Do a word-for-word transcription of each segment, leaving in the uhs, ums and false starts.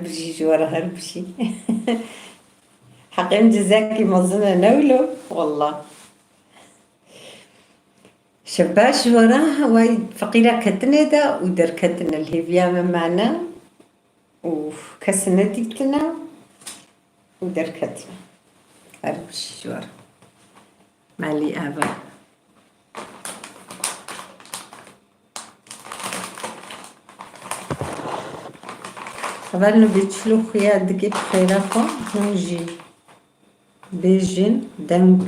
bijî ji we re her bijî. Heqê min cezekî mezin e ne wilo, wallah. Şev baş ji we re, wey feqîra ketine de û derketine li hêviya me mane û kes nedîtine û derketine. Her bijî ji we re. Malî ava. Hevalno bê çil û xuya dikê bi xêra xwe, hûn jî bêjin deng.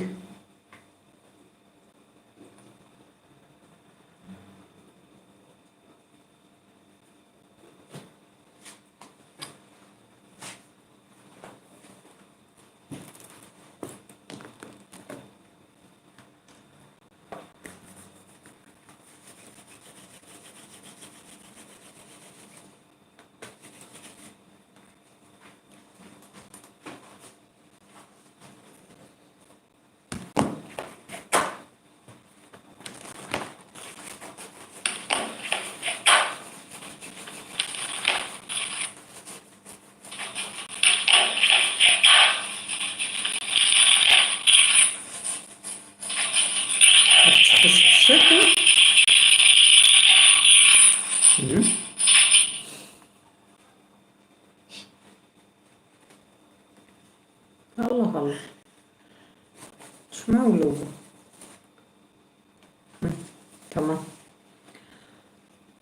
Hı. Allah Allah. Çima wilo bû? Hı, tamam.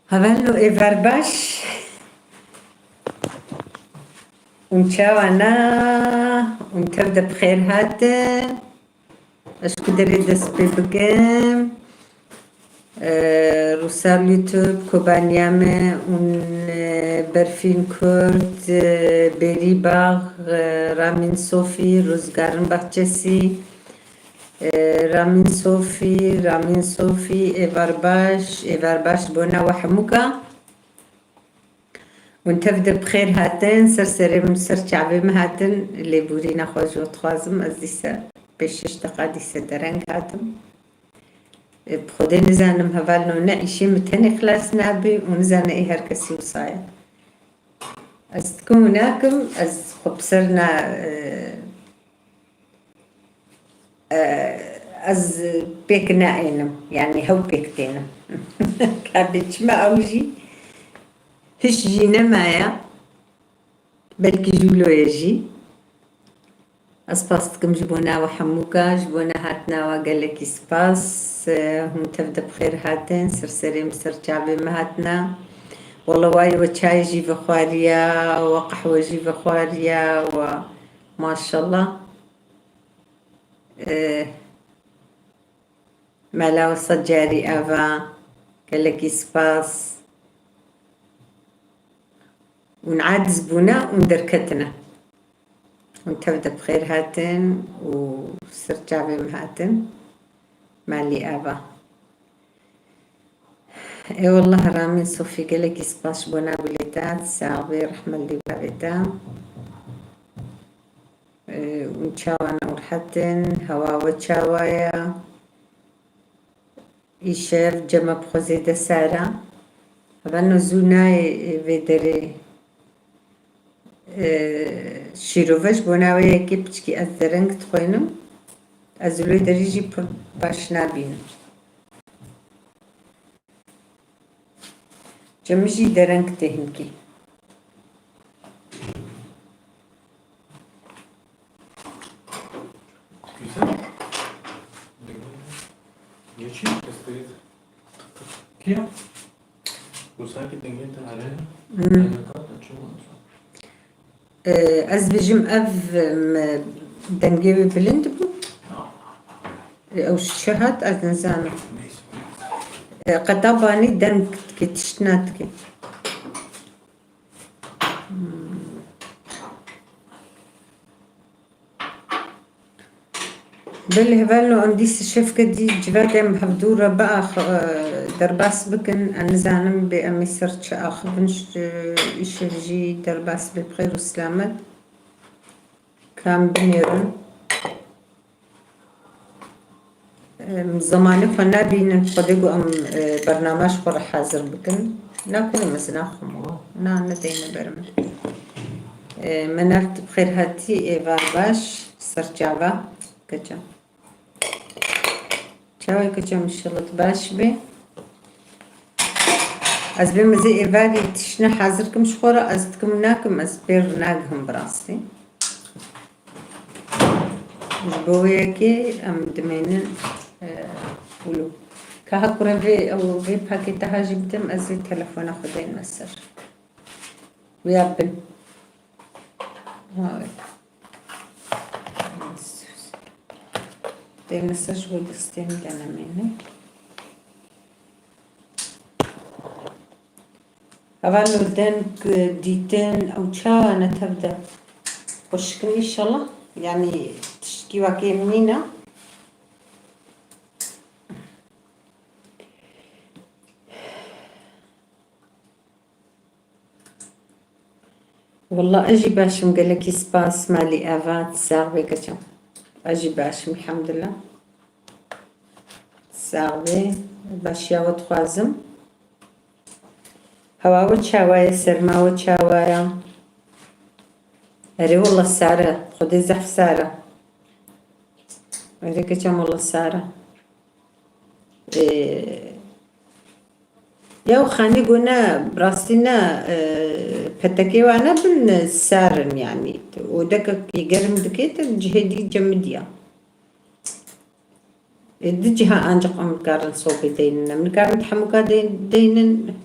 Hevalno êvar baş. Hûn çawa ne? Hûn tev de bi xêr hatin. Ez ji ku derê dest pê bikim? Ee, Rûsar YouTube, Kobaniya me û, e, Berfîn Kurd, e, Bêrî Bax, e, Ramîn Sofî, Rûzgarin Bahçesi, e, Ramîn Sofî, Ramîn Sofî, êvar baş, êvar baş bona we hemûka. Hûn tev de bi xêr hatin, ser serê min, ser çavê min hatin, lêborîna xwe ji we dixwazim. Ez dîse pêş şeş deqa dîse dereng hatim. E, bi Xwedê nizanim hevalno ne îşê min tenê xilas nabî û nizane ê her kesî wisa ye. Ez dikim û nakim, ez xwe bi ser na, e, e, ez pêk naênim, yanî hew pêk tênim. Ka bê çima ew jî hiş jî nemaye, belkî jûlo ye jî. Ez spas dikim ji bona we hemûka, ji bona hatina we gelekî spas. E, hûn tev de bi xêr hatin, ser serê min, ser çavê min hatina. Wele wayê we çayê jî vexwariya, we qehwe jî vexwariya, we maşallah. E, mela we sed carî ava, gelekî spas. Hûn aciz bûne, hûn derketine. Hûn tev de bi xêr hatin û ser çavê min hatin. Malî ava. Ê wallah Ramîn Sofî, gelekî spas ji bona gulê te. Sax bê, rehmet li bavê te. Ê, hûn çawa ne, rehet in, hewa we çawa ye? Îşev cem e bi xwe zêde sar e. Hevalno zû nayê vê derê, e, şîrove, ji bona wê yekê piçkî ez dereng dixwînim. Ez li wê derê jî pir baş nabînim. Cem jî dereng tê hinkî. Güzel. Geçeyim. Kim? Bu sanki dengin. Hmm. Ee, ez bêjim ev, em, dengê wê bilind bû. Ee, ew ji çi hat, ez nizanim. Ee, qeta banî deng dike, tişt nadike. Hmm. Belê hevalno, em dîsa şevke dî civakê em hevdû re biax-, e, derbas bikin. Ez nizanim bê em ê ser çi axivin, ş-, îşev jî derbas bê bi xêr û silamet. Ka em binêrin. Em zemanê xwe nabînin, Xwedê ku em, e, bername ji xwe re hazir bikin. Na kurê mezina xwe me. Na, nedeyne ber min. Ee, Menal, tu bi xêr hatî, êvar baş, ser çava, keçe. Çawa keçe, inşallah tu baş bî. Ez bê mizê êvarî tiştine hazir kim ji xwe re, ez dikim nakim, ez pê re nagihim bi rastî. Ji bo wê yekê em dimênin, e, wilo. Ka ha kurê vê, ew, vê pakêta ha jî bidim, ez ê telefona xwe deyme ser. Wê ya bin. Ha, wê. Deyme ser ji bo destê min de nemêne. Hevalno, deng, dîtin, ew çawa ne tev de? Xweşik in înşallah. Yanî tiştkî wekê min nîne. Wallah, ez jî baş im, gelekî spas, malî eva, sax bê keçim. Ez jî baş im, elhamdulillah. Sax bê, başiya we dixwazim. Hewa we çawa ye, serma we çawa ye? Erê, wallah sar e, xwedê zehf sar e. Erê, keçim, wallah sar e. Ee, ya xanî gune, bi rastî ne, e, petekê wane bin sar in yanî. Odeke germ dike te cihê dî cemidiya. E, di ciha ancak em dikarin sobê deynin. Em nikarin hemûka dey-, deynin.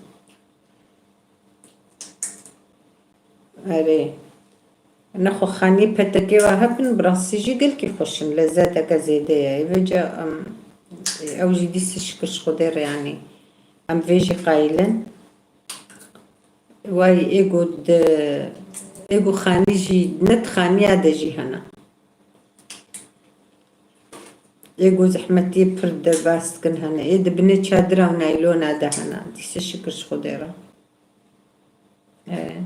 Erê. Nexwe xanî petekê wa hebin, bi rastî jî gelkî xweş in. Lezzeteke zêde ye. Ê vêca em, ew jî dîsa şikir ji Xwedê re yanî. Em vê jî qayîl in. Way ê ku di, ê ku xanî jî ne di xaniya de jî hene. Ê ku zehmetiyê pir derbas dikin hene. Ê di binê çadira û naylona de hene. Dîsa şikir ji Xwedê re. Ee,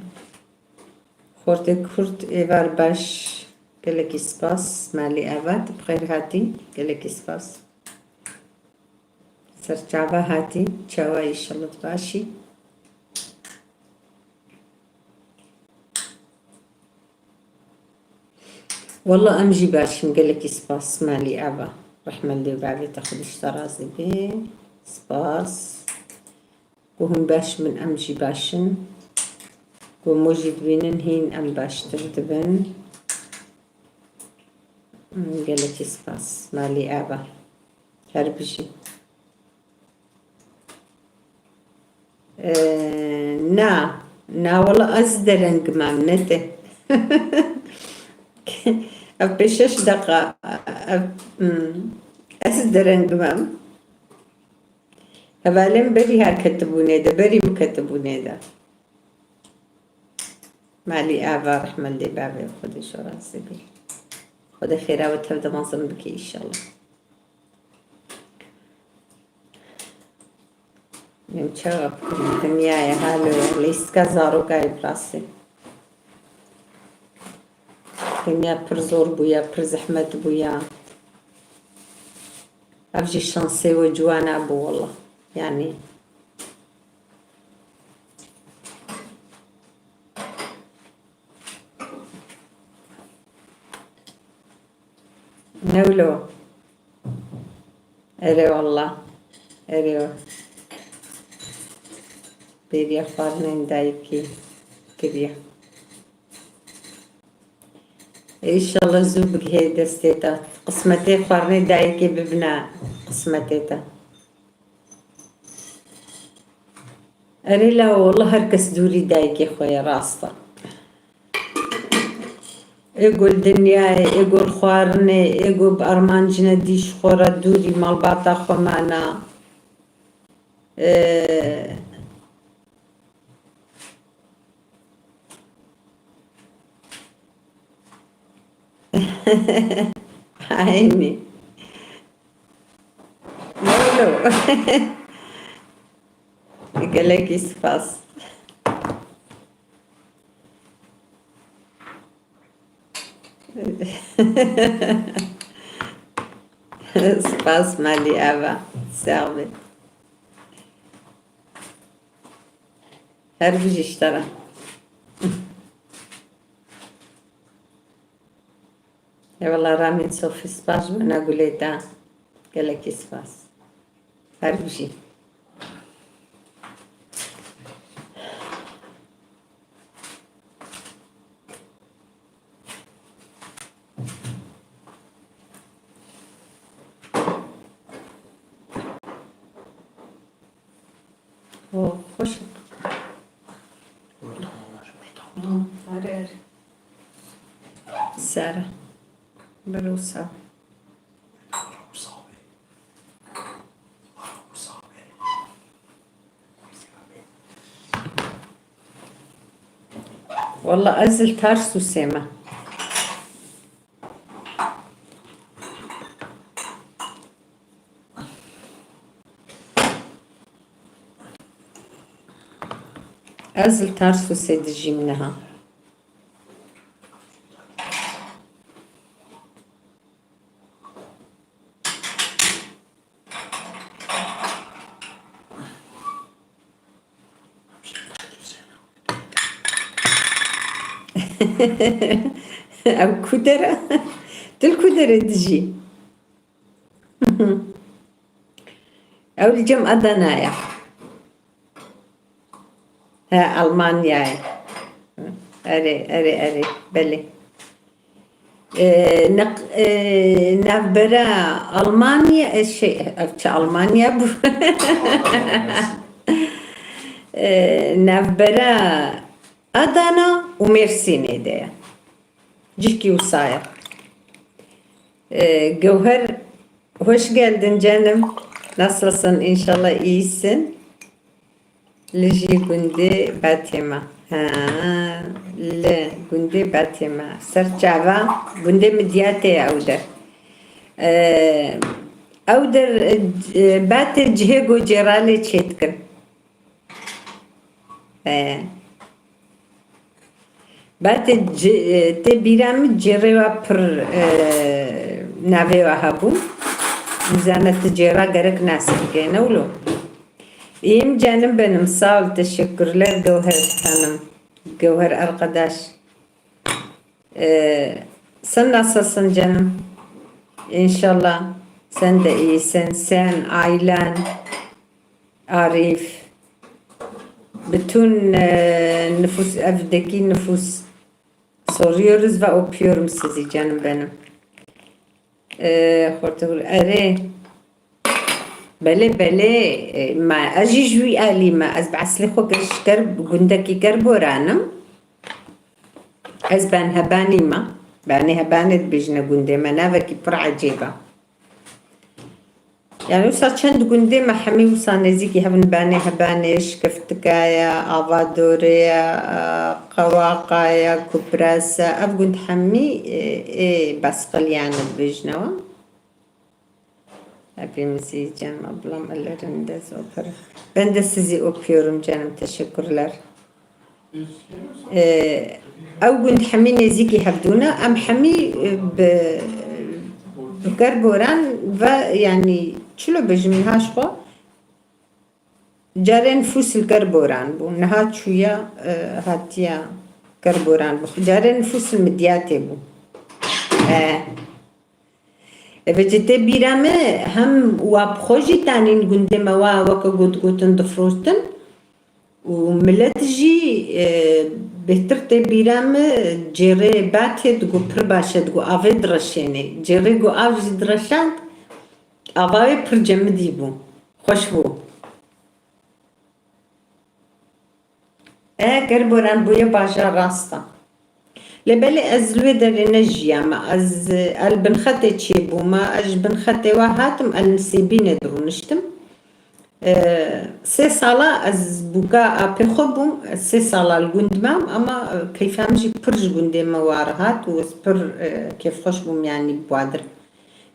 xortê kurt êvar baş. Gelekî spas. Malî eva, tu bi xêr hatî. Gelekî spas. Ser çava hatî, çawa, înşallah tu baş î. Wallah em jî baş in, gelekî spas malî eva. Rehmet lê bavê te, Xwedê ji te razî bê. Spas. Ku hûn baş bin, em jî baş in. Ku hûn jî dibînin, hîn em baştir dibin. Gelekî spas. Malî eva. Her bijî. Ee, na. Na, wala ez dereng mam, ne te. Ev pê şeş deqa, ev, hmm, ez dereng mam. Hevalên berî her ketibûnê de, berî min ketibûnê de. Malî eva, rehmet lê bavê, Xwedê ji we razî bî. Xwedê xêra we tev de mezin bike înşallah. Em çawa bikin? Dinyayê halo, lîstika zarokayê bi rastî. Dinya pir zor bûye, pir zehmet bûye. Ev jî şansê we ciwana bû wela. Yanî. Ne wilo. Erê wallah. Erê. Bêriya xwarinên dayikê kiriye. Înşallah zû bigihê destê te. Qismetê xwarinê dayikê bibine qismetê te. Erê la, wallah her kes dûrî dayikê xwe ye, rast e. Ê ku li dinyayê, ê ku li xwarinê, ê ku bi armanc nedî ji xwe re dûrî malbata xwe mane. Ee, Eynî. Molo. Gelekî spas. Spas malî ava. Sax be. Her bijî ji te re. Eyvallah Ramîn Sofî, spas ji bona gulê te. Gelekî spas. Her bijî. Oh, xweş. Erê, erê. Sere. Biro sax. Wallah ez li Tarsusê me. Ez li Tarsusê dijîm niha. Ew ku der e? Tu li ku derê dijî? Ew li cem Adana ye. He, Almanyayê. Erê, erê, erê. Belê. Ee, neq-, ee, navbera Almanya, e, şey, ev çi Almanya bû? Ee, navbera Adana û Mêrsînê de ye. Cihkî wisa ye. Ee, Gewher, hoş geldin canım. Nasılsın? İnşallah iyisin. Li jî gundê Betê me. Ha, li gundê Betê me. Ser çava gundê Midyatê ye ew der. Ee, ew der, e, Betê cihê ku cêra lê çêdikin. Ee, Betê ci-, tê bîra min cêrê we pir, e, navê we hebû. Nizane tu cêra gerek nas bike, ne wilo? İyiyim canım benim, sağ ol, teşekkürler Gevher Hanım. Gevher arkadaş. E, sen nasılsın canım? İnşallah sen de iyisin. Sen, ailen. Arif. Bütün, e, nüfus, evdeki nüfus. Soruyoruz ve öpüyorum sizi canım benim. E, Hortugur, erê. Belê, belê, e, ma, ez jî ji wî alî me. Ez bi eslê xwe ger-, ji ger-, gundekî Gerboran im. Ez benhebanî me. Benê hebanê dibêjine gundê me. Navekî pir ecêb e. Yani wisa çend gundê me hemî wisa nêzîkî hev in, Benê Hebanê, Şikeftika ye, Ava Dorê ye, e, Qewaqa ye, Kupres e. Ev gund hemî, e, ê Basqilyan e dibêjine we. Hepimizi canım ablam ellerinde öper. Ben de sizi öpüyorum canım, teşekkürler. Ee, ew gund hemî nêzîkî hevdû ne, em hemî, e, bi, bi Gerboran ve, yani, çilo bêjim niha ji xwe, carê nifûs li Gerboran bû, niha çûye, e, hatiye Gerboran bû. Carê nifûs li Midyatê bû. E, Eve tê bîra me hem wa bi xwe jî tanîn gundê me wa weke got gotin difrotin û milet jî, e, bêhtir tê bîra me cêrê Batê digo pir baş e, digo avê direşênê. Cêrê ku av jî direşand, ava wê pir cemidî bû. Xweş bû. E, Gerboran bûye bajar, rast e. Lê belê ez li wê derê nejiyame. Ez, e, el bin xetê çêbûme. Ez ji bin xetê we hatim, el Nisêbînê dirûniştim. E, sê sala ez bûka apê xwe bûm. Ez sê sala li gund mam, ama, e, keyfa min jî pir ji gundê me war hat û ez pir, e, kêfxweş bûm, yanî bi wadir.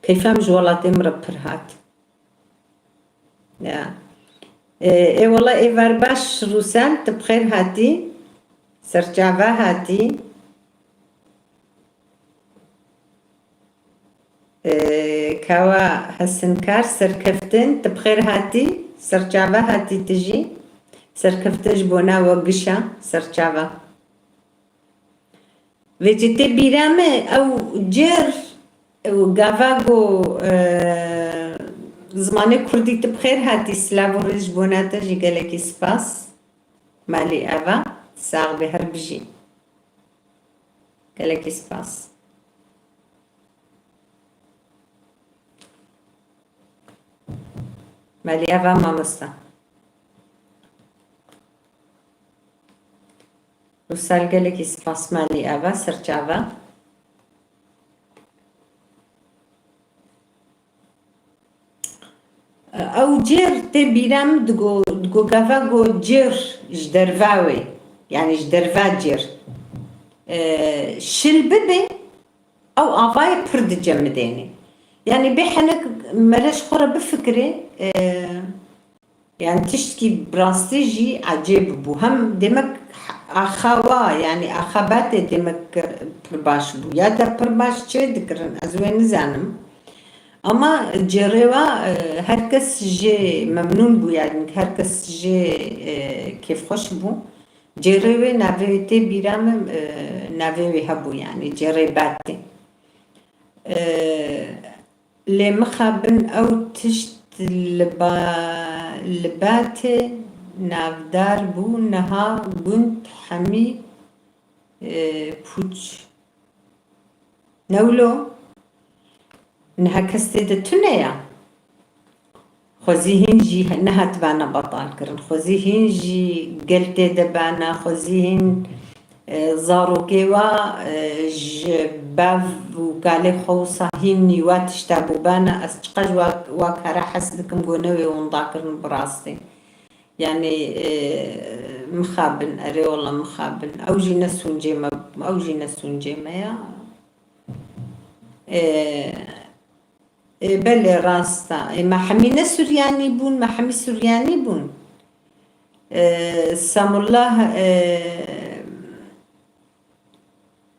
Keyfa min ji welatê min re pir hat. Ya. Ê, ê wela ê ver baş Rûsel, tu bi xêr hatî. Serçava hatî. Ê, Kawa Hesinkar Serkeftin, tu bi xêr hatî. Serçava hatî tu jî. Serkeftin ji bona we giş e, serçava. Vêcî tê bîra me, ew cêr Û gava ku, e, zimanê kurdî tu bi xêr hatî, silav û rêz ji bona te jî gelekî spas. Malî Eva, sax be, her bijî. Gelekî spas. Malî Eva mamosta. Rûsel gelekî spas Malî Eva, serçava. Ew cêr tê bîra min digo, digo gava go cêr ji derva wê, yanî ji derva cêr. E, şil bibe, ew avayê pir dicemidêne. Yanî bê henek mere ji xwe re bifikirê, e, yanî tiştkî bi rastî jî ecêb bû. Hem demek axa wa, yanî axa Batê demek pir baş bû. Ya da pir baş çê dikirin, ez wê nizanim. Ama cêrê wa, e, her kes jê memnûn bû, yanî her kes jê, e, kêfxweş bû. Cêrê wê navê wê tê bîra min, e, navê wê hebû, yanî cêrê Batê. E, Lê mixabin ew tişt li ba-, li Batê navdar bû, niha gund hemî, e, pûç. Newlo, niha kes tê de tune ya. Xwezî hîn jî nehatibana betal kirin. Xwezî hîn jî gel tê de bana, xwezî hîn, e, zarokê wa, e, ji bav û kalê xwe wisa hîn nîwa tişta bû bana. Ez çiqas wa, wa kara hes dikim, go newê winda kirin bi rastî. Yanî, e, mixabin, erê wela mixabin. Ew jî ne sûncê me, ew jî ne sûncê me ya. E, Ê, belê, rast e. Ê, me hemî ne Suryanî bûn, me hemî Suryanî bûn. Ê, Samullah, ê,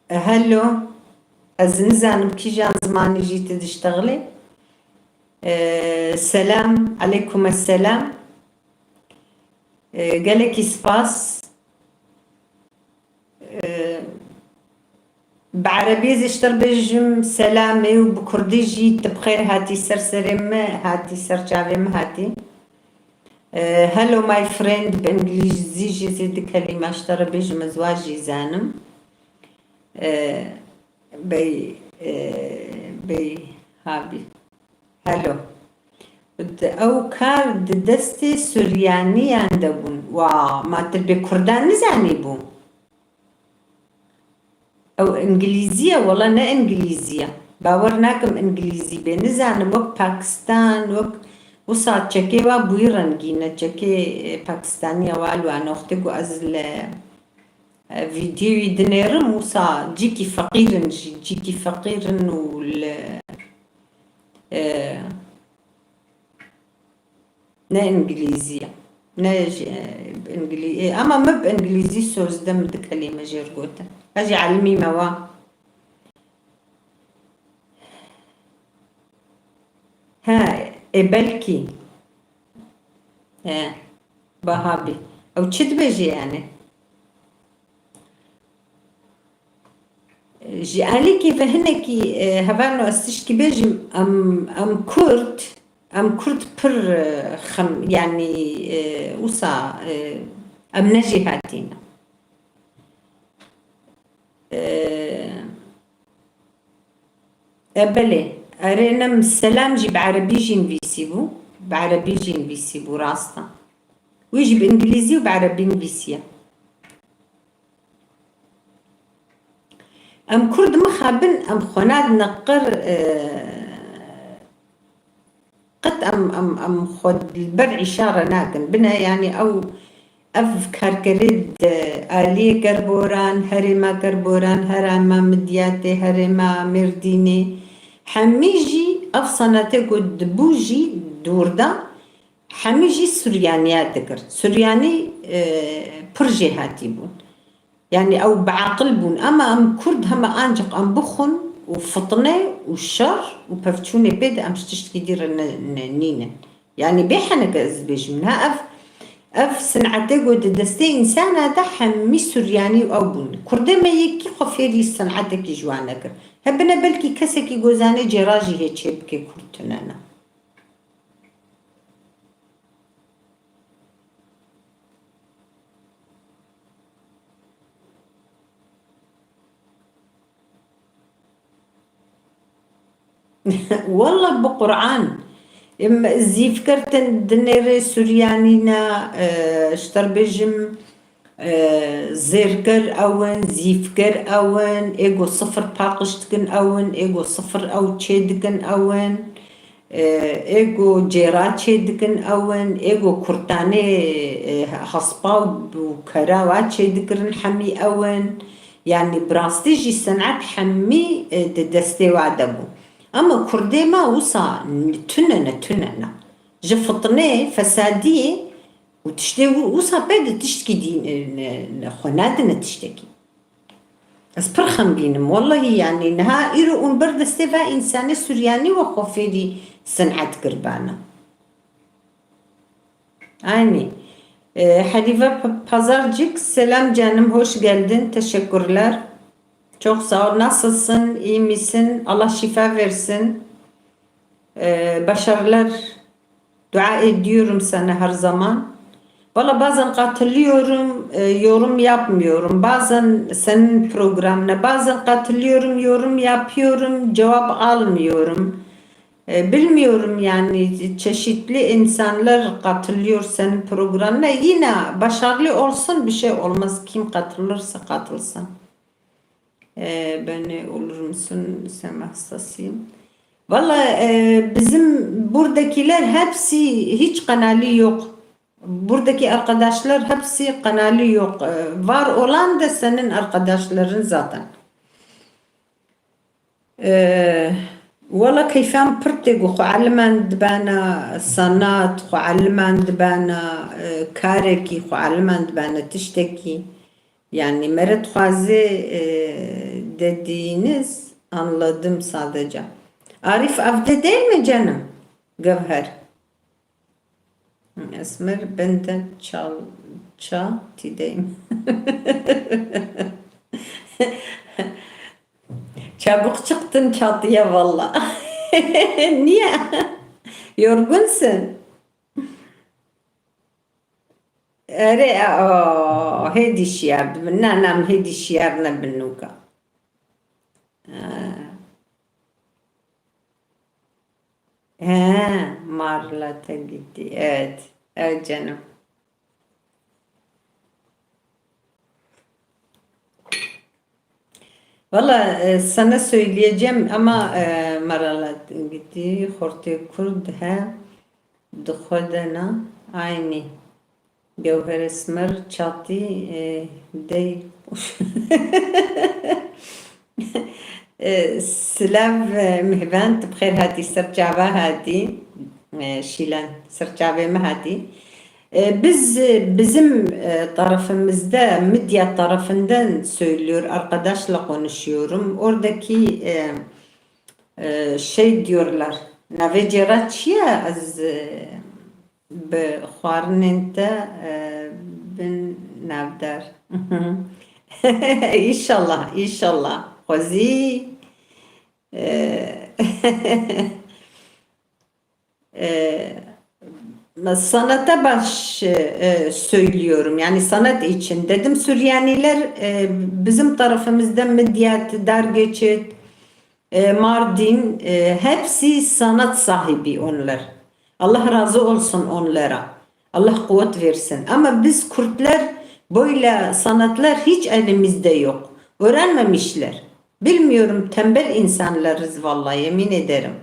hello. Ez nizanim kîjan zimanî jî tu diştexilî. Ê, selam, aleykum esselam. Ê, gelekî spas. Ee, bi erebî ez ji te re bêjim selamê û bi kurdî jî tu bi xêr hatî ser serê min, hatî ser çavê min hatî. Ee, hello my friend, bi îngilîzî jî zê du kelîme ji te re bêjim, ez wa jî zanim. Ee, bey, ee, bey habî. Hello. Di ew kar di destê Suryaniyan de bûn. Wa, ma tu bê Kurdan nizanîbû? Ew îngilîzî ye, wela ne îngilîzî ye. Bawer nakim îngilîzî bê. Nizanim wek Pakistan, wek wisa çekê wa bûyî rengîn e. Çekê, e, Pakistaniya wa li wan wextê ku ez li, e, vîdyoyî dinêrim, wisa cîkî feqîr in jî, cîkî feqîr in û li, e, Ne îngilîzî ye. Ne jî, e, îngilî-, e, ama min bi îngilîzî sozde min du kelîme jê re gotin. Ez jî elimî me wa. He, e, belkî. He, baha bî. Ew çi dibêje yani? Ji alîkî ve hinekî, e, hevalno ez tişkî bêjim, em, em Kurd, em Kurd pir, e, xem, yanî, e, wisa, e, em ne jêhatî ne. E, e, belê, erê ne, selam jî bi erebî jî nivîsî bû, bi erebî jî nivîsî bû, rast e. Wî jî bi îngilîzî û bi erebî nivîsiye. Em Kurd mixabin, em xwe nadine qir, e, qet em, em, em xwe li ber îşare nakin. Bine, yanî ew, ev karkerê di aliyê Gerboran, herêma Gerboran, herêma Midyatê, herêma Mêrdînê, hemî jî ev sanetê ku dibû jî dûr de, hemî jî Suryaniya dikir. Suryanî, e, pir jêhatî bûn. Yanî ew bi aqil bûn. Ema em Kurd hema ancaq em bixwin û fitne û şer û pevçûnê pê de em ji tiştekî dî re ne, ne, nînin. Yanî bê heneke ez dibêjim, niha ev Ev sinetê ku di destê însana de hemî Suryanî û ew bûn. Kurdê me yekî xwe fêrî sinetekî ji wan nekir. Hebine belkî kesekî ku zanê cêra jî hê çêbike Kurd tune ne. Walla bi Quran. Em, zîvker din dinêrê Suryanî ne, e, ji te re bêjim, e, zêrker ew in, zîvker ew in, ê ku sifir paqij dikin ew in, ê ku sifir ew çê dikin ew in. E, ê ku cêra çê dikin ew in, ê ku kurtanê, e, hespa û kera wa çê dikirin hemî ew in. Yanî bi rastî jî senet hemî, e, di destê wa de bû. Ama kurdê me wisa tune ne, tune ne. Ji fitnê, fesadiyê û tiştê wi-, wisa pê de tiştkî dî, e, ne, ne, xwe nadine tiştekî. Ez pir xemgîn im, wellahî, yanî niha îro hûn ber destê va însanê Suryanî we xwe fêrî sinet kiribane. Aynî. E, Helive P-, Pazarcık, selam canım, hoş geldin, teşekkürler. Çok sağ ol, nasılsın, iyi misin? Allah şifa versin. E, başarılar. Dua ediyorum sana her zaman. Valla bazen katılıyorum, e, yorum yapmıyorum. Bazen senin programına, bazen katılıyorum, yorum yapıyorum, cevap almıyorum. E, bilmiyorum yani, çeşitli insanlar katılıyor senin programına. Yine başarılı olsun, bir şey olmaz. Kim katılırsa katılsın. E, beni olur musun? Sen hastasıyım. Valla, e, bizim buradakiler hepsi hiç kanalı yok. Buradaki arkadaşlar hepsi kanalı yok. E, var olan da senin arkadaşların zaten. E, Wala keyfan pir tê ku xwe elimen dibana sanat, xwe elimen dibana, e, karekî, xwe elimen dibana tiştekî. Yani mere dixwaze, e, dediğiniz anladım sadece. Arif evde değil mi canım? Gevher. Esmer, ben de çal-, ça tideyim. Çabuk çıktın çatıya valla. Niye? Yorgunsun. Erê, o, hêdî şiyar dibin. Na, na, em hêdî şiyar nebin nûka. Ha. He, Marla te gitti. Evet. Evet canım. Valla, e, sana söyleyeceğim ama, e, Marla gitti. Xortê Kurd he. Dixwedena. Aynı. Gewher Esmer çatî, e, dey. E, silav, e, Mihven, tu bi xêr hatî, ser çava hatî. E, Şîlan, ser çavê me hatî. E, biz, e, bizim, e, tarafımızda, Midyat tarafından söylüyor, arkadaşla konuşuyorum. Oradaki, e, e, şey diyorlar, navê cêra çi ye? Ez, e, Bi xwarinên te, e, bin navdar. Înşallah, înşallah. Xwezî, e, e, sanata baş, e, söylüyorum. Yani sanat için dedim. Süryaniler, e, bizim tarafımızda Midyat, Dargeçit, E, Mardin, e, hepsi sanat sahibi onlar. Allah razı olsun onlara. Allah kuvvet versin. Ama biz Kürtler böyle sanatlar hiç elimizde yok. Öğrenmemişler. Bilmiyorum, tembel insanlarız vallahi, yemin ederim.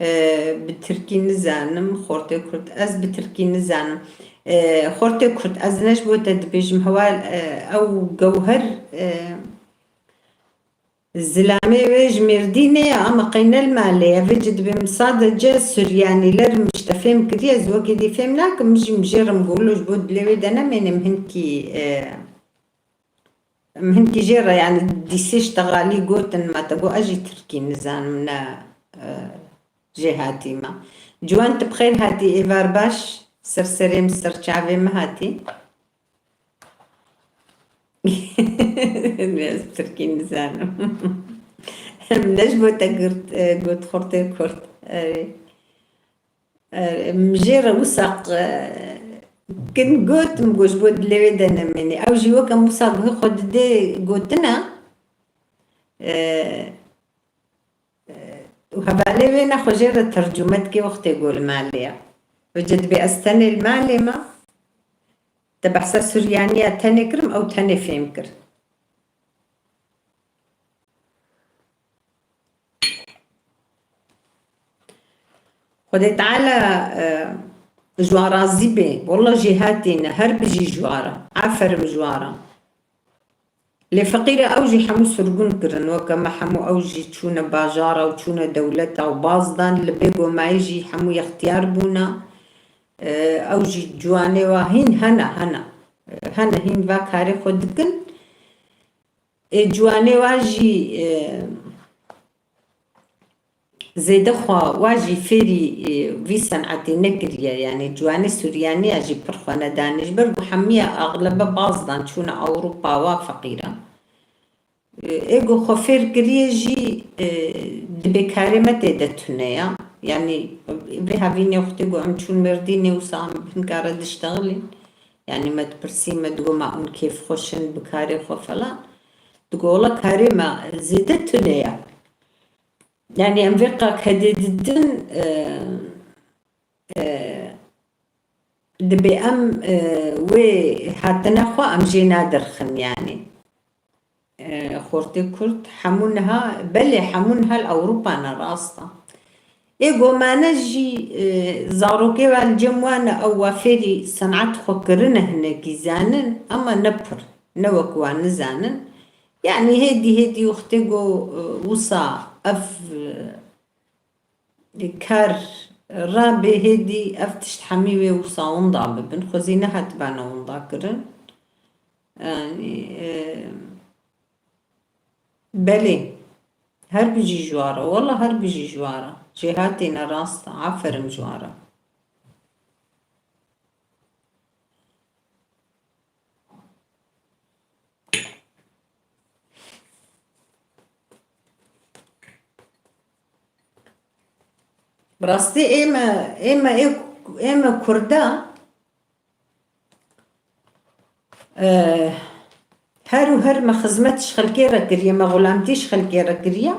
E, bi Tirkî nizanim, xortê Kurd, ez bi Tirkî nizanim. E, xortê Kurd, ez ne ji bo te dibêjim, hewa, e, ew Gewher, e, Zilamê wê ji Mêrdînê ye, ama qey ne li malê ye. Vê ci dibê min sadece Suryanîler min ji te fêm kiriye, ez wekî dî fêm nakim, min jî min jê re min got, wilo ji bo dilê wê de nemêne, min hinkî, e, min hinkî jê re, yani dîsê ji te xalî gotin, ma te got, ez jî Tirkî nizanim, ne, e, Jêhatî me. Ciwan, tu bi xêr hatî, êvar baş. Ser serê min, ser çavê min hatî. Ez tirkî nizanim. Em ne ji bo te girt, e, got xortê Kurd. Erê. E, em jê re wisa, e, kin got, min got ji bo dilê wê de nemênî. Ew jî wek em wisa guhê xwe didê gotina, e, û hevalê wê ne xwe jê re tercûme dike wextê ku li malê ye. Vêca dibê ez tenê li malê me, te behsa Suryaniya tenê kirim, ew tenê fêm kir. Xwedê Teala, e, ji wan razî bê. Walla jêhatî ne, her bijî ji wan re. Aferin ji wan re. Lê feqîra ew jî hemû sirgûn kirin, weke me hemû ew jî çûne bajara û çûne dewleta û baz dan, li bê gomayî jî hemû yextiyar bûne. E, ew jî ciwanê wa hîn hene, hene. E, hene hîn va karê xwe dikin. Ê ciwanê wa jî, e, zêde xwe wa jî fêrî, e, vî senetê nekiriye, yanî ciwanê Suryaniya jî pir xwe nedane. Ji ber ku hemiya axlebe baz dan çûne Ewropa, wa feqîr e. E, ê ku xwe fêr kiriye jî, e, dibê karê me tê de tune ya. Yanî vê havînê wextê ku em çûn Mêrdînê wisa em hinkare diştexilîn. Yanî me dipirsî, me digo ma hûn kêfxweş in bi karê xwe falan. Digo wela karê me zêde tune ya. Yanî em vê qak hedê didin, e, e, dibê em, e, wê hatine xwe em jê nadirxin yanî. E, xortê Kurd hemû niha, belê hemû niha li Ewropa ne, rast e. Ê gomane jî, e, zarokê wa li cem wan e, ew wa fêrî senet xwe kirine hinekî zanin, ama ne pir, ne wek wan nizanin. Yanî hêdî hêdî wextê ku, e, wisa ev, e, kar rabê hêdî ev tişt hemî wê wisa winda bibin. Xwezî nehatibane winda kirin. Yanî, e, belê. Her bijî ji wan re. Wela her bijî ji wan re. Jêhatî ne, rast e. Aferin ji wan re. Bi rastî ê me, ê me, ê, ê me Kurda, e, her û her me xizmet ji xelkê re kiriye, me xulamtî ji xelkê re kiriye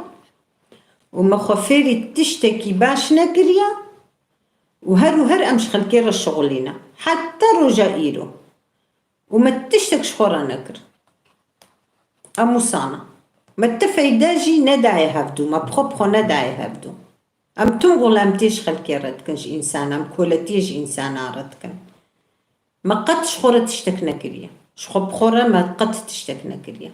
û me xwe fêrî tiştekî baş nekiriye û her û her em ji xelkê re şixulîne. Heta roja îro. Û me tiştek ji xwe re nekir. Em wisa ne. Me ti feyde jî nedaye hevdû, me bi xwe bi xwe nedaye hevdû. Em tim xulamtiyê ji xelkê re dikin, ji însanan, em koletiyê ji însanan re dikin. Me qet ji xwe re tiştek nekiriye. Ji xwe bi xwe re me qet tiştek nekiriye.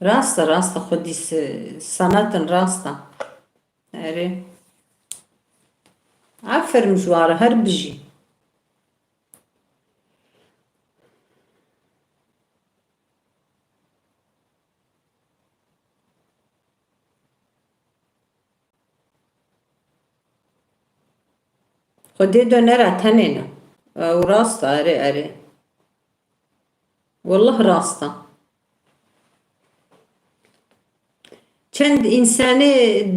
Rast e, rast e, xwedî se-, senetin rast e. Erê. Aferin ji wan re, her bijî. Xwedê donera tenê ne. Ew rast e, erê, erê. Wallah rast e. Çend însanê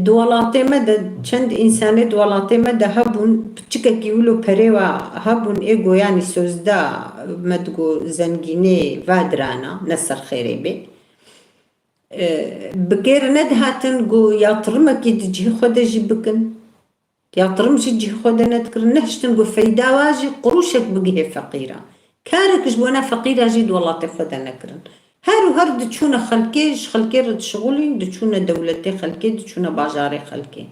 di welatê me de, çend însanê di welatê me de hebûn, piçikekî wilo perê wa hebûn, ê goyanî sozda me digo zengînê vadirana, ne ser xêrê bê. E, bi kêr nedihatin ku yatrimekî di cihê xwe de jî bikin. Yatrim jî cihê xwe de nedikirin, nehiştin ku feyda wa jî qurûşek bigihê feqîra. Karek ji bona feqîra jî di welatê xwe de nekirin. Her û her diçûne xelkê, ji xelkê re dişixulîn, diçûne dewletê xelkê, diçûne bajarê xelkê.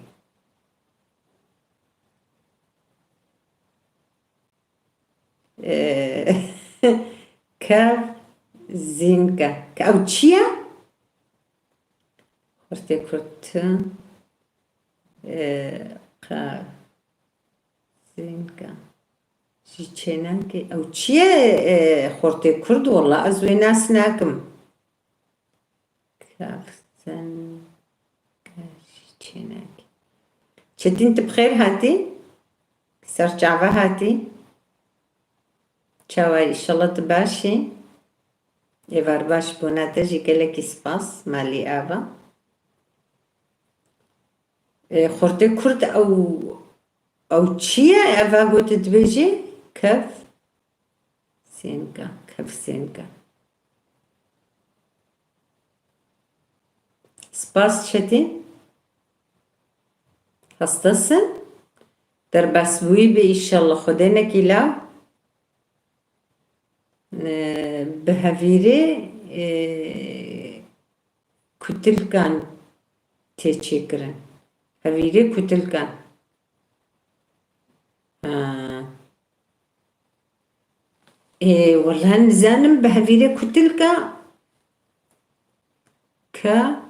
Ee, Kazinka. Ka ew çi ye? Xortê Kurd. Ee, Kazinka. Ji çênakê. Ew çi ye, ee, xortê Kurd? Wela ez wê nas nakim. Kazinka. Sen Çênek. Çetîn, tu bi xêr hatî? Ser çava hatî? Çawa, îşallah tu baş î? Êvar baş, bona te jî gelekî spas, malî ava. E, xortê kurd ew, ew çi ye? Eva got dibêjê? Kev sênka, kev sênka. Spas Çetîn. Hastasin. Derbasbûyî be îşallah. Xwedê nekî law. E, bi hevîrê, e, kutilkan tê çêkirin. Hevîrê kutilkan. Ha. Ê, wela nizanim bi hevîrê kutilka ka,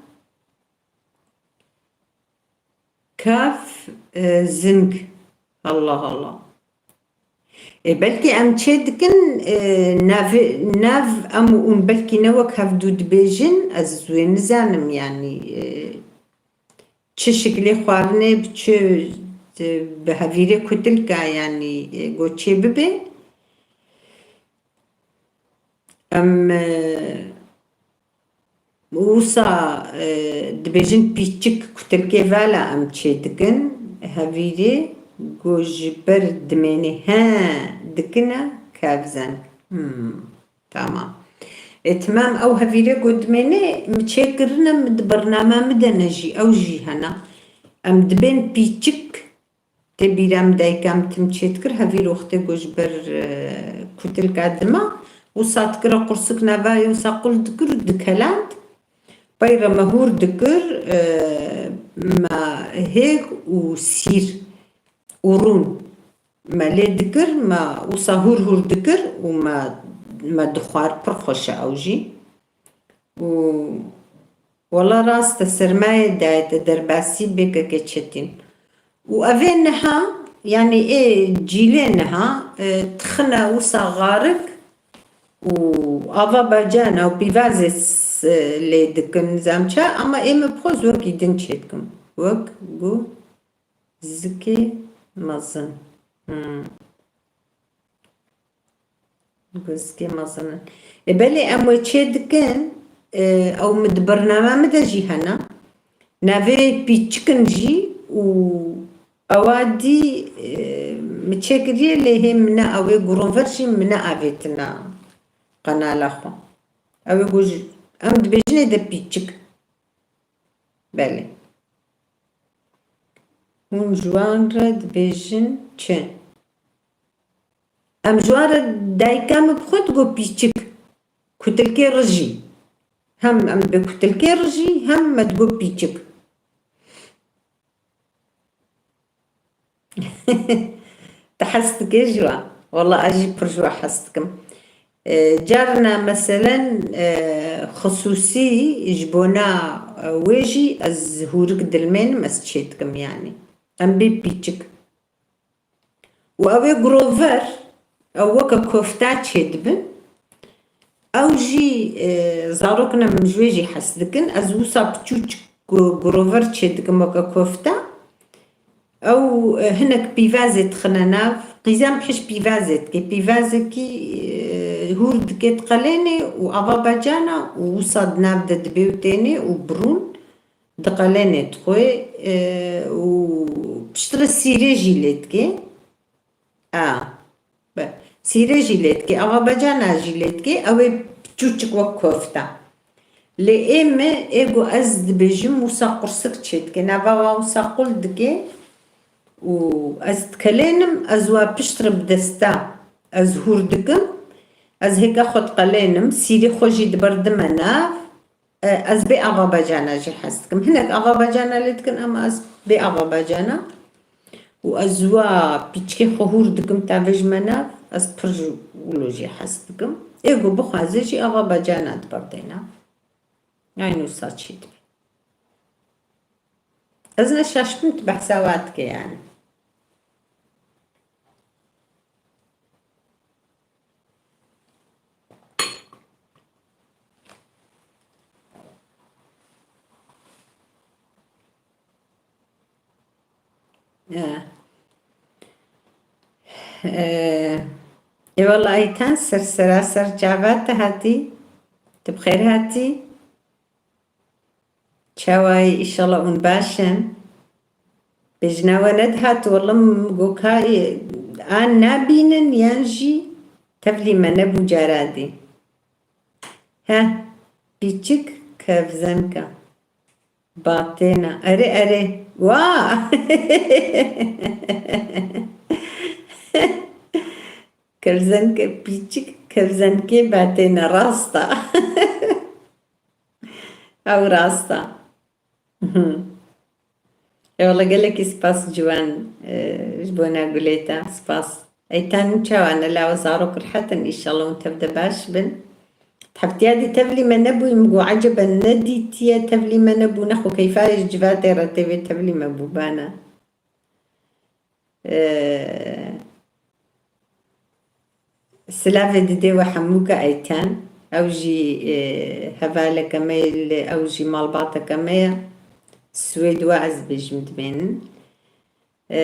kaf, e, zing. Allah Allah. Ê, belkî em çê dikin, e, navê, nav em û hûn belkî ne wek hevdû dibêjin, ez wê nizanim, yanî, e, çi şiklê xwarinê, bi çi, e, bi hevîrê kutilka, yanî, e, got çê bibe. Em, e, wisa, e, dibêjin pîçik, kutilkê vala em çê dikin. Hevîrê got ji ber dimênê he dikine kevzen. Hmm, tamam. E, timam, ew hevîrê got dimênê min çêkirine, min di bername min de ne jî, ew jî hene. Em dibên pîçik. Tê bîra min dayika min tim çêdikir, hevîr wextê ku ji ber, e, kutilka dima, wisa dikire qursik nava wisa qul dikir û dikeland. Pey re me hûr dikir, e, me hêk û sîr û rûn me lê dikir, me wisa hûr hûr dikir û me, me dixwar, pir xweş e ew jî. Û wela rast e, sermayê dayê te derbasî bê kekê Çetîn. Û evê niha, yanî ê cîlê niha, e, dixine wisa xarik û ava bacana û pîvazê s-, lê dikin nizam çi, ama ê min bi xwe ji wekî din çêdikim. Wek ku zikê mezin. Hmm. Guzikê mezin in. E, belê em wê çê dikin, e, ew min di bername min de jî hene. Navê pîçik in jî û ewa dî, e, min çêkiriye lê hê min ne ew ê Grover jî min ne avêtina qenala xwe. Ew ê got ji, em dibêjinê de pîçik. Belê. Hûn ji wan re dibêjin çi? Em ji wan re dayika min bi xwe digot pîçik. Kutilkê rijî. Hem em dibê kutilkê rijî, hem me digot pîçik. Tu hez dikê ji wan? Wela ez jî pir ji we hez dikim. E, carna meselen, e, xisûsî ji bona, e, wê jî ez hûrik dilmênim, ez çê dikim yanî. Em bê pîçik. Û ew ê Grover, ew weke kofta çêdibin. Ew jî, e, zarok ne, min ji wê jî hez dikin. Ez wisa piçûçik Gro-, Grover çêdikim weke kofta. Ew, e, hinek pîvazê dixine nav. Qîzan pişt pîvazê dike. Pîvazekî, e, hûr dike diqelênê û ava bacana û wisa di nav de dibê û tênê û birûn. Diqelênê dixwê, e, û piştre sîrê jî lê dikê. A, be, sîrê jî lê dikê, ava bacana jî lê dikê, ew ê çûçik wek kofta. Lê ê me, ê ku ez dibêjim, wisa qursik çê dikê, nava wa wisa qul dikê û ez dikelênim, ez wa piştre bi desta, ez hûr dikim, ez hêka xwe diqelênim, sîrê xwe jî diberdime nav, E, ez bê ava bacana jî hez dikim. Hinek ava bacana lê dikin, ama ez bê ava bacana. Û ez wa pîçkê xwe hûr dikim, tavê ji me nav, ez pir ji wilo jî hez dikim. Ê ku bixwaze jî ava bacana diberdê nav. Aynî wisa çê dibe. Ez ne şaş bim, tu behsa wa dike yani. He. Ee, ê wela Ayten, ser sera ser çava te hatî. Tu bi xêr hatî. Çawa yî, înşallah hûn baş in. Bêjina we nedihat, wela min got ka, e, an nabînin yan jî tevlî me nebû cara dî. Heh, pîçik kevzenka. Batêna. Erê, erê. Wa! Kevzenke pîçik, kevzenkê batêna. Rast e. Ew rast e. Mhm. Ê wela gelekî spas ciwan, e, ji bona gulê te. Spas. Ey ten çawa ne lawa zarok rehet in, înşallah hûn tev de baş bin. Heftiya dî tevlî me nebûyî, min got ecebe nedîtiye tevlî me nebû, nexwe keyfa ji civatê re tê vê tevlî me bû bana. Ee, Silavê didê we hemûka Eyten. Ew jî, e, hevaleke me ye, lê ew jî malbateke me ye. Swêd we ez bêjim dibênin. E,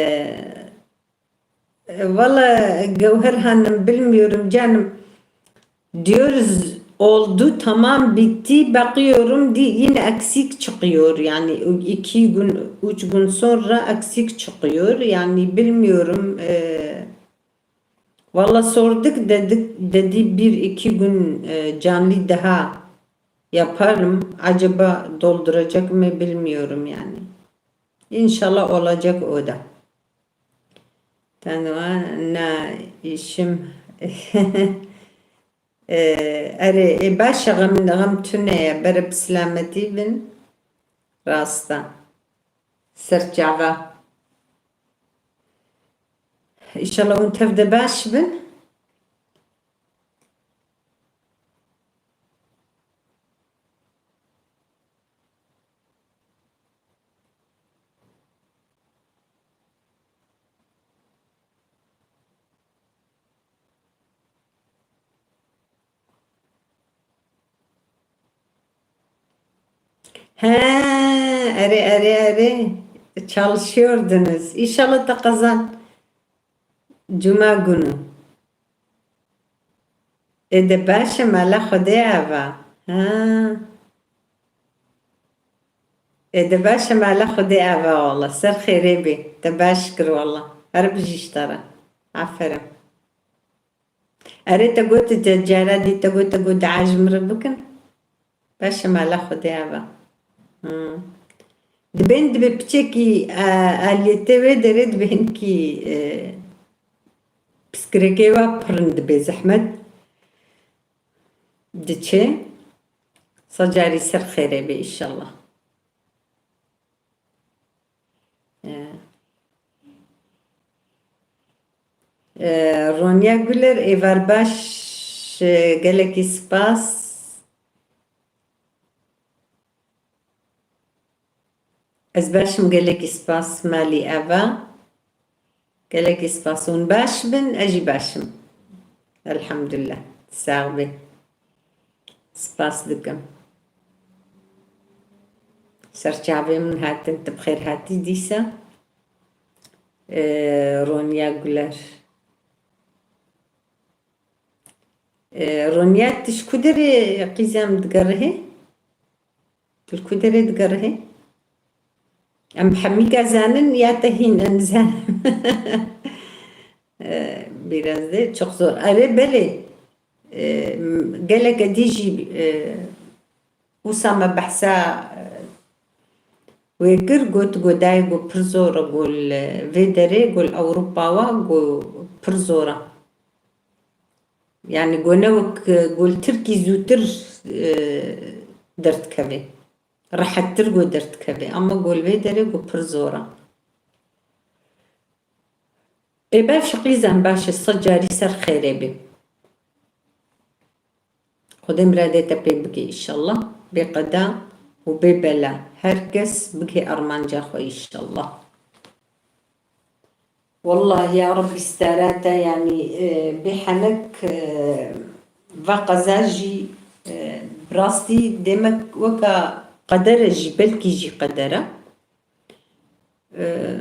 Valla Gewher Hanım, bilmiyorum canım. Diyoruz oldu, tamam, bitti, bakıyorum di-, yine eksik çıkıyor. Yani iki gün, üç gün sonra eksik çıkıyor. Yani bilmiyorum. E, valla sorduk dedik, dedi bir iki gün, e, canlı daha yaparım. Acaba dolduracak mı bilmiyorum yani. İnşallah olacak o da. Tenwa na işim. Ee, erê, ê baş e, xem, xem tune ye, bere bi selametî bin. Rast e. Ser çava. Înşallah hûn tev de baş bin. He, erê, erê, erê. Çalışıyordunuz. İnşallah da kazan. Cuma günü. Ê de baş e, mala Xwedê ava. Ha. Ê de baş e, mala Xwedê ava wala. Ser xêrê bê. Te baş kir wala. Her bijî ji te re. Aferin. Erê te got, te cara dî te got, te got dua ji min re bikin. Baş e, mala Xwedê ava. Hmm. Dibên dibe piçekî, e, aliyetê wê derê dibe hinkî, e, piskirekê wa pirin dibe zehmet. Diçe. Sa carî ser xêrê be, înşallah. E, e, Ronya Guler, êvar baş, e, gelekî spas. Ez baş im, gelekî spas, malî ava. Gelekî spas, hûn baş bin, ez jî baş im. Elhamdulillah. Sax bê. Spas dikim. Ser çavê min hatin, tu bi xêr hatî dîsa. Ee, Ronya Guler. Ee, Ronya, tu ji ku derê qîza min digerihî? Tu li ku derê digerihî? Em hemîka zanin ya te hîn em zanin? Ee, biraz de çok zor. Erê belê. Ee, gelek edî jî, ee, wisa me behsa, ee, wê kir, got, got dayê, got pir zor e, got li vê derê, got li Ewropa wa, got pir zor e. Yani got ne wek, e, got li Tirkî zûtir, e, derdikeve. Rehettir got derdikeve. Ama got li vê derê got pir zor e. Ê baş e qîzan, baş e, sed carî ser xêrê bê. Xwedê miradê te pê bike înşallah. Bê qeda û bê bela. Her kes bike armanca xwe înşallah. Wallahî ya Rabbî, stara te, yanî, e, bê henek, e, va qeza jî, e, bi rastî demek weka qeder e jî, belkî jî qeder e. E,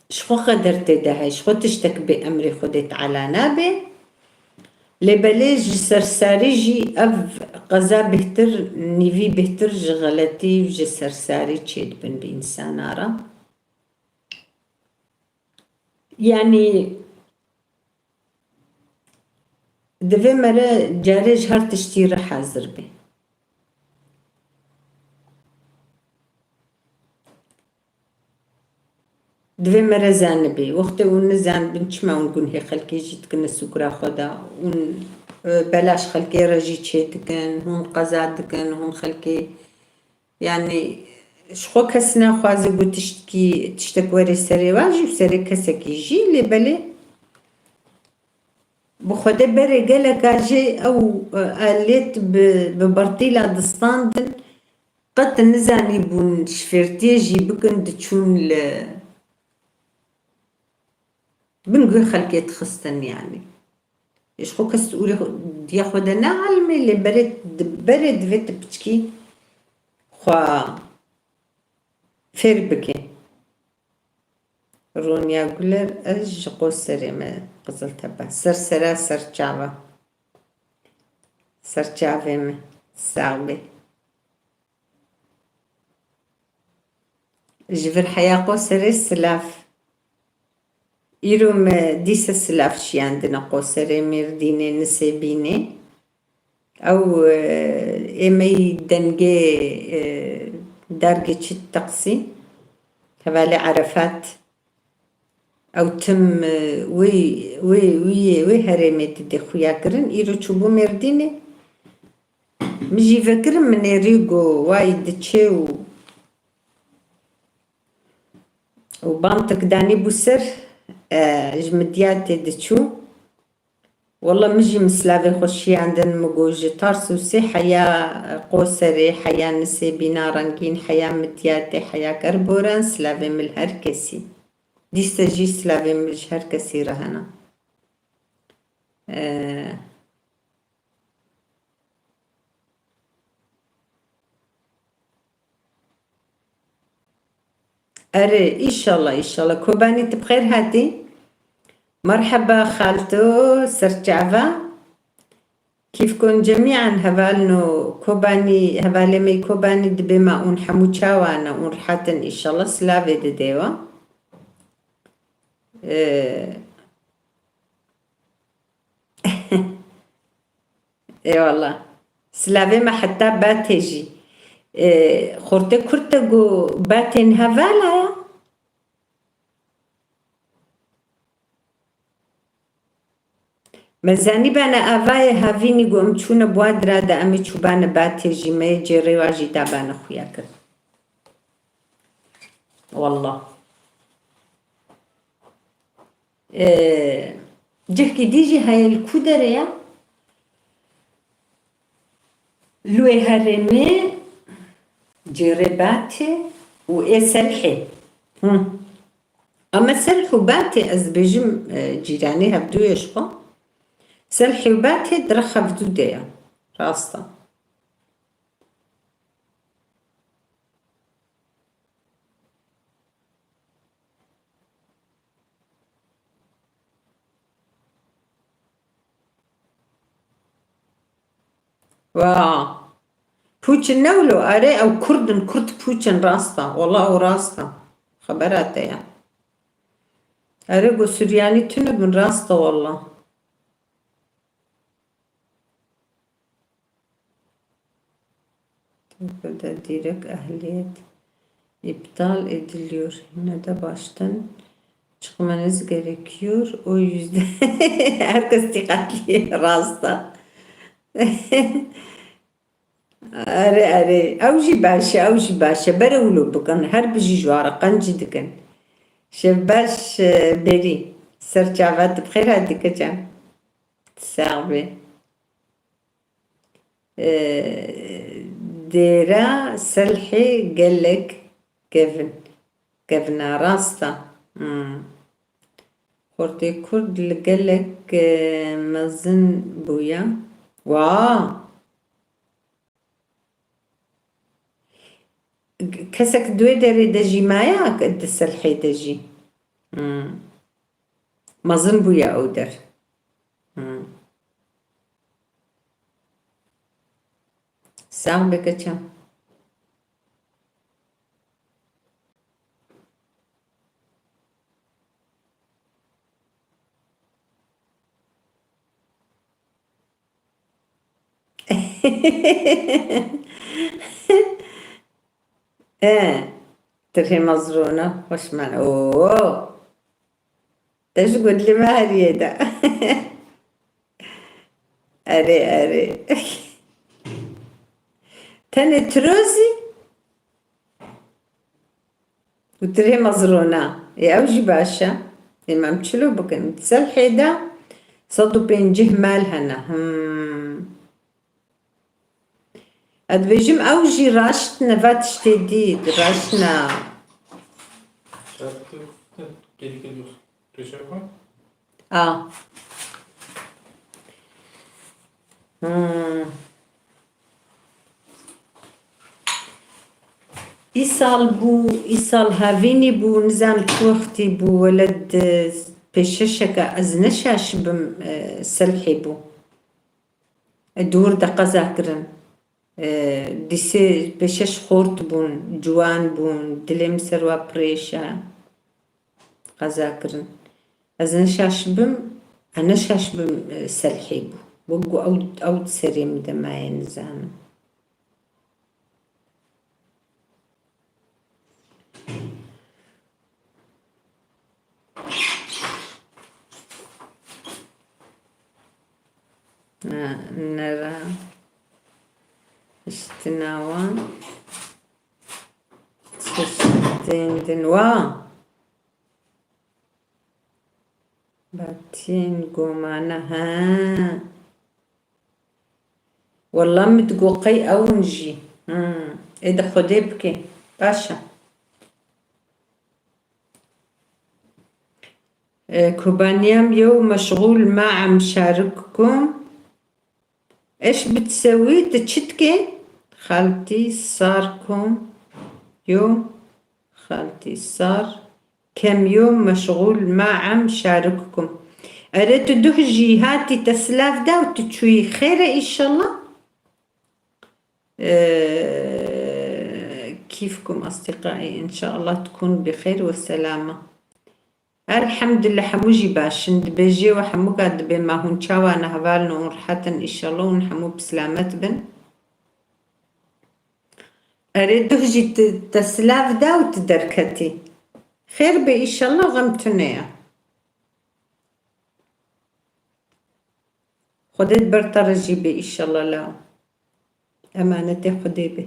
Ji xwe qeder tê de heye, ji xwe tiştek bê emrê Xwedê Teala nabe. Lê belê ji sersarî jî ev qeza bêhtir, nîvî bêhtir ji xeletî û ji sersarî çêdibin bi însana re. Yanî divê mere carê ji her tiştî re hazir be. Divê mere zanibê. Wextê hûn nizanibin, çima hûn gunhê xelkê jî dikin li sûkra xwe de? Hûn, e, bela ji xelkê re jî çêdikin, hûn qeza dikin, hûn xelkê, yanî ji xwe kes naxwaze ku tiştkî, tiştek were serê wan jî û serê kesekî jî, lê belê bi Xwedê berê geleka jê ew, e, aliyet bi, bi bertîla distandin, qet nizanîbûn şfêrtiyê jî bikin, diçûn li bin guhê xelkê dixistin, yanî. Ji xwe kes ûrê xwe, diya xwe de nealimê, lê berê, di-, berê divê tu piçkî xwe fêr bikî. Ronya Guler, ez ji Qoserê me, Qiziltepe. Ser sera, ser çava. Ser çavê me. Sax bê. Ji vir heya Qoserê silav. Îro me dîse silav şiyandine Qoserê, Mêrdînê, Nisêbînê. Ew, e, ê me yî dengê, e, dergê çi teqsî, hevalê Erefat. Ew tim, e, wê, wê, wê, wê herêmê didê xuya kirin. Îro çûbû Mêrdînê. Min jî vekirin, min ê rî got, wayî diçê û, û bantik danîbû ser, e, ji Midyatê diçû. Walla min jî min silavê xwe şiyandin, min got, ji Tarsûsê heya Qoserê, heya Nisêbîna Rengîn, heya Midyatê, heya Kerboran, silavê min li her kesî. Dîse jî silavê min ji her kesî re hene. Ee, Erê, îşallah, îşallah. Kobanî, tu bi xêr hatî. Merheba xalto, serçava. Kîfkon cemîan hevalno Kobanî, hevalê me yî Kobanî dibê ma ûn hemû çawa ne, ûn rihat in, îşallah silavê didê we. Ee, Eyvallah. Silavê me heta Batê jî. Ee, xortê Kurd te got Batê niha vala ya? Me zanîbane avayê havînî got em çûne Buadira de, em ê çûbane Batê jî, me yê cêrê wa jî dabane xuya kir. Wallah. Ee, cihkî dî jî heye li ku derê ya? Li wê herêmê cêrê Batê û ê Selhê. Hı. Ama Selh û Batê ez dibêjim, e, cîranê hevdû ye ji xwe. Selhê û Batê di rex hevdû de ye. Rast e. Wa. Pûçin ne wilo, erê ew Kurd in, Kurd pûçin, rast e. Wala ew rast e. Xebera te ye. Erê got Suryanî tune bin, rast e wala. Türkiye'de direkt ehliyet iptal ediliyor. Yine de baştan çıkmanız gerekiyor. O yüzden herkes dikkatli. Rasta. Erê, erê. Ew jî baş e, ew jî baş e. Bere wilo bikin. Her bijî ji wara qencî dikin. Şevbaş, e, berî. Serçava tu bi xêr hatî keça. Sax be. Ee, Dêra Selhê gelek kevin, kevin a, rast e. Hmm. Xortê Kurd li gelek, e, mezin bûye. Wa! Kesek di wê derê de jî maye, di Selhê de jî? Hmm. Mezin bûye ew der. Hmm. Sax be keçim. E, tirhê mezrûna, xweş mane. Oo. Te ji gundlê me heriyê de. Erê, erê. Tenê tirozî û tirê mezrona. Ê, ew jî baş e. Ê, em çilo bikin. Di Selhê de sed û pêncî mal hene. Hmm. Ez dibêjim ew jî raşt ne, va tiştê dî, raşt ne. A. Hmm. Îsal bû, îsal havînî bû, nizam çi wextî bû, weled, e, pêşeşeke ez neşaş bim, e, Selhê bû. E, dûr de qeza kirin. E, dîsê pêşeş xort bûn, ciwan bûn, dilê min ser wa pirêşe. Qeza kirin. Ez neşaş bim, e, neşaş bim, e, Selhê bû. Wek ku ew, ew di serê min de maye, nizanim. Na, nera. Îştina wan. Tiştên din wa. Batiyên gomane, he. Wela min digot qey ew in jî. Hmm. Ê de Xwedê bike. Baş e. E, Kobaniyam yew meşgûl ma em şarikum. Eş bitsewî tu çi dikê? Xaltî sar kom yo, xaltî sar kem yo meşgûl ma em şarikum. Ere tu duh jî hatî te silav da û tu çûyî xêr e înşallah. Ee, kîfkum asdiqaî, înşallah tkun bi xêr ve selama. Elhemdulillah, hemû jî baş in. Dibêjê we hemûka dibê ma hûn çawa ne, heval ne, hûn rehet in, înşallah hûn hemû bi silamet bin. Erê, duh jî tu, te silav da û tu derketî. Xêr be înşallah, xem tune ye. Xwedê di ber te re jî be înşallah law. Emanetê Xwedê be.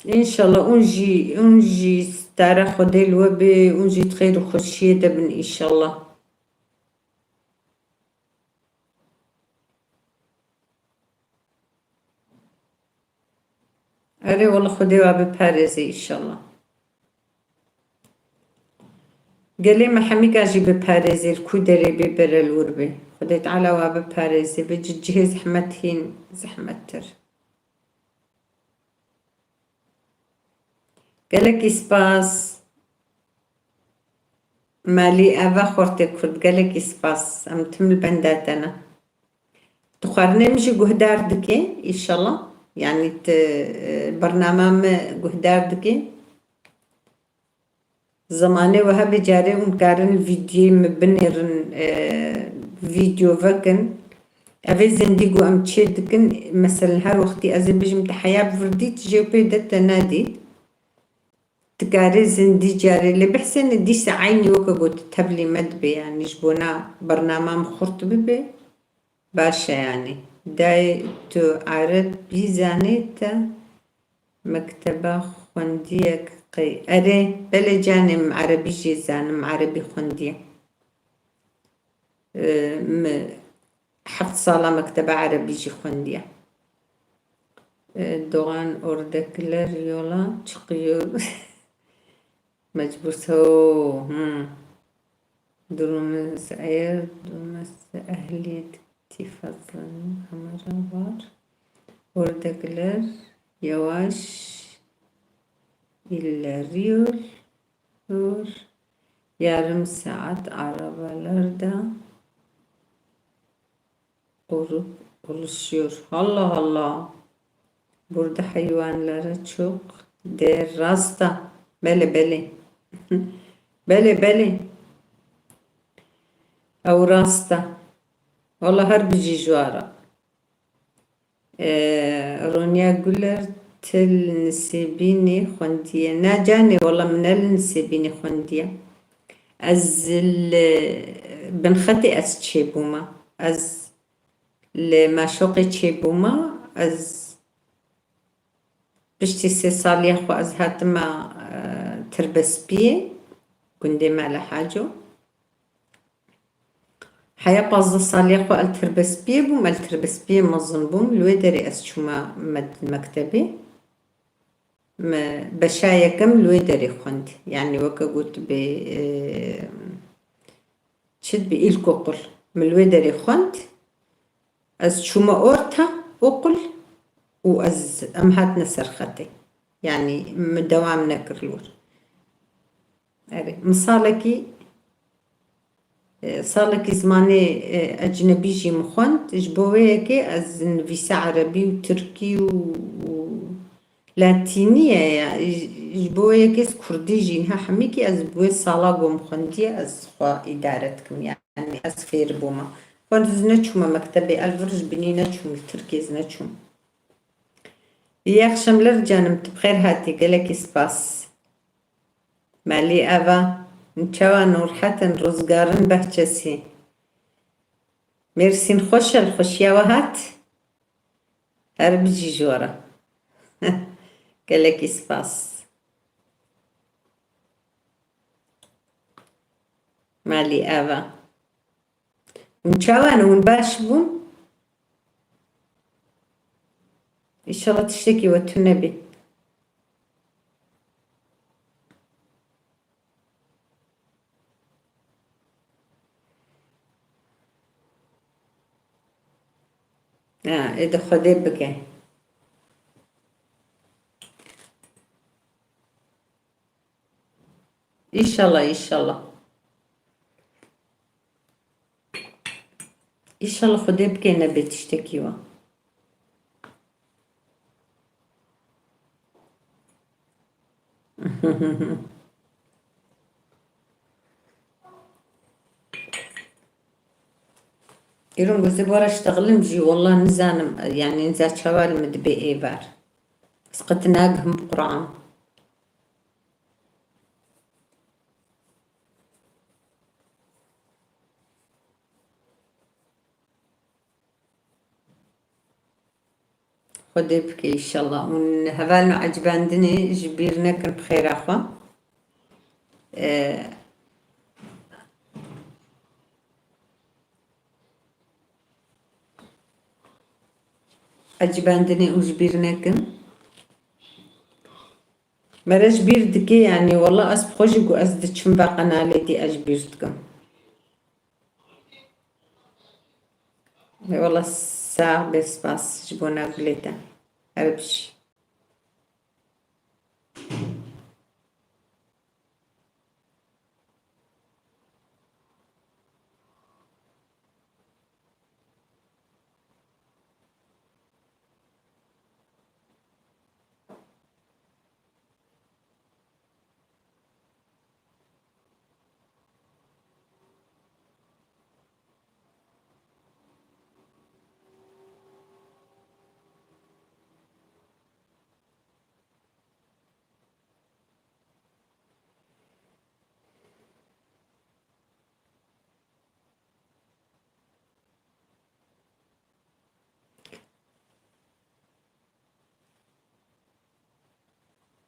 Înşallah hûn jî, hûn jî stara Xwedê li we be, hûn jî di xêr û xweşiyê de bin înşallah. Erê wele Xwedê we biparêze înşallah. Gelê me hemîka jî biparêzê, li ku derê bê bere li wir bê. Xwedê Teala we biparêze, vê cihê zehmet hîn zehmettir. Gelekî spas. Malî Eva Xortê Kurd, gelekî spas. Em tim li benda te ne. Tu xwarinê min jî guhdar dikê, înşallah. Yanî tu, e, bernama min guhdar dikê. Zemanê we hebe carê hûn karin vîdyoyê min binêrin, e, vîdyo vekin. Evê zindî ku em çê dikin, meselen her wextî ez ê bijim te heya bi vir dît, jê pê de te nedît. Dikarê zindî carê lê bihsêne dîsa eynî weke got tevlî me dibe, yanî ji bona bernama min xurt bibe. Baş e yanî. Dayê tu erebî zanê te mekteba xwendiyek qey? Erê, belê canê min erebî jî zanim, erebî xwendiye. Ee, min heft sala mekteba erebî jî xwendiye. Ee, Doğan oradakiler yola çıkıyor. Mecbur so, hmm. Durumunuz eğer durmazsa ehliyet tifatlarının kamera var. Oradakiler yavaş ilerliyor. Dur. Yarım saat arabalarda olup oluşuyor. Allah Allah. Burada hayvanlara çok değer rasta. Bele bele. Bele bele. Ew rasta. Wala her bijî ji we re. Ee, Ronya Güler, te li Nisêbînê xwendiye? Na canê, wela min ne li Nisêbînê xwendiye. Ez li Binxetê ez çêbûme. Ez li Meşoqê çêbûme. Ez piştî sê saliya xwe ez hatime, e, Tirbespiyê, gundê Mele Haco. Heya pazdeh saliya xwe el Tirbespiyê bûm, el Tirbespiyê mezin bûm. Li wê derê ez çûme med-, mektebê. Me beşa yekem li wê derê xwend. Yanî weke gotibê, e, çi dibê, îlkokul. Min li wê derê xwend. Ez çûme orta okul û ez, em hatine ser xetê. Yanî min dewam nekir li wir. Erê, min salekî, e, salekî zimanê, e, ecnebî jî min xwend. Ji bo wê yekê ez nivîsa erebî û tirkî û, û latînî ye ya. Ji, ji bo wê yekê ez kurdî jî niha hemîkî ez bi wê sala ku min xwendiye ez xwe îdare dikim. Yanî ez fêr bûme. Xwend ez neçûme mektebê, ez vir ji binî neçûm, li Tirkiyê ez neçûm. İyi akşamlar canım, tu bi xêr hatî, gelekî spas. Malî Eva, çawa norhetin, rizgarin behçesî. Mêrsîn xweş e, li xweşiya we hat. Her bijî ji we re. Gelekî spas. Malî Eva. Hûn çawa ne? Hûn baş bûn? Înşallah tiştekî we tune bî. Ha, ê de Xwedê bike. Înşallah, înşallah. Înşallah Xwedê bike nebe tiştekî wa. Îro gozê bora ştexilim jî, wallah nizanim, yanî niza çawa li min dibe êvar. Ez qet nagihim bi Qur'an. Xwedê bike înşallah. Hûn hevalno ecibandinê ji bîr nekin bi xêra xwe. Ee, ecibandinê û ji bîr nekin. Mere ji bîr dike, yanî wela ez bi xwe jî ku ez diçim ve qenalê dî ez ji bîr dikim. Ê wela sax bê, spas ji bona gulê te. Her bijî.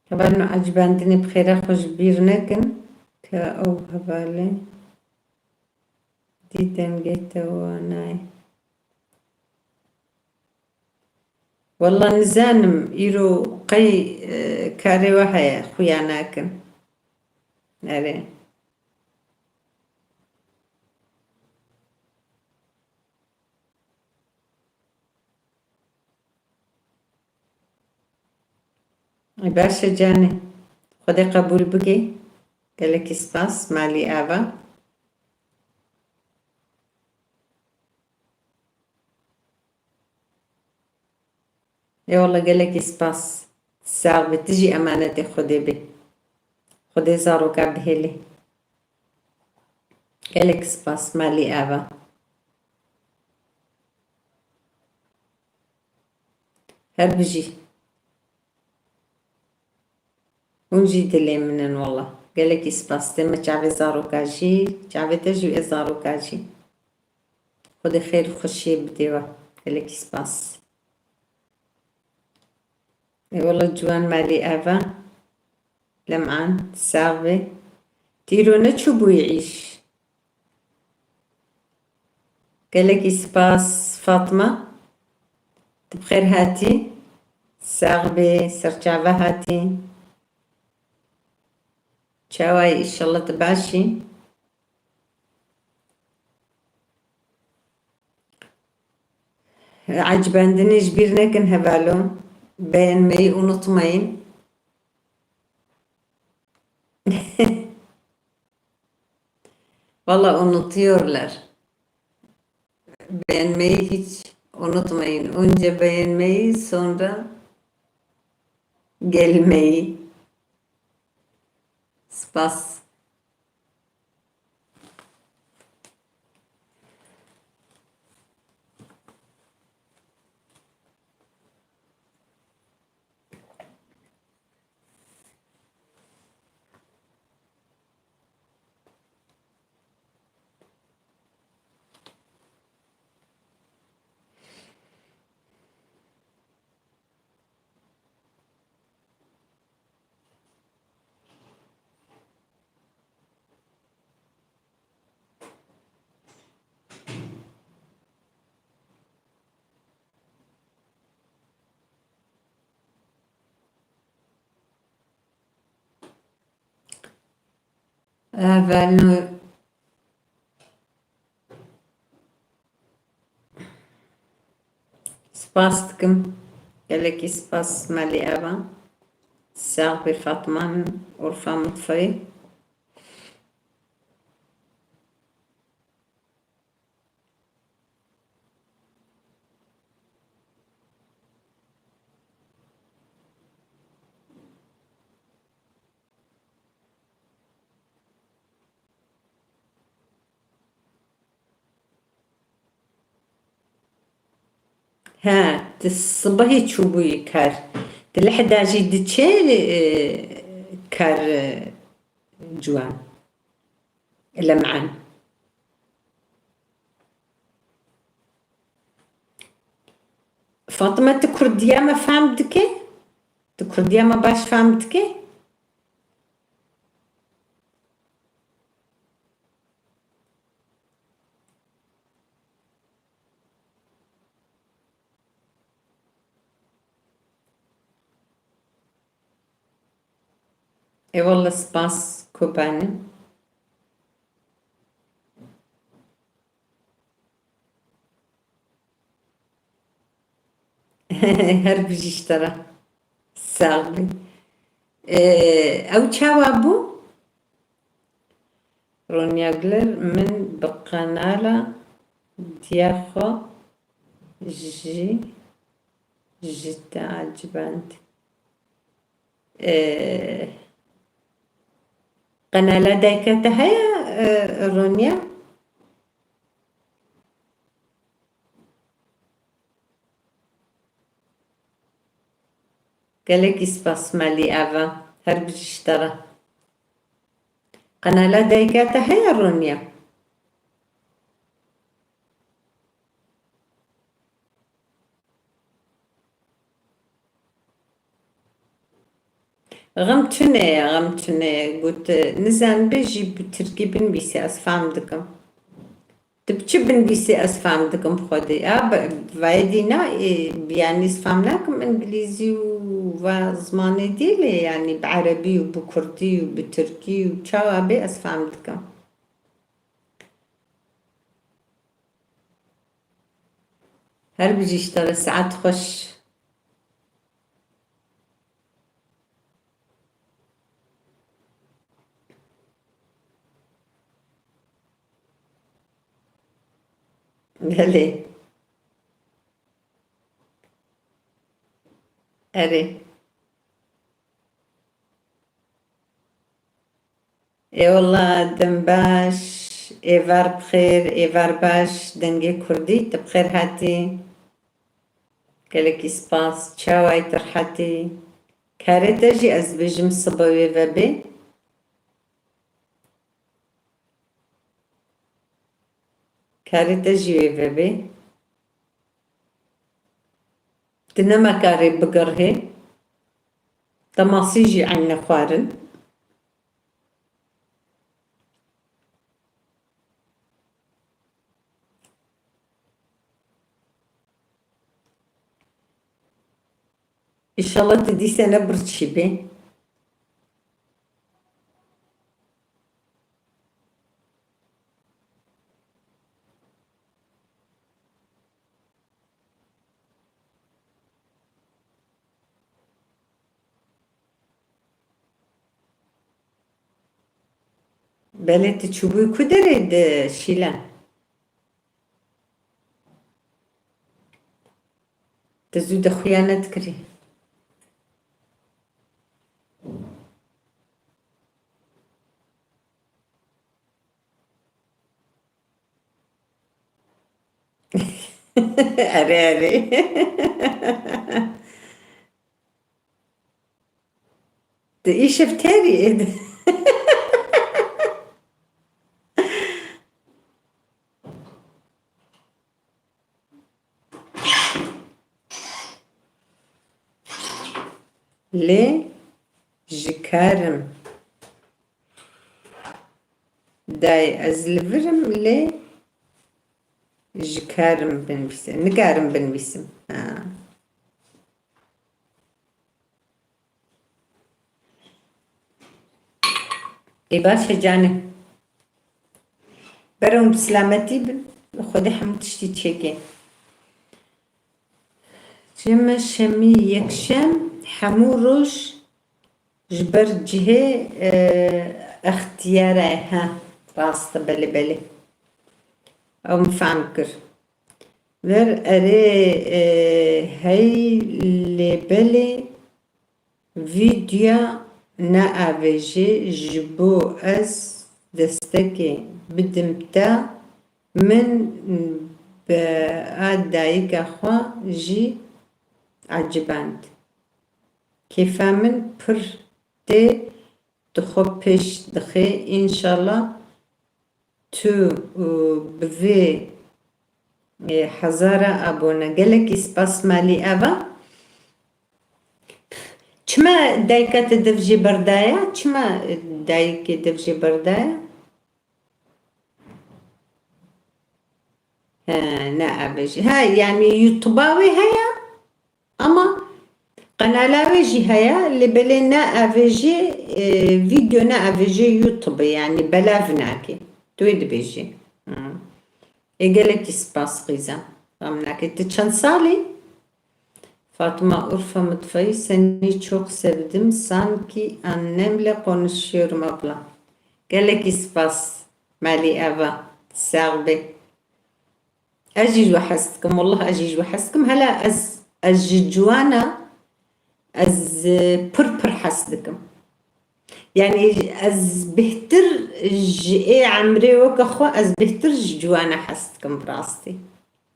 Hevalno ecibandinê bi xêra xwe ji bîr nekin ke ew hevalê dî dengê te wa nayê. Wela nizanim îro qey, e, karê we heye, xuya nakin. Erê. Baş e canê. Xwedê qebûl bike. Gelekî spas, malî ava. Eyvallah, gelekî spas. Sax bî, tu jî emanetê Xwedê bî. Xwedê zaroka bihêlî. Gelek spas, malî ava. Her bijî. Hûn jî dilê min in wela. Gelekî spas. Dê me çavê zaroka jî, çavê te jî û ê zaroka jî. Xwedê xêr û xweşiyê bidê we. Gelekî spas. Ê wela ciwan malî ava. Lem'an, sax bê. Tîro neçûbûyî îş. Gelekî spas Fatma. Tu bi xêr hatî. Sax bê, serçava hatî. Çawa yî, înşallah tu baş î. Ecibandinê ji bîr nekin hevalo. Beğenmeyi unutmayın. Valla unutuyorlar. Beğenmeyi hiç unutmayın. Önce beğenmeyi, sonra gelmeyi. Spas. Evel Spas dikim. Gelekî spas Melî Eva. Sax bî Fatma min, Urfa Mutfayî. He, tu sibehê çûbûyî kar. Tu lehda jî diçe, e, kar, e, ciwan. Lem'an. Fatime, tu kurdiya me fehm dike? Tu kurdiya me baş fehm dike? Ê wele spas Kobanî. Her bijî ji te re. Sax bî. Ee, ew çawa bû? Ronya Güler, min bi qenala diya xwe jî ji te eciband. Ee, qenala dayika te heye, ee, Ronya? Gelekî spas Melî Eva. Her bijî ji te re. Qenala dayika te heye Ronya? Xem tune ye, xem tune ye. Got, nizanibe jî bi tirkî binivîse, ez fehm dikim. Tu bi çi binivîsî ez fehm dikim xwedî. Ya, bi, vayê dîna, ê, yanî ez fehm nakim îngilîzî û va zimanê dî lê, yanî bi erebî û bi kurdî û bi tirkî û çawa bê ez fehm dikim. Her bijî ji te re, saet xweş. Belê. Erê. Ê wela, dem baş, êvar bi xêr, êvar baş, dengê kurdî, tu bi xêr hatî. Gelekî spas, çawayî tu rehetî. Karê te jî ez dibêjim sibe wê vebê. Karê te jî wê vebê. Tu nema karê bigirhê. Te masî jî eynî xwarin. Înşallah tu dîse ne birçî bê. Belê tu çûbûyî ku derê di Şîlan? Te zû de xuya nedikirî. Erê, erê. Tu îşev terî êdî. Lê ji karim. Dayê, ez li vir im, lê ji karim binivîsim. Nikarim binivîsim. Ha. Ê baş e canê. Berew bi silametî bin. Xwedê hemû tiştî çêke. Çeme şemî yekşem hemû roj ji ber cihê, e, extiyar e. Ha, rast e, belê, belê. Ew min fehm kir. Ver erê, e, hey lê belê. Vîdyoya neavêjê ji bo ez destekê bidim te, min bi a dayika xwe jî eciband. Kêfa min pir tê, tu xwe pêş dixê, înşallah. Tu, û bi vê, e, hezara abone. Gelekî spas malî Eva. Çima dayika te dev jê berdaya? Çima dayikê dev jê berdaya? He, ne avêjî. He, yani YouTube-a wê heye. Ama qenala wê jî heye, lê belê ne avêjê, e, vîdeo ne avêjê YouTube, yani belav nake. Tu wê dibêjî. Hmm. Ê gelekî spas qîzan. Xem nake. Tu çend salî? Fatma Urfa Mutfayı, seni çok sevdim. Sanki annemle konuşuyorum abla. Gelekî spas. Malî Eva. Sax bê. Ez jî ji we hez dikim, wallah ez jî ji we hez dikim. Hela ez, ez ji ciwana, ez, e, pir pir hez dikim. Yani ez bêhtir ji ê emrê weke xwe, ez bêhtir ji ciwana hez dikim bi rastî.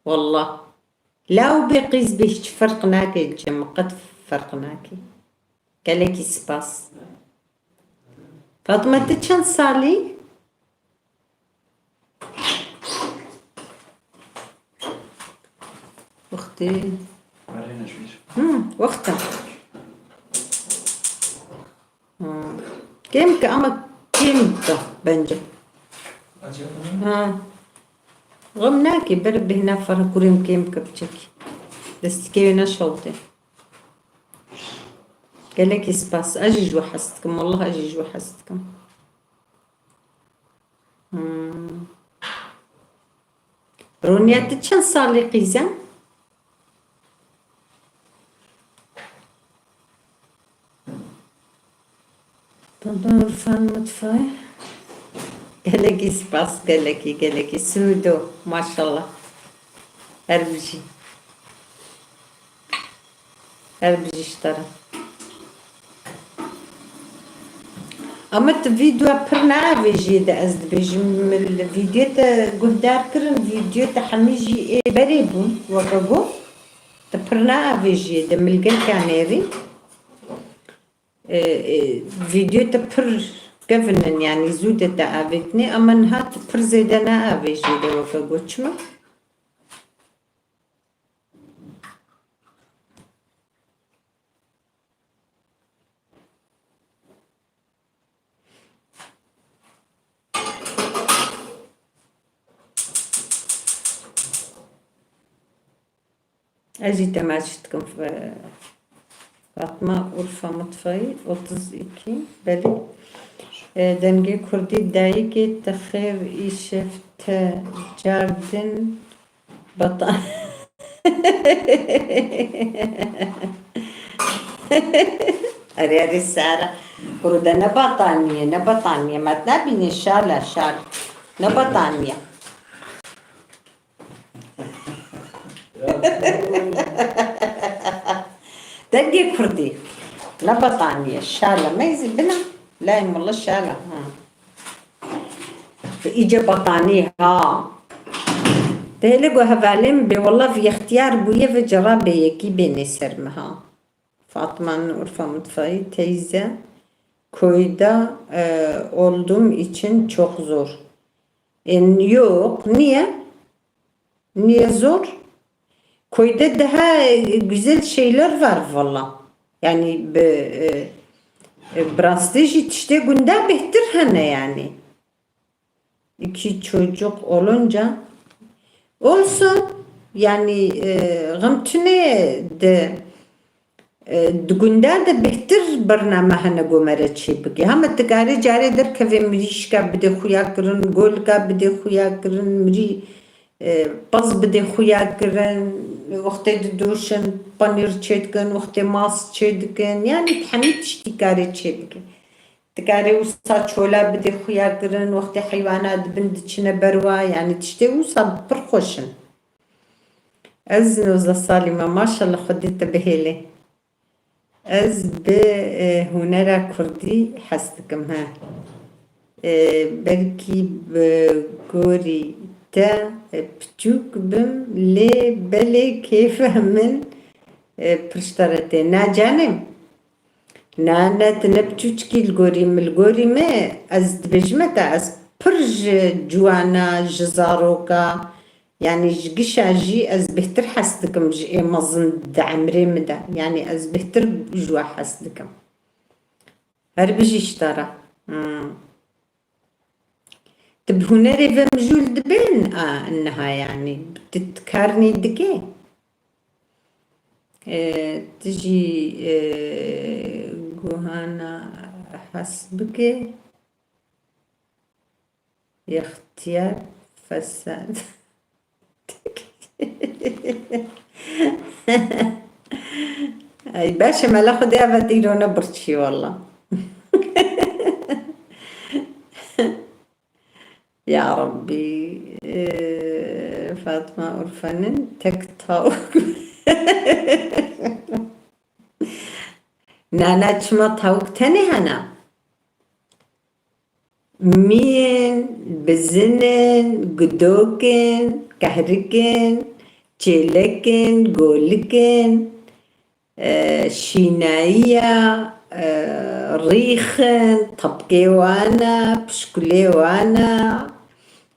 Wallah. Law bê qîz bê hiç ferq nake, cem qet ferq nake. Gelekî spas. Fatma, tu çend salî? Wextê. Merê neşwîr. Hmm, wext e. Hmm. Kêm ke ama kêm ke bence. Acaba? Ha. Xem nake, ber bêhna fera kurêm kêm ke biçek. Destikê wê neşewite. Gelekî spas. Ez jî ji we hez dikim. Wallah ez jî ji we hez dikim. Hmm. Roniya, tu çend salî qîz e? Pardon, Urfan Mutfay. Gelekî spas, gelekî, gelekî. Suudo, maşallah. Her bijî. Her bijî ji te re. Ama tu vîdyoya pir neavêjiyê de ez dibêjim, min li vîdyoyê te guhdar kirin, vîdyoyê te hemî jî ê berê bûn, weke got, tu pir neavêjiyê de, min li gel ka nêrî. E, e, vîdyoyê te pir kevin in, yanî zû de te avêtinê, ama niha tu pir zêde neavêjiyê de, weke got, çima? Ez jî temaşe dikim, F-, Fatma Urfa Mutfayî, otuz iki, belê. E, dengê kurdî dayikê te xêr, îşev te cardin batan. Erê, erê, Sara. Kuru de ne bataniye, ne bataniye. Mat nabîne şala, şal. Ne bataniye. Dengê kurdî. Ne bataniye. Şala. Meyzî bina. Layim wala şala. Ha. Îce batanî ha. Dê li ku hevalê min bê, wela vî extiyar bûye ve cerabê yekî bênê ser min ha. Fatma Urfa Mutfayî teyze, köyde, e, olduğum için çok zor. E, yok, niye? Niye zor? Köyde daha, e, güzel şeyler var valla. Yani bi, e, e, bi rastî jî tiştê gunda bêhtir hene yani. İki çocuk olunca olsun yani, e, xem tune de, e, di gunda de bêhtir bername hene ku me re çê bike. Hema dikarê carê derkeve mirîşka bide xuya kirin, golika bide xuya kirin, mirî, e, pez bide xuya kirin, wextê didoşin panîr çê dikin, wextê mas çê dikin. Yani hemî tiştî karê çê bike. Dikarê wisa çola bide xuya kirin, wextê heywana dibin diçine ber wa, yani tiştê wisa pir xweş in. Ez nozdeh salî me, maşallah Xwedê te bihêlê. Ez bi, e, hunera kurdî hes dikim, he. E, belkî bi gorî te, e, piçûk bim, lê belê kêfa min, e, pir ji te re tê. Na canê min. Na, ne, tu ne piçûçikî li gorî min, li gorî me, ez dibêjime te, ez pir ji ciwana, ji zaroka, yanî ji gişa jî ez bêhtir hes dikim ji ê mezin di emrê min de. Yanî ez bêhtir ji we hes dikim. Her bijî ji te re. Hmm. Tu bi hunerê ve mijûl dibên, a, niha yanî. Tu, tu karnî dikê. E, tu jî, e, guhana hes bike. Yextiyar fesad. Ay, baş e, mela Xwedê eve dîro ne birçî walla. Ya Rabbî, e, Fatma Urfenin tek tawuk. Nana, çima tawuk tenê hene? Mîn, bizinin, gudokin, kehrikin, çêlekin, golikin, e, şînayiya, e, rîxin, tepkê wana, pişkulê wana,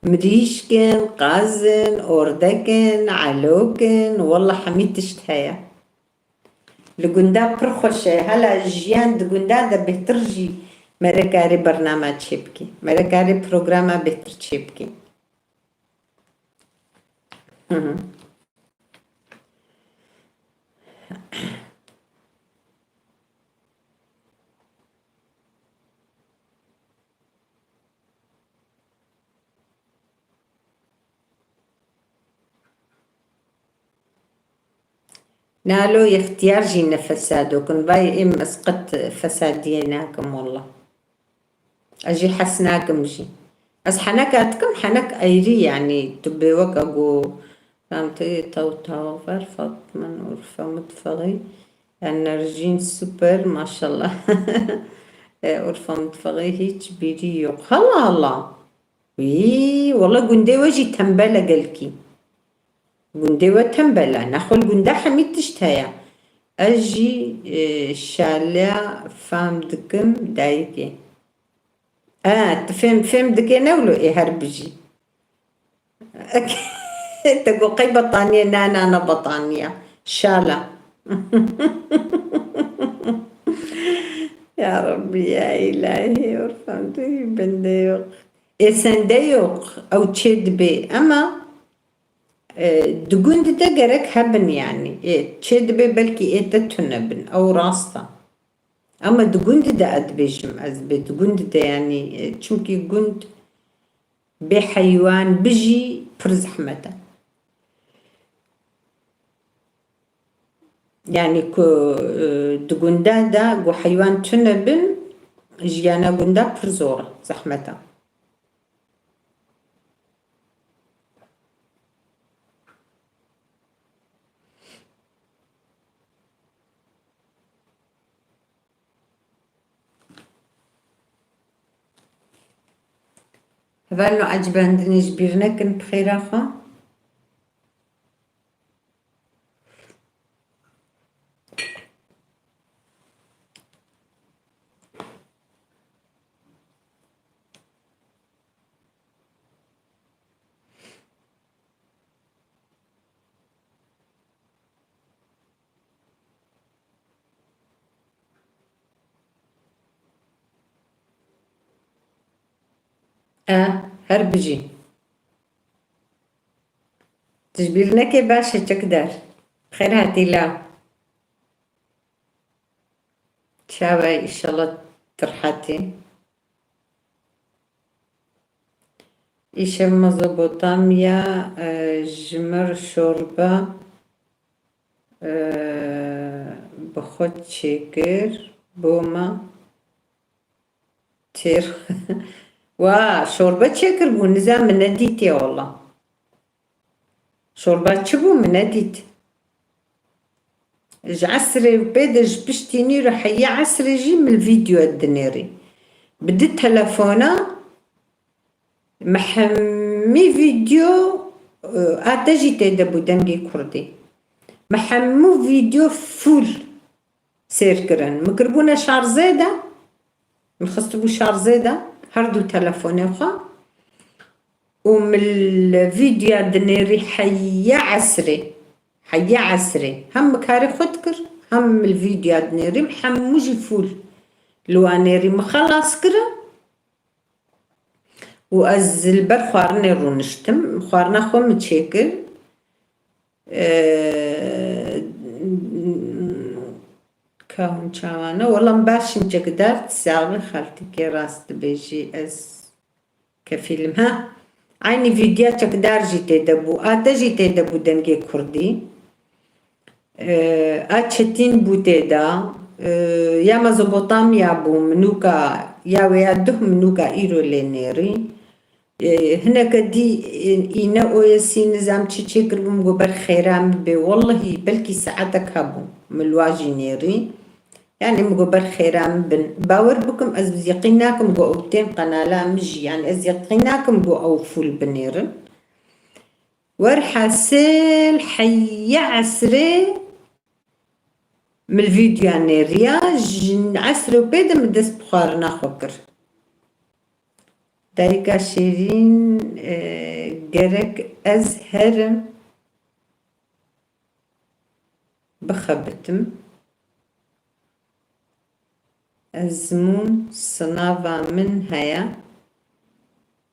mirîşkin, qazin, ordekin, elokin, walla hemî tişt heye. Li gunda pir xweş e. Hela jiyan di gunda de bêhtir jî mere karê bernama çêbikî. Mere karê programa bêhtir çêbikî. Hı hı. Nalo yextiyar jî ne fesado kin. Vay êm ez qet fesadiyê nakim walla. Ez jî hes nakim jî. Ez heneka dikim, henek eyrî, yanî tu bê weke ku Çanteyê taw taw ver Fatma, Urfa mutfaxî. Enerjîn super, maşallah. E, Urfa mutfaxî hiç bîrî yok. Hala hala. Wî, wala gundê we jî tembel e gelkî. Gundê we tembel e. Nexwe li gunda hemî tişt heye. Ez jî, e, şaliya fam dikim dayikê. E, tu fêm, fêm dikê ne wilo ê her bijî. Te got qey betaniye, na, na, na betaniye. Şala. Ya Rabbi, ya Îlahî, Urfan, tu bende yok. Ê sende yok, ew çê dibê. Ema, e, di gund de gerek hebin yani. Ê çê dibê belkî ê te tune bin. Ew rast e. Ema di gund de ez dibêjim, ez dibê di gund de yani, e, çimkî gund bê heywan bijî pir zehmet e. Yani ku, e, di gunda de ku heywan tune bin, jiyana gunda pir zor e, zehmet e. Hevalno, ecibendinê ji bîr nekin, bi xêra xwe. E, her bijî. Tu ji bîr neke, baş e çekder. Xêr hatî la. Çawa, înşallah tu rehet î. Îşev Mezopotamya, e, ji me re şorba, e, bi xwe çêkir, bo me têr. Wa, şorba çêkir bû, niza min nedîtiye wala. Şorba çi bû, min nedît. Ji esrê û pê de, ji piştî nîro heyê esrê jî min vîdeo dinêrî. Bi di telefona me hemî vîdeo, e, a te jî tê de bû dengê kurdî. Me hemû vîdeo full sêr kirin. Min kiribûne şarzê de, min xistibû şarzê de her du telefonê xwe û min li vîdya dinêrî heya esrê. Heya esrê. Hem min karê xwe dikir, hem min li vîdya dinêrî, hemû jî fûl li wan nêrî. Min xelas kirin û ez li ber xwarinê rûniştim. Xwarina xwe min çêkir. Ee, ka hûn çawa ne? Wela em baş in çekdar, saxî xaltikê, rast dibêjî, ez kefîl im. Ha, eynî vîdya çekdar jî tê de bû, a te jî tê de bû dengê kurdî. Ee, a Çetîn bû tê de, ee, ya Mezopotamya bû, minûka, ya wê ya duh minûka îro lê nêrî. E, hineke dî, e, îne O S nizam çi çêkiribû, min got ber xêra min bê. Wellehî belkî saetek hebû min li wa jî nêrî. Yani min got ber xêra min bin. Bawer bikim, ez yeqîn nakim ku ew tên qenala min jî. Yani ez yeqîn nakim ku ew fûl binêrin. Werhasil heya esrê min vîdyoya nêriya, ji esrê û pê de min dest bi xwarina xwe kir. Dayika Şêrîn, e, gerek ez herim bixebitim. Ezmûn sinava min heye.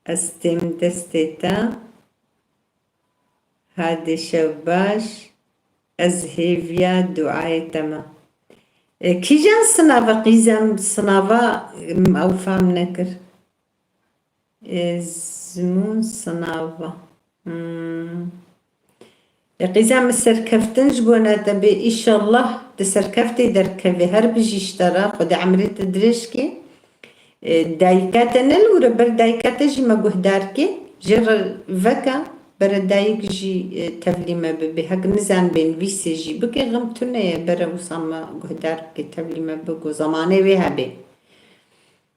Ez têm destê te. Hadê şev baş. Ez hêviya duayê te me. E, kîjan sinava, qîzem sinava, em, ew fam nekir? E, zimûn sinava. Hmm. E, qîza min serkeftin ji bona te bê. Îşallah di serkeftê derkevê. Her bijî ji te re. Xwedê emrê te dirêj kê. E, dayika te ne li wir e, ber dayika te jî me guhdar kê. Jê re veke, bere dayik jî, e, tevlî me bibe. Hek nizan bê nivîsê jî bike, xim tune ye, bere wisa me guhdar bike, tevlî me bigo, zemanê wê hebe.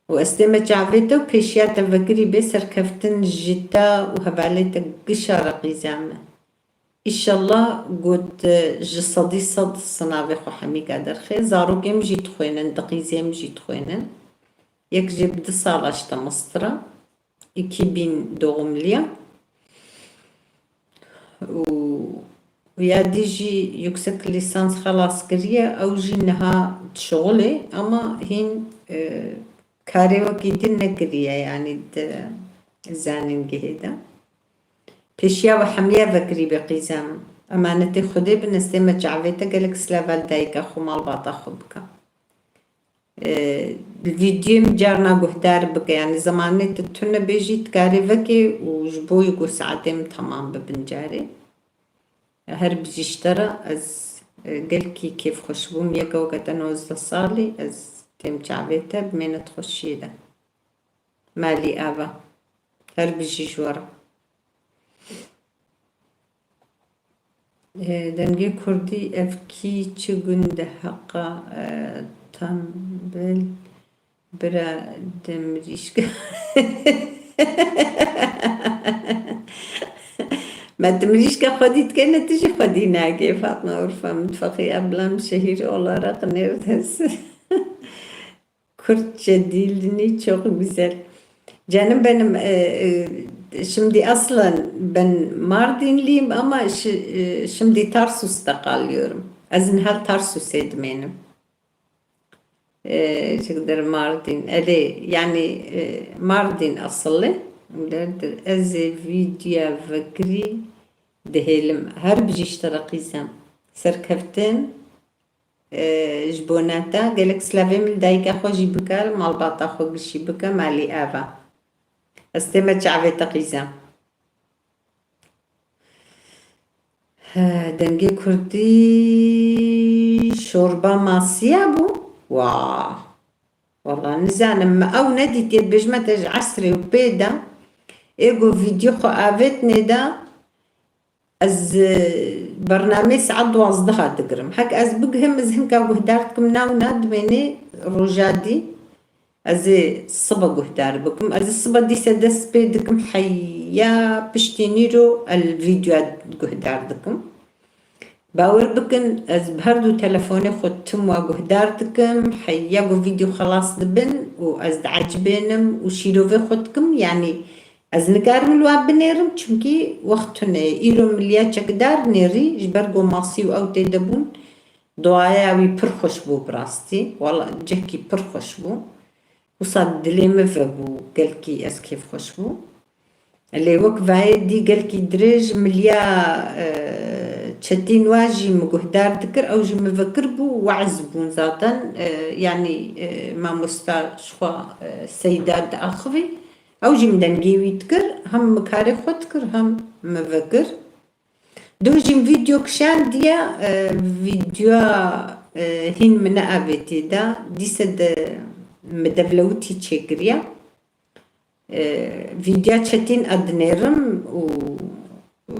Û ez tê me çavê te û pêşiya te vekirî bê serkeftin ji te û hevalê te gişa re qîza me. Îşallah got, e, ji sedî sed sinavê xwe hemîka derxê. Zarokê min jî dixwênin, diqîzê min jî dixwênin. Yek jê bi du sala ji te mestir e. iki bin doğumluya. Û ya dî jî yüksek lisans xelas kiriye, ew jî niha dişuxulê, ama hîn, e, karê wekî din nekiriye, yanî di zanîngehê de. Pêşiya we hemiya vekirî be qîzem. Emanetê Xwedê bin, ez tê me çavê te, gelek silav li dayika xwe, malbata xwe bike. E, vîdyoyê min carna guhdar bike, yanî zemanê tu tune bê jî dikarê vekê û ji bo ku saetê min temam bibin carê. Her bijî ji te re, ez, e, gelkî kêfxweş bûm, yeka weke te nozdeh salî, ez têm çavê te, bimêne di xweşiyê de. Malî ava. Her bijî ji we re. E, dengê kurdî ev kî çi gund e heqa, e, tembel bira de mirîşka. Me tu mirîşka xwedî dikene, tu jî xwedî nake Fatma Urfa, mutfaqî ablam şehir olarak neredesin? Kürtçe dilini çok güzel. Canım benim, e, e, şimdi aslen ben Mardinliyim ama şi-, e, şimdi Tarsus'ta kalıyorum. Ez niha Tarsusê dimênim. E, çiqdir Mardin, elê, yani, e, Mardin asıllı. Öyledir. Ez ê vîdya vekirî dihêlim. Her bijî ji te re qîzem. Serkeftin. E, ji bo neta, gelek silavê min dayika xwe jî bike, malbata xwe gişî bike, malî ava. Ez tê me çavê te qîzem. He, dengê kurdî şorba masiya bû? Wa. Wala nizanim, me ew nedîtiye, dibêjime te ji esrê û pê de. Ê ku vîdyo xwe avêtinê de, Ez, e, bernameyê saet duwazdeh digirim. Hek ez bigihim, ez hinka guhdar dikim, na û na dimênê roja dî. Ez ê sibe guhdar bikim. Ez ê sibe dîse dest pê dikim, heya piştî nîro el vîdyoya guhdar dikim. Bawer bikin, ez bi her du telefonê xwe tim wa guhdar dikim. Heya ku vîdyo xelas dibin û ez diecibênim û şîrovê xwe dikim. Yanî, Ez nikarim li wan binêrim, çimkî wext tune ye. Îro min liya çekdar nêrî, ji ber ku masî û ew tê de bûn, duaya wî pir xweş bû bi rastî. Wala cihkî pir xweş bû. Wisa dilê min vebû, gelkî ez kêfxweş bû. Lê wek vayê dî gelkî dirêj min liya, e, Çetîn wa jî min guhdar dikir, ew jî min vekir bû, we'iz bûn zaten. E, yanî, e, mamosta ji xwe, e, Seyda diaxivî. Ew jî min dengê wî dikir, hem min karê xwe dikir, hem min vekir. Duh jî min vîdeo kişandiye, e, vîdeoya, e, hîn min neavêtiye de, dîse de min devlewitî çêkiriye. E, vîdeoya Çetîn a dinêrim û, e,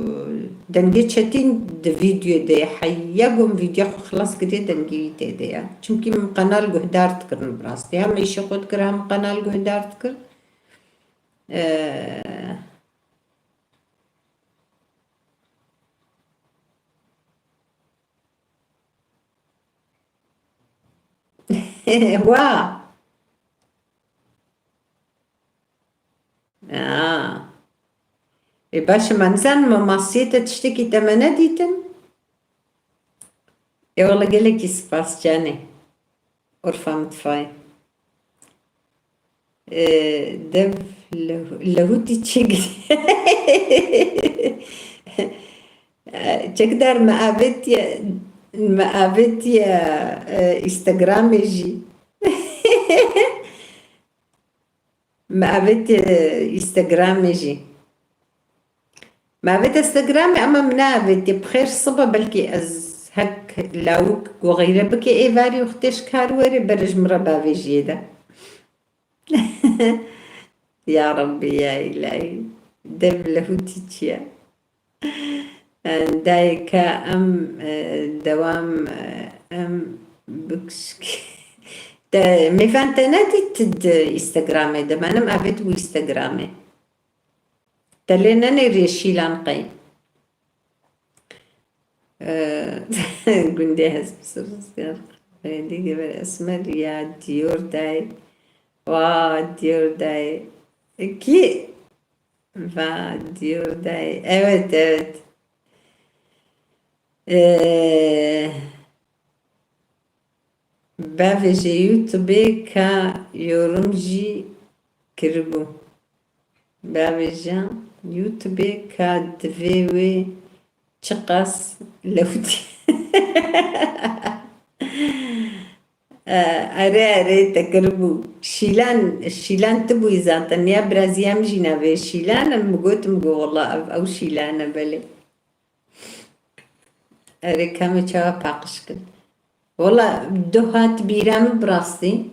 dengê Çetîn di vîdeoyê de ye. Heya ku min vîdeoya xwe xilas kiriye, dengê wî tê de ye. Çimkî min qenal guhdar dikirin bi rastî. Hem îşê xwe dikir, hem qenal guhdar dikir. E, Wa! Aa. Ê baş e, me nizanim, me masiyê te tiştekî te me nedîtin. Ê wele gelekî spas canê. Urfa mitfayê. Ê, dev lehu-, lehûtî çêkiriye. Çekdar me avêtiye, me avêtiye, e, Instagramê jî. Me avêtiye Instagramê jî. Me avêt Instagramê, ama min neavêtiye. Bi xêr sibe belkî ez hek lawik ku xeyre bike êvarî wextê ji kar were, bere ji min re bavêjiyê de. Ya Rabbî, ya Îlahî. Dev lehûtî çi ye? Dayê ke em, e, dewam, e, em bikşk-, te, mêvan te nedît di Instagramê de, benim avêt bû Instagramê. Te lê nenêriye Şîlan qey. E, gundê hezbî Rizgar. Xwedî geber Esmer ya diyor dayê. Wa diyor dayê. Kî? Va diyor dayê. Evet, evet. Ee, bavêje YouTubeê ka yorum jî kiribû. Bavêje YouTubeê ka divê wê çiqas lewtî. Erê, erê, te kiribû. Şîlan, Şîlan tu bûyî zaten. Ya birazîya min jî navê Şîlan e, min got, min got, "Wela ev, ew Şîlan e, belê." Erê, ka me çawa paqij kir. Wela du hat bîra min bi rastî.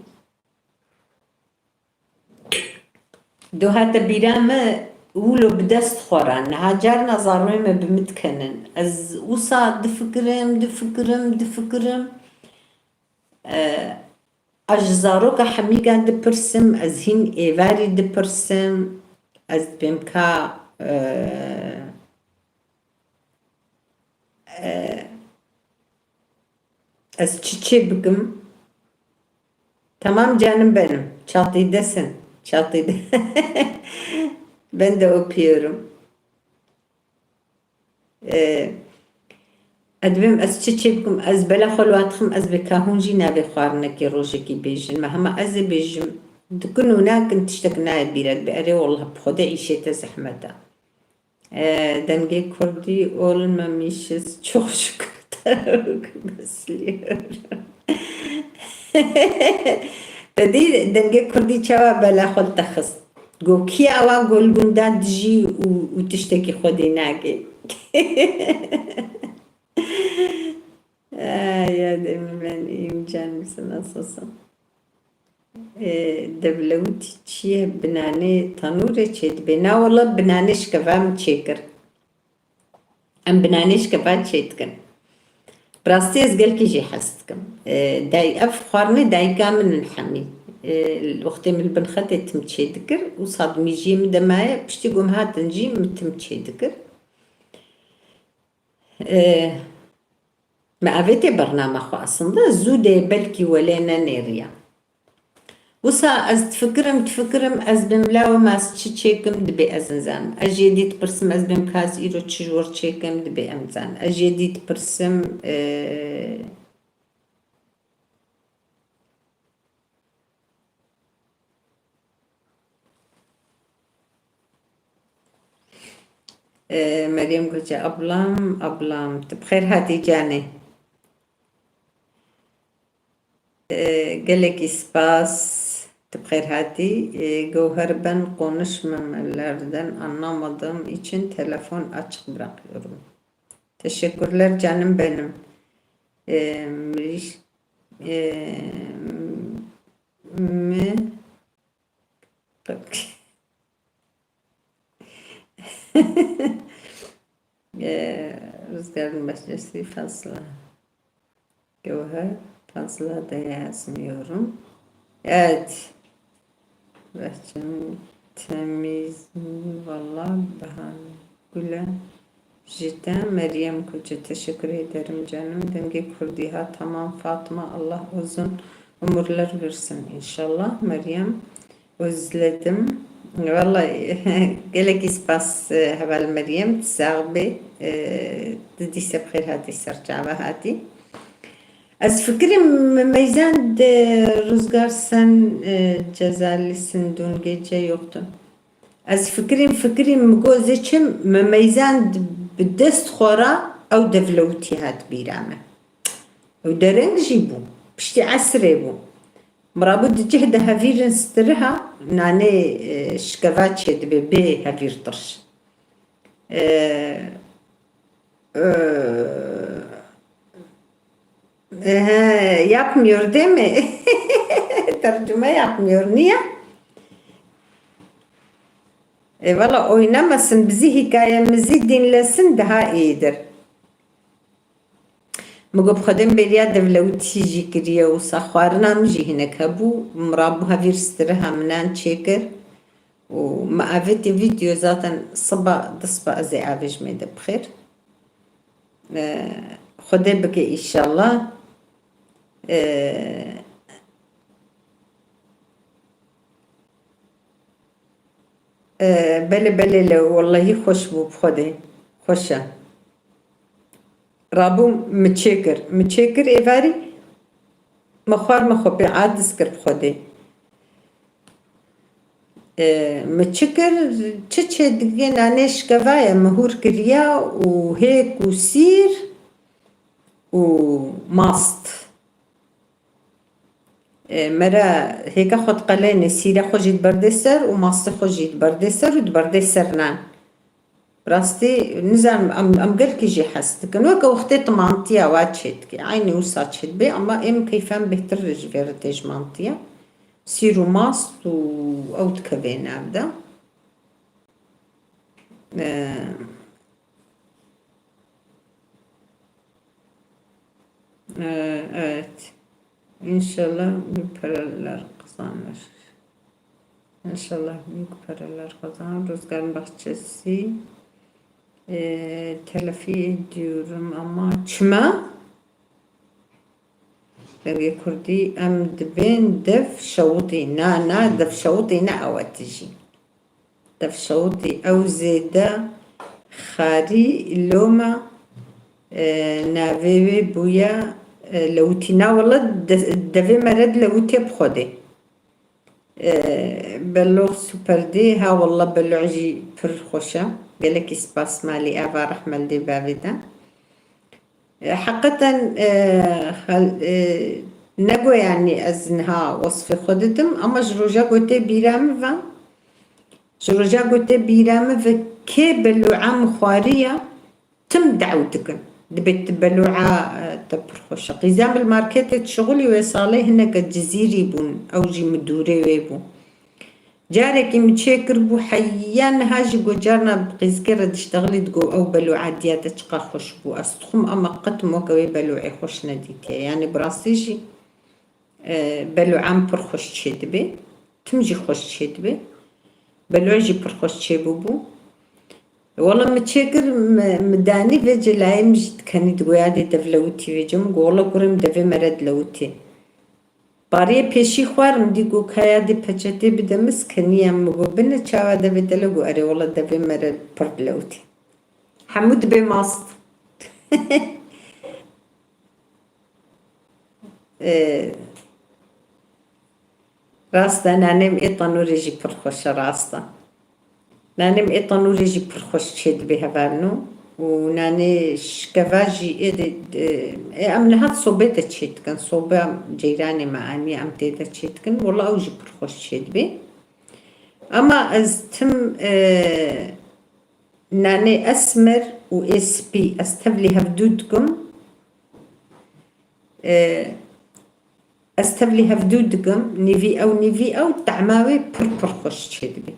Du hate bîra me wilo bi dest xwe re. Niha carna zaroyê me bi min dikenin. Ez wisa difikirim, difikirim, difikirim. E, ez ji zaroka hemîgan dipirsim, ez hîn êvarî dipirsim. Ez dibêm ka, e, e, ez çi çê bikim? Tamam canım benim. Çatıyı desin. Çatıyı de- Ben de öpüyorum. Ee, ez dibêm ez çi çê bikim? Ez bela xwe li wan dixim, ez bê ka hûn jî navê xwarinekê rojekî bêjin. Me hema ez ê bêjim. Dikin û nakin tiştek nayê bîre. Dibê erê wallah bi xwe de îşê te zehmet e. Ee, dengê kurdî olmemişiz. Çok şükür. Besliyorum. Te dî dengê kurdî çawa bela xwe li te xist? Go kî awa go li gunda dijî û, û tiştekî xwedî nagê? Ay, ya demî ben iyiyim canım, sen nasılsın? E, devlewtî çi ye? Bi nanê tanûrê çêdibe? Na wela bi nanê şikeva min çêkir. Em bi nanê şikeva çêdikin. Bi rastî ez gelkî jê hez dikim. E, day-, ev xwarinê dayika min in hemî. E, wextê min li bin xetê tim çêdikir û sadmîjiyê min de maye, piştî ku em hatin jî min tim çêdikir. E, Me avêtê bernama xwe aslında zû dê belkî welê nenêriya. Wisa ez difikirim, difikirim, ez bêm lawe ma ez çi çêkim, dibê ez nizanim. Ez jê dî dipirsim, ez bêm ka ez îro çi ji wir çêkim, dibê em nizanin. Ez jê dî dipirsim, e, Ee, Meryem Koçe, ablam, ablam. Tu bi xêr hatî canê. Ee, gelekî spas. Tu bi xêr hatî. Ee, Gevher, ben konuşmam, ellerden anlamadım için telefon açık bırakıyorum. Teşekkürler canım benim. Ee, miriş-, ee, mi Ee, Rüzgar'ın bahçesi fazla. Gevher, fazla da yazmıyorum. Evet. Bahçem temiz mi? Valla bahane. Güle. Ji te Meryem Koçe, teşekkür ederim canım. Dengê Kurdî ha tamam Fatma, Allah uzun ömürler versin inşallah. Meryem, özledim. Vallahi gelekî spas, e, heval Meryem, sax bê. E, tu dîse bi xêr hatî, ser çava hatî. Ez fikirîm me meyzand, e, Rüzgar, sen, e, cezalıysın, dün gece yoktun. Ez fikirîm, fikirîm, min got zê çi, me meyzand bi dest xwe re ew devlewtî hat bîra me. Ew dereng jî bû. Piştî esrê bû. Min rabû di cih de hevîrin stiriha, nanê, e, şikeva çêdibe bê hevîr tirş. E, e, Ehe, yapmıyor değil mi? Tercüme yapmıyor. Niye? E, valla oynamasın, bizi hikayemizi dinlesin daha iyidir. Min got, bi Xwedê min bêriya devlewtî jî kiriye wisa, xwarina min jî hinek hebû, min rabû hevîr stiriha minan çêkir û min avêtê vîdeo zaten siba, di siba ez ê avêjimê de bi xêr. E, Xwedê bike îşallah. E, E, belê, belê, le, wellahî xweş bû, bi Xwedê. Xweş e. Rabûm, mi çêkir. Mi çêkir êvarî, me xwar, me xwe pê adiz kir, bi Xwedê. E, mi çi kir, çi çê dike, nanê şikeva ye, mi hûr kiriya û hêk û sîr û mast. E, mere hêka xwe diqelênê, sîre xwe jî diberdê ser û mastê xwe jî diberdê ser û diberdê ser nan. Bi rastî nizanim, em, em gelkî jî hez dikin. Weke wextê tu mantiya wa çêdikî. Eynî wisa çêdibe, ama ê min keyfa min bêhtir ji vê re tê ji mantiya. Sîr û mast û ew dikevê nav de. E, Ee, evet. İnşallah büyük paralar kazanır. İnşallah büyük paralar kazanır. Rüzgarın bahçesi. Ee, telafi ediyorum ama çima? Dengê Kurdî em dibên dev şewitî. Na, na, dev şewitî ne ew e tijî. Dev şewitî ew zêde xarî loma, e, navê wê bûye, e, lewitî. Na wele de-, devê me re di lewitê bi Xwedê. E, belox super dê, ha wele belox jî pir xweş e. Gelekî spas malî ava rehme li dê bavê de. E, heqeten, e, hel-, e, nego yanî ez niha wesfê xwe didim, ama ji roja ku tê bîra min ve, ji roja ku tê bîra min ve kê belûa min xwariya, tim dew dikin. Dibê tu belûa, e, te pir xweş e. Qîza min li marketê dişixulî wê salê hineke Cizîrî bûn, ew jî midûrê wê bû. Carekî min çêkiribû, heya niha jî got, carna bi qîzikê re diştexilî digot, ew belûa diya te çiqas xweş bû. Ez dixwim, ama qet min weke wê belûê xweş nedîtiye. Yanî bi rastî jî, e, belûa min pir xweş çêdibe. Tim jî xweş çêdibe. Belûa jî pir xweş çêbûbû. Wela min çêkir, mi, mi danî vê cilayê min jî dikenî, digot, ya dê dev lewitî vê cem. Got, wela kurê min devê me re dilewitê. Pariyê pêşî xwar, min dî got, ka ya dê peçetê bide min, keniyam. Min got, bine çawa devê te le? Got, erê wela devê me re pir dilewitî. Hemû dibê mast. Ee, rast e, nanê min ê tenûrê jî pir xweş e, rast e. Nanê min ê tenûrê jî pir xweş çêdibe hevalno. Û nanê şikeva jî ê de, e, ê em niha sobê de çêdikin. Sobe ceyranê me aniye, em tê de çêdikin. Wela ew jî pir xweş çêdibe. Ama ez tim, e, nanê esmer û ê spî, ez tevlî hevdû dikim. E, Ez tevlî hevdû dikim, nîvî ew, nîvî ew, tehma wê pir pir xweş çêdibe.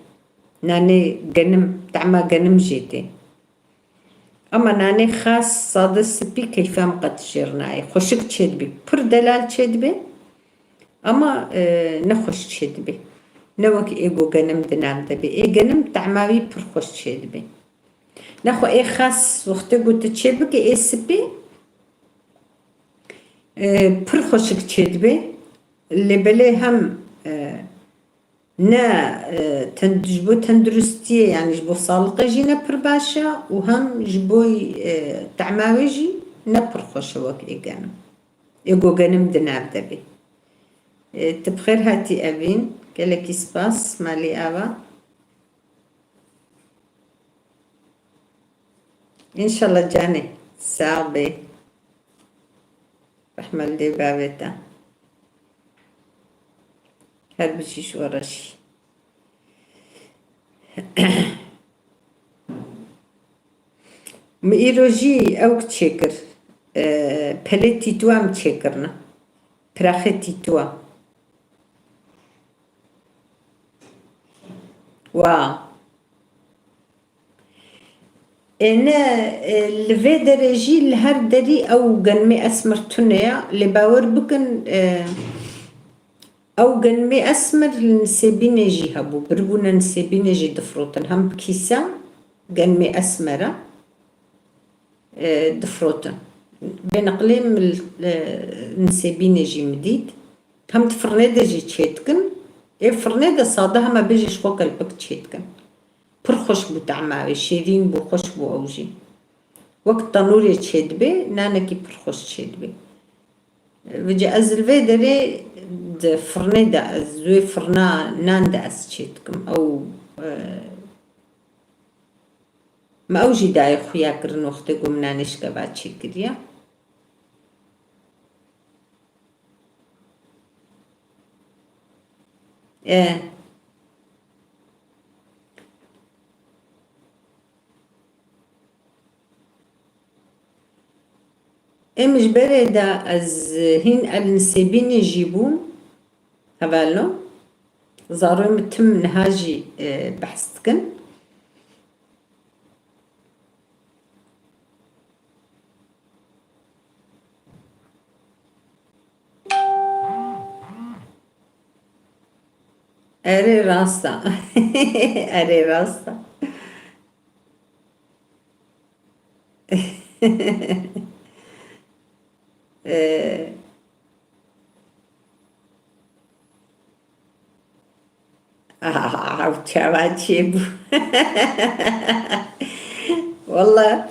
Nanê genim, tehma genim jê tê. Ama nanê xas, sade spî keyfa min qet jê re nayê. Xweşik çêdibe, pir delal çêdibe. Ama, e, ne xweş çêdibe. Ne wek ê ku genim di nav de be. Ê genim tehma wî pir xweş çêdibe. Nexwe ê xas wextê ku tu çêbike ê spî, e, pir xweşik çêdibe. Lê belê hem, e, ne, e, tend-, ji bo tenduristiyê, yanî ji bo saliqê jî ne pir baş e û hem ji bo, e, tehma wê jî ne pir xweş e wek ê genim. Ê ku genim di nav de bê. E, tu bi xêr hatî Evîn. Gelekî spas, malî ava. Înşallah canê, sax bê. Rehme li dê bavê te. Her bijî ji we re jî. Min îro jî ew çêkir. E, pelê tîtuwa min çêkirine. Piraxê tîtuwa. Wa. Ê ne, e, li vê derê jî li her derî ew genmê esmer tune ya, lê bawer bikin, e, ew genmê esmer li Nisêbînê jî hebû, biribûne Nisêbînê jî difrotin. Hem bi kîsa genmê esmer e, e, difrotin. Vê neqlê min, e, Nisêbînê jî min dît. Hem di firnê de jî çêdikin. Ê firnê de sade heme bêjî ji xwe kelpik çêdikin. Pir xweş bû tehma wê, şêrîn bû, xweş bû ew jî. Wek tenûrê çêdibe, nanekî pir xweş çêdibe. Vêca ez li vê derê di firnê de, ez wê firna nan de ez çêdikim. Ew, e, me ew jî dayê xuya kirin wextê ku min nanê şikeva çêkiriye. E. Ê min ji berê de ez hîn el Nisêbînê jî bûm. Hevalno. Zarokên min tim niha jî, e, behs dikin. Erê rast e. Erê rast e. Ee, Ah, çawa çêbû. Walla,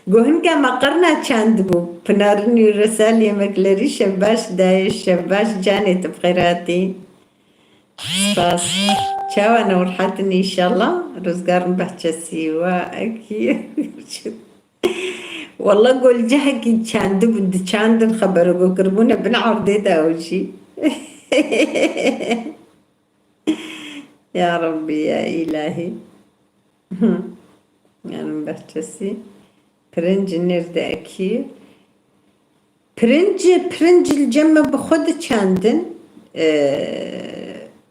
guhinka me qerna çandibû. Pinarîn û Resal yemeklerî şev baş dayê, şev baş canê, tu bi xêr hatî. Spas. Çawa ne, rehet in înşallah. Rûzgarên Behçesî wa ekî. Walla gol cihekî çandibû, diçandin, xebergo kiribûne bin erdê de ew jî. Ya Rabbî, ya Îlahî. Yanî Behçesî. Pirinc nêr de ekî. Pirinc, pirinc li cem me bi xwe diçandin, e,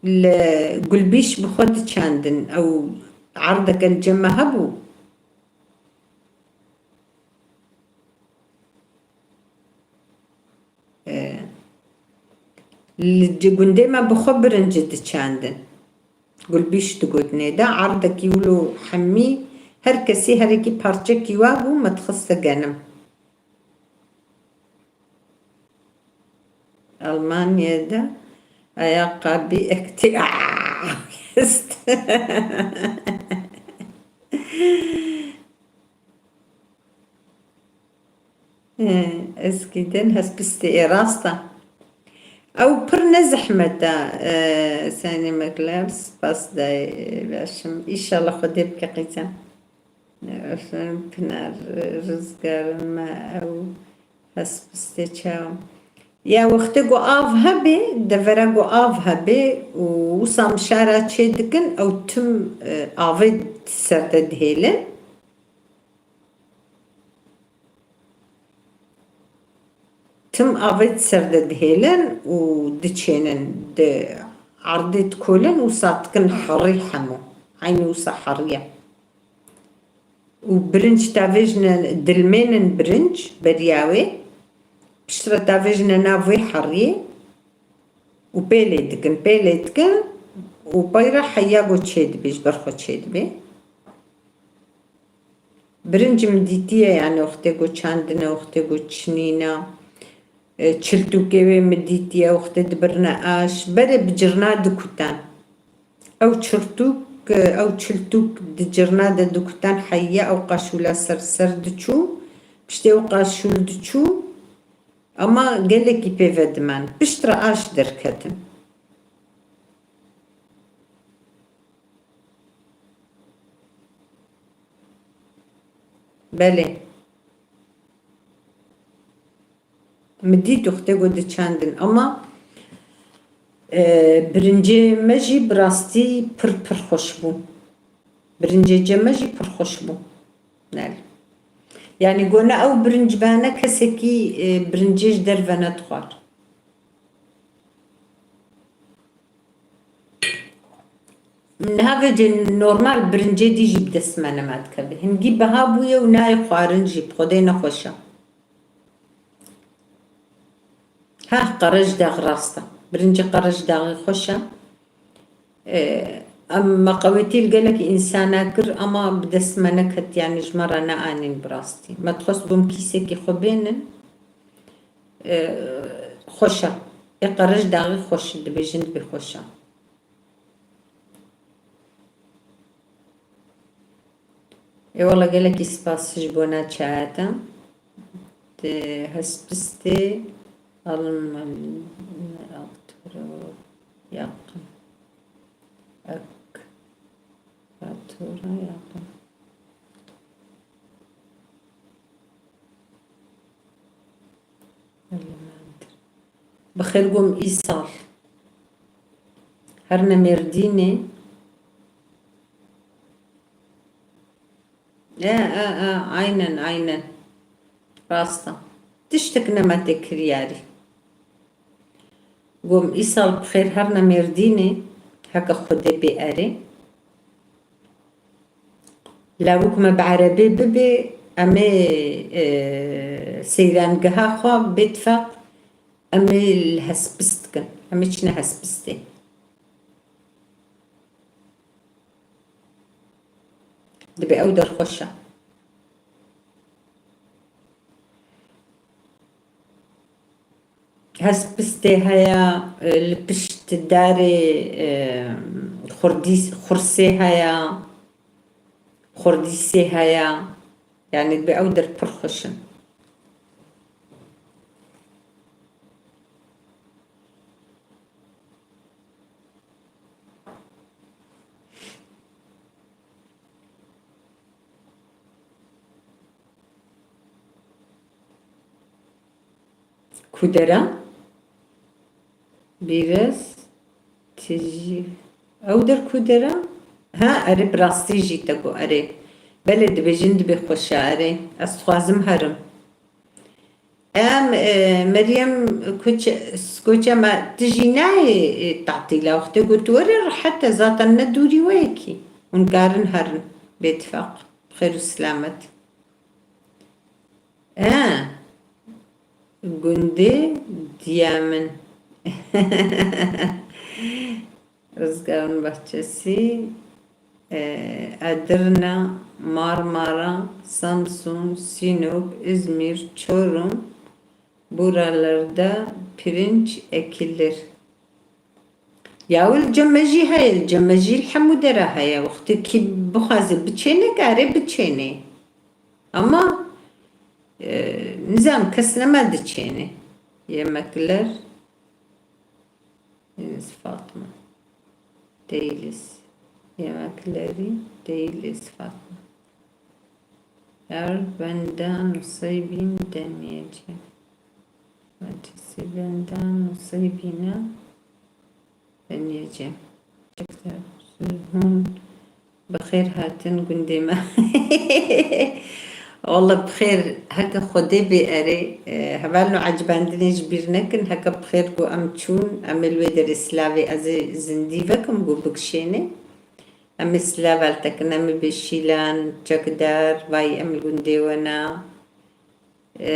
li gulbîş bi xwe diçandin. Ew erdeke li cem me hebû. E, li c-, gundê me bi xwe birinci diçandin. Gulbîş digotinê de erdekî wilo hemî, her kesî herekî parçekî wa bû, me dixiste genim. Almanya'da ayakkabı ekti. Aa, ist. Ee, eskiden hespistê, ê, rast e. Ew pir ne zehmet e, e, Senî Mekler, spas dayê, e, başim. Înşallah Xwedê bike qîzen. Pinar, rizgarên me ew hespistê çawa. Ya wextê ku av hebe, devera ku av hebe û wisa mişara çê dikin, ew tim, e, avê ser de dihêlin. Tim avê di ser de dihêlin û diçênin, di erdê dikolin, wisa dikin herî hemû. Eynî wisa herî ye. Û birinc tavêjine, dilmênin birinc beriya wê. Piştre tavêjine nav wê heriyê û pê lê dikin, pê lê dikin û peyre heya ku çêdibe, ji ber xwe çêdibe. Birinc min dîtiye, yanî wextê ku çandine, wextê ku çinîne, e, çiltûkê wê min dîtiye, wextê dibirine aş, berê bi cirna dikutan. Ew çirtûk, e, ew çiltûk di cirna de dikutan, heye ew qaşûla ser ser diçû, piştê ew qaşûl diçû, ema gelekî pê ve diman. Piştre aş derketin. Belê. Min dît wextê ku diçandin, ama, e, birincê me jî bi rastî pir, pir xweş bû. Birincê cem me jî pir xweş bû. Nel. Yanî gona ew birinc bane kesekî, e, birincê ji derve nedixwar. Niha vêcê normal birincê dî jî bi dest me nema dikeve. Hingî biha bûye û nayê xwarin jî, bi Xwedê ne xweş e. Heh, qerej dax rast e. Birincê qerej daxî xweş e. Ee, em me qewetî li gelekî însana kir, ama bi dest me neket, yanî ji me re neanîn bi rastî. Me dixwest bûm kîsekî xwe bênin. Ee, xweş e. Ê qerej daxî xweş e, dibêjin dibê xweş e. Ê wele gelekî spas ji bona çaya te. Di hespistê alın aktora yakın. Ak. Aktora yakın. Bi xêr gom îsal. Herne Mêrdînê. E, e, e, aynen, aynen. Rast e. Tiştek nema tê kiryarî. Gom îsal bi xêr herne Mêrdînê, heke Xwedê bê erê. Lawik me bi erebê bibê, em ê, e, seyrangeha xwe bê tifaq, em ê li hespist dikin. Em ê çine hespistê. Dibê ew der xweş e. Hespistê heye, e, li pişt darê, e, xurdîs-, xursê heye, xurdîsê heye. Yanî bi ew der pir xweş in. Ku der e? Bîrez tijî. Ew der ku der e? Ha, erê, bi rastî jî te got, erê. Belê, dibêjin dibê xweş e, erê. Ez dixwazim herim. Em, e, Meryem, koçe, koçe me, tu jî nayê, e, tatîla. Wextê ku tu were rehet e, zaten ne dûrî we yekî. Hûn karin herin, bêtifaq. Bi xêr û silamet. E, gundê diya min. Rizgarın Bahçesi, e, Edirne, Marmara, Samsun, Sinop, İzmir, Çorum, buralarda pirinç ekilir. Ya li cem me jî heye, li cem me jî li hemû dera heye. Wextê kî bixwaze biçêne, kare biçêne. Ama, e, nizam kes nema diçêne. Yemekler Deniz Fatma. Değiliz. Yemekleri değiliz Fatma. Eğer benden Nusaybin demeyeceğim. Acısı benden Nusaybin'e demeyeceğim. Gerçekten hûn Bi xêr hatin gundê me. Walla bi xêr, heke Xwedê bê erê, e, hevalno ecibandinê ji bîr nekin, heke bi xêr ku em çûn, em ê li wê derê silavê ez ê zindî vekim ku bikişênê. Em ê silav eltekin, em ê bê Şîlan, çekdar, vay em li gundê we ne. E,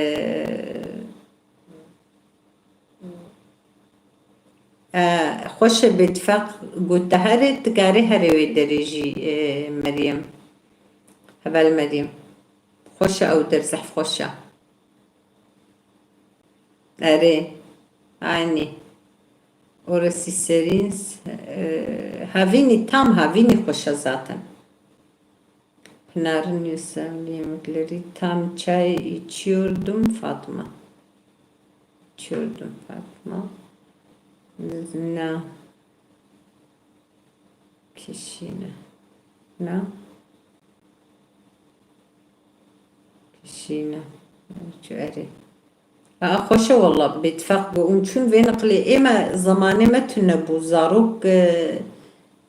E, xweş e, bêtifaq got te herê, tu karê herê wê derê jî, e, Meryem. Heval Meryem. Xweş e ew der, zehf xweş e. Erê. Aynî. Orası serin, e, havînî, tam havînî xweş e zaten. Pınar'ın yemekleri, yemekleri tam çay içiyordum Fatma. İçiyordum Fatma. Ne? Kişine. Ne? Kişine. Çu erê. A, xweş e walla, bêtifaq bû. Hûn çûn vê niqlê, ê me zemanê me tune bû. Zarok, e,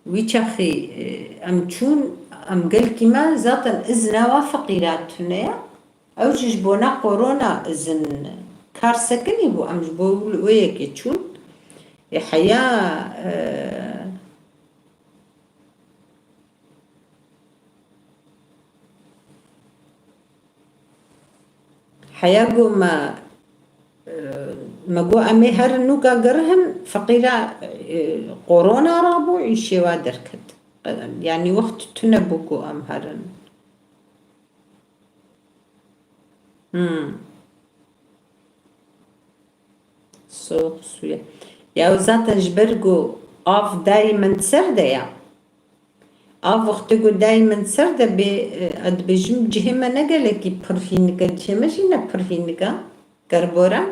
wî çaxî, e, em çûn, em gelkî me zaten izna wa feqîra tune ye. Ew jî ji bona korona izin kar sekinî bû. Em ji bo wê yekê çûn. Ê heya, e, Heya ku me, e, me got em ê herin nûka gerihin, feqîra, e, korona rabû, îşê wa derket. E, yanî wext tune bû ku em herin. Hmm. Soğuk suya. Ya zaten ji ber ku av dayî min ser de ya. Av wextê ku dayî min ser de bê, e, ez dibêjim cihê me ne gelekî pir hînik e, cihê me jî ne pir hînik e. Gerbora.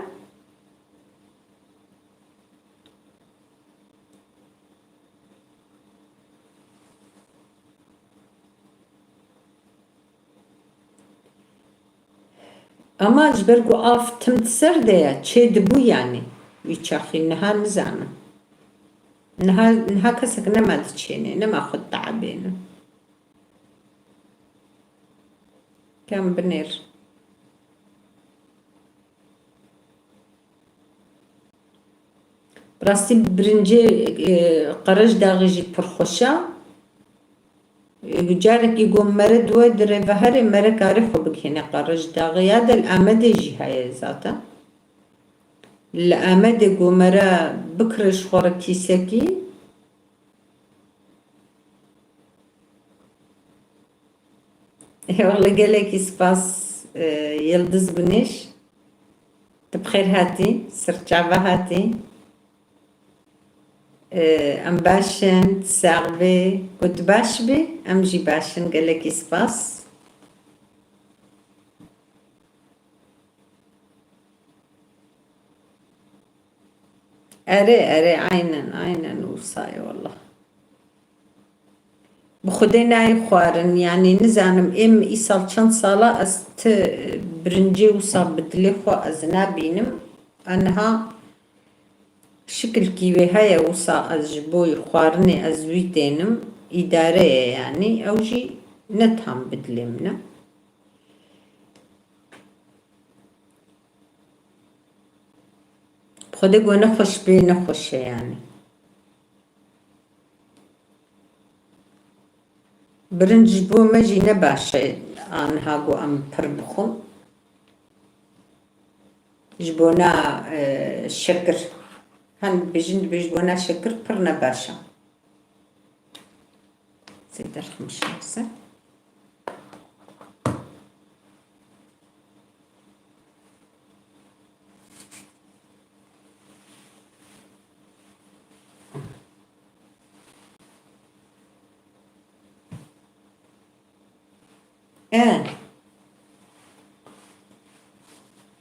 Ama ji ber ku av tim di ser de ye, çê dibû yanî wî çaxî, niha nizanim. Niha, niha kesek nema diçênê, nema xwe diebêne. Kem binêr. Bi rastî birincê, e, Qerejdaxê jî pir xweş e. E, carekî ku mere di we dirê ve herê, mere karê xwe bigihîne Qerejdaxê ya de li Amedê jî heye zaten. Li Amedê ku mere bikire ji xwe re kîsekî. Eyvallah, gelekî spas, e, Yildiz Gunêş. Tu bi xêr hatî, serçava hatî. E, em baş in, sax bî. Ku tu baş bî, em jî baş in. Gelekî spas. Erê, erê, aynen, aynen wisa ye wallah. Bi Xwedê nayê xwarin, yanî nizanim êm îsal çend sala ez ti birincê wisa bi dilê xwe ez nabînim. Eniha şikilkî wê heye wisa ez ji bo xwarinê ez wî tênim, îdare ye yanî, ew jî ne tam bi dilê min e. Xwedê ku nexweş bê, nexweş e yanî. Birinc ji bo me jî ne baş e, aniha ku em pir bixwin. Ji bona, e, şekir. Hen dibêjin, dibê ji bona şekir pir ne baş e. Sê derxim şanse. E.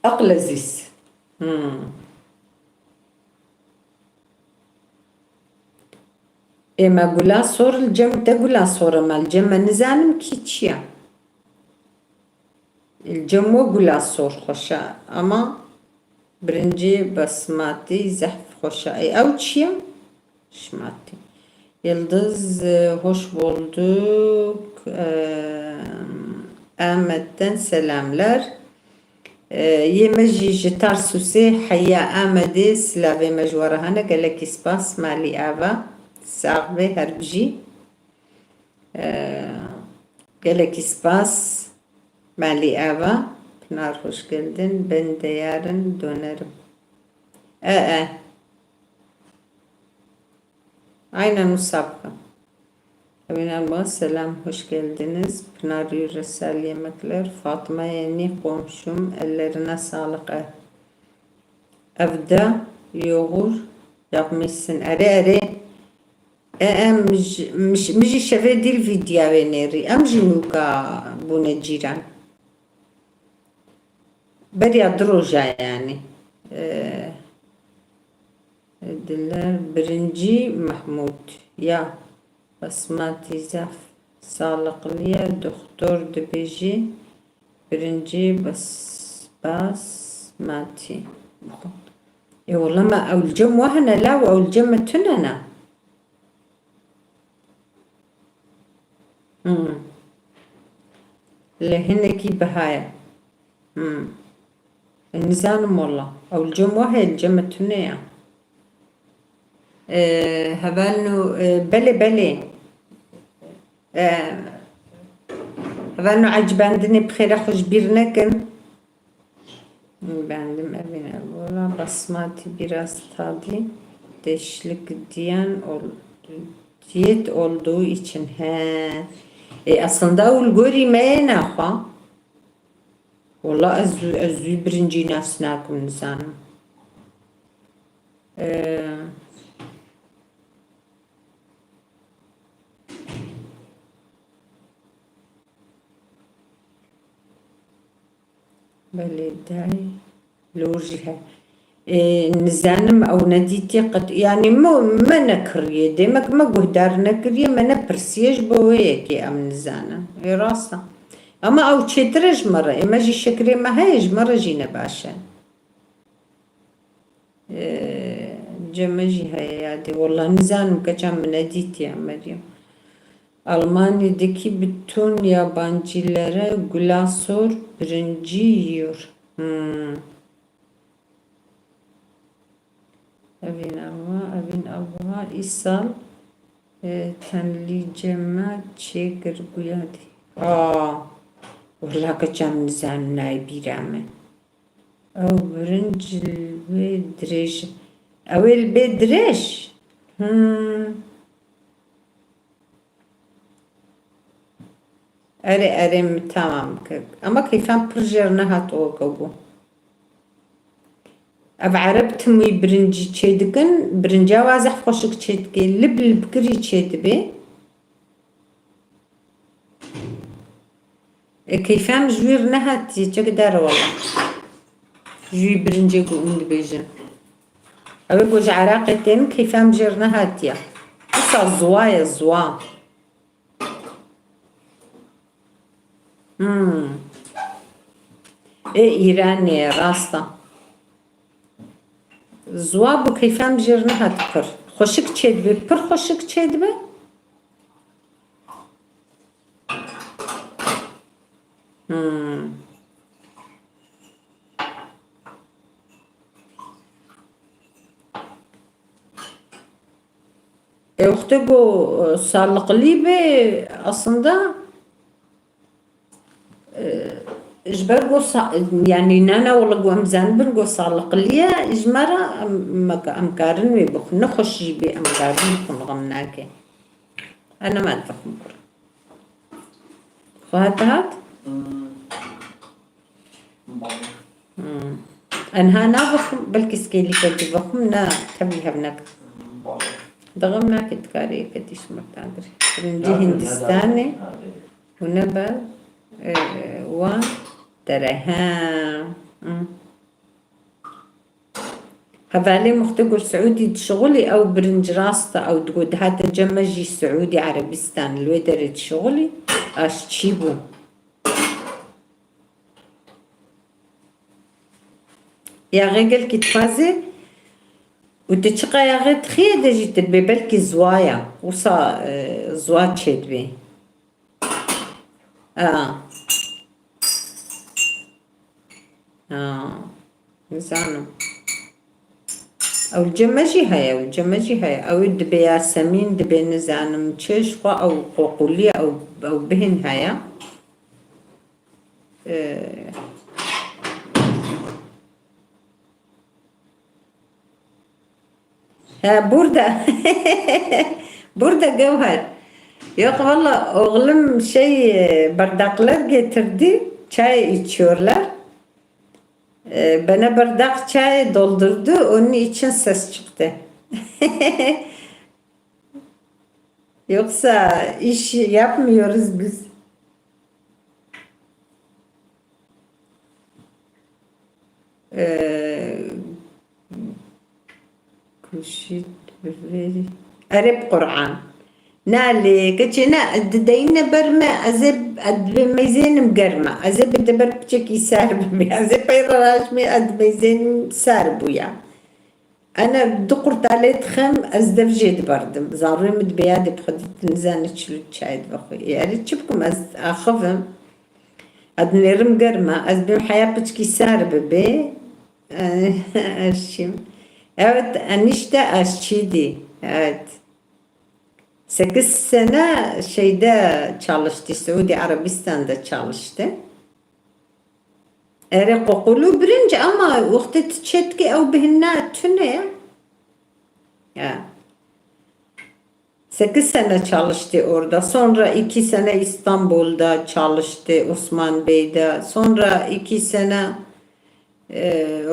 Aqil ezîz. Hmm. Ê me gula sor li cem te gula sor e, me li cem me nizanim kî çi ye. Li cem we gula sor xweş e, ama birincê basmatî zehf xweş e. Ê ew çi ye? Şmatî. Yıldız, e, hoş bulduk. E, Ahmet'ten selamlar. E, yê me jî ji Tarsusê heya Amedê silavê me ji we re hene. Gelekî spas, malî ava. Sax be, her bijî. E, gelekî spas, malî ava. Pınar, hoş geldin. Ben de yarın dönerim. E, e. Aynen wisa bikim. Emin Elmas, selam, hoş geldiniz. Pınar Yöresel Yemekler, Fatma Yeni, komşum, ellerine sağlık. Ev, evde yoğur yapmışsın. Erê, erê. E, em ji, min ji, min jî şevê dîl vîdya wê nêrî. Em jî nûka bûne cîran. Beriya du roja yanî. E, Diler, birincî Mahmûd ya basmatî zaf sağlıklı ye, doktor dibêjî birincî bas, basmatî. Ê wele me ew li cem we hene la, ew li cem me tune ne. Hmm. Lê hinekî biha ye. Hmm. Nizanim wela. Ew li cem we heye, li cem me tune ye. Ee, hevalno, e, belê, belê. Ee, hevalno ecibandinê bi xêra xwe ji bîr nekin. Beğendim evin ev. Valla basmati biraz tadı değişik diyen ol, diyet olduğu için. He. E, aslında ul gorî me ye naxwa. Valla ez, ez wî birincî nas nakim nizanim. E, Belê day lor jî he. Ê, nizanim ew nedîtiye qet. Yanî me, me nekiriye. Demek me guhdar nekiriye, me nepirsiye ji bo wê yekê em nizanin. Ê, rast e. Ama ew çêtir e ji me re. Ê, me jî şekirê me heye, ji me re jî ne baş e. Ee, cem me jî heye yadê. Wallah nizanim keça min nedîtiye Meryem. Almanya'daki bütün yabancılara gula sor, birinci yiyor. Hmm. Evin Ava, evin Ava, îsal, e, tenlî cem me çêkir guya dî. Aa, wallah keça min nizanim nayê bîra me. Ew birinc li wê dirêj. Ew ê li bê dirêj? Hmm. Erê, erê, min tamam kir. Ama keyfan pir jêr nehat o weke bû. Ev ereb tim wî birincî çêdikin, birinca wa zehf xweşik çêdikê, lib lib kirî çêdibê. E, keyfem ji wî re nehatiye, çek dere wala. Ji wî birincê ku hûn dibêjin. Ew ê ku ji Iraqê tên, keyfem jê re nehatiye. Wisa ziwa ye, ziwa. Hmm. Ê Îranê, rast e. Ziwa bû, keyfem jê re nehat pir. Xweşik çêdibe, pir xweşik çêdibe. Hmm. E, wextê ku, e, saliqlî be, aslında, e, ji ber ku sa-, yanî nana wala ku em zanibin ku saliqlî ye, ji me re em, me ka-, em karin wê bixwin. Nexweş jî bê em karin bixwin, xem nake. Ena me dixwin kur. Xwe hat hat? Hmm. Enha navixim, belkî skêlîkekî vexim, na tevlî hev nekim. Dixim nake dikarê yeketî ji mirdan girê. Birincî Hindistanê û nebe, e, wan dere. He. Hmm. Hevalê muxte got Siûdî dişixulî, ew birinc rast e, ew digot dihate cem me jî Siûdî Erebistan li wê derê dişixulî, aşçî bû. Yaxê gelkî dixwaze û tu çiqa yaxê dixiyê de jî tu dibê belkî ziwa ya. Wisa, e, ziwa çêdibê. A. A. Nizanim. Ew li cem me jî heye, ew li cem me jî heye. Ew ê dibê Yasemîn, dibê nizanim çi, ji xwe ew qoqûlî, ew, ew bihên heye. Ee, He, burada. Burada Gevher. Yok valla oğlum şey, e, bardaklar getirdi. Çay içiyorlar. E, bana bardak çay doldurdu. Onun için ses çıktı. Yoksa iş yapmıyoruz biz. Ee, Kuşit bivê. Erê bi Qur'an. Na lê, keçê ne, dideyine ber me, ez ê, ez dibê meyzênim germ e. Ez ê bide ber piçekî ser bibê. Ez ê peyre raşmê, ez meyzênim ser bûya. Ene du qurtalê dixim, ez dev jê diberdim. Zarûyê min dibê ya dê bi xwe dît, nizane çi çayê dibe xwe. Ê, erê çi bikim, ez axivim. Ez dinêrim germ e, ez bêm heya piçkî ser bibê. Ez çîm. Evet, enişte ez çîdî. Evet. Sekiz sene şeyde çalıştı, Suudi Arabistan'da çalıştı. Erê qoqul û birinc ama wextê tu çêdikî ew bihîne tune ye. Ya. Sekiz sene çalıştı orada. Sonra iki sene İstanbul'da çalıştı, Osman Bey'de. Sonra iki sene, e,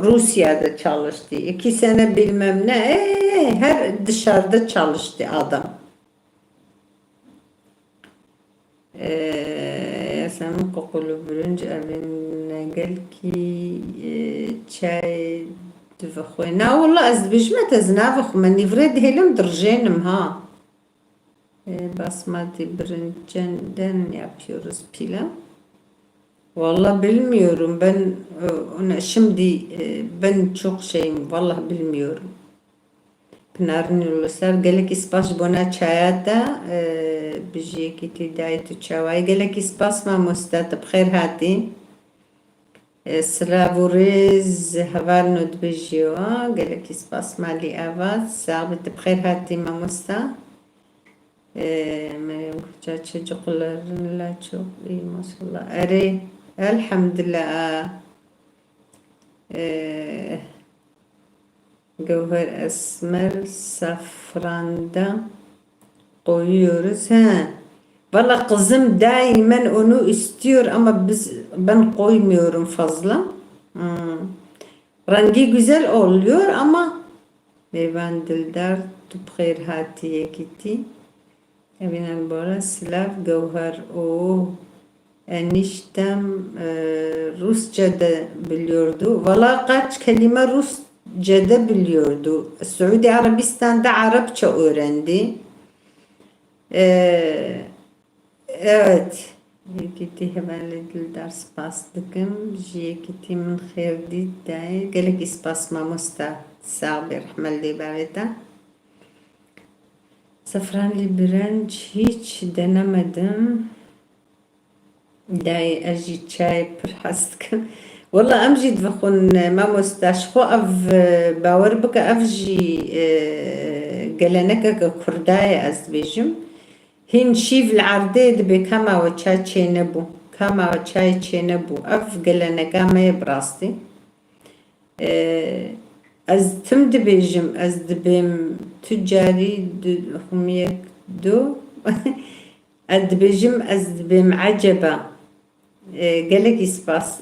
Rusya'da çalıştı. İki sene bilmem ne. E, her dışarıda çalıştı adam. Ee, Yasemin qoqul û birinc evê ne gelkî, e, çay divixwe. Na wala ez dibêjim ez navixwim. Nîvre dihêlim dirjênim ha. E, basmati birincden yapıyoruz pilav. Valla bilmiyorum. Ben, e, ona şimdi, e, ben çok şeyim. Valla bilmiyorum. Pinarîn Uluser, gelekî spas ji bona çaya te, e, bijî yekîtî dayê tu çawayî. Gelekî spas mamoste, tu bi xêr hatî. E, silav û rêz hevalino dibêjî wa. Gelekî spas malî ava. Sax bî, tu bi xêr hatî mamoste. E, Meryem Kûçe çi cuqularin la çok iyi maşallah. Erê, elhamdülillah. E, Gevher Esmer safranda koyuyoruz. He. Valla kızım daimen onu istiyor ama biz, ben koymuyorum fazla. Hmm. Rengi güzel oluyor ama Mêvan Dildar, tu bi xêr hatî yekîtî. Evînan Bora, silav, Gewher. Oo, eniştem, e, Rusça de biliyordu. Valla kaç kelime Rusça de biliyordu. Suudi Arabistan'da Arapça öğrendi. E, evet. Yekîtî hevalê Dildar, spas dikim. Ji yekîtî min xêr dît dayê. Gelekî spas mamosta. Sax bî, rehmet lê bavê te. Safranli birenç hiç denemedim. Dayê, ez jî çayê pir hez dikim. Wela em jî divixwin, mamosta, ji xwe ev, e, bawer bike, ev jî, e, gelenekeke kurda ye, ez dibêjim. Hîn şîv li erdê dibê, kama we çay çênebû, kama we çayê çênebû. Ev geleneka me ye bi rastî. E, ez tim dibêjim, ez dibêm tu carî du, humiyek du. Ez dibêjim, ez dibêm eceba. E, gelekî spas.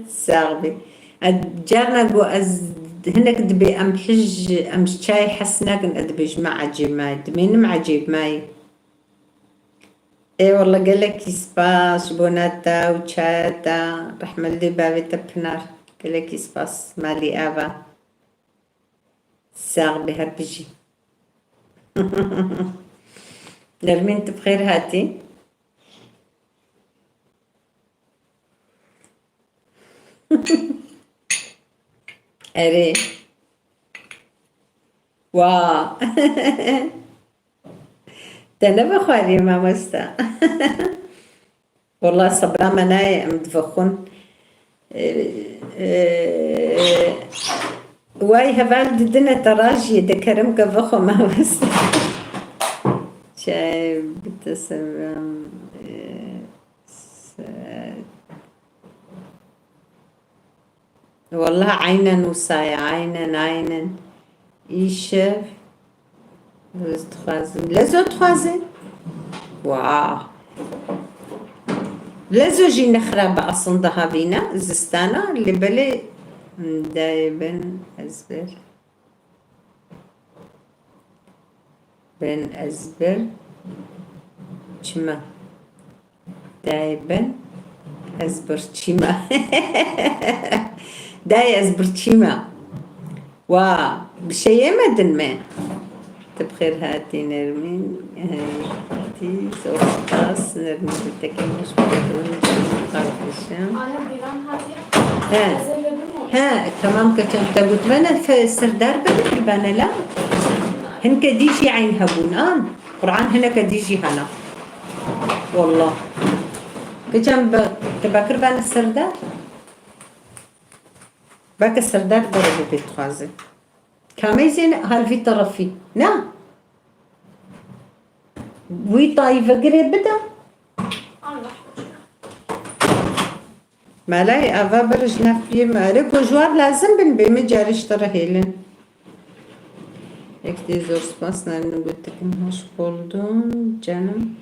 Sax bî. Ez carna got ez hinek dibê em hij, em ji çayê hes nakin, ez dibêjim me ecêb mayî. Dimênim ecêb mayî. Ê wele gelekî spas ji bona te û çaya te. Rehmet lê bavê te Pinar. Gelekî spas. Malî ava. Sax bî, her bijî. Nermîn, tu bi xêr hatî. Erê. Wa. Te nevexwarî mamosta. Wela sebra me nayê, em divexwin. Ee, ee, way heval didine te rajiyê de kerem ke vexwe mamosta. Çay bite sebra me. Ee, se- Wela eynen wisa ye, eynen, eynen. Îşev rêz dixwazim. Lezo dixwazin? Wa. Lezo jî ne xirab e aslında havîna, zistana, lê belê dayê ben ez ber. Ben ez bir çima. Dayê ben ez bir çima. Dayê ez bir çima. Wa, bir şey yemedin mi? Te bi xêr hatî Nermîn. Hatî, zor spas. Nermîn, tekrar hoş bulduk canım kardeşim. Anne, Dilan hatiye. He. He, tamam keçem. Te gotibene fe-, sirdar bide kirbane la. Hinke dî jî eyn hebûn an. Quran hineke dî jî hene. Wallah. Keçem be, te be kirbane sirdar. Beke sirdar bere bibê dixwaze. Kamê zêne hal vî terefî. Na. Wî tayî vegirê bide. Melay, ava bir ji nav piyê me. Erê ku ji wan lazim bin, bê min carê ji te re hêlin. Yek dê zor spas, narin gotikin. Hoş buldum canım.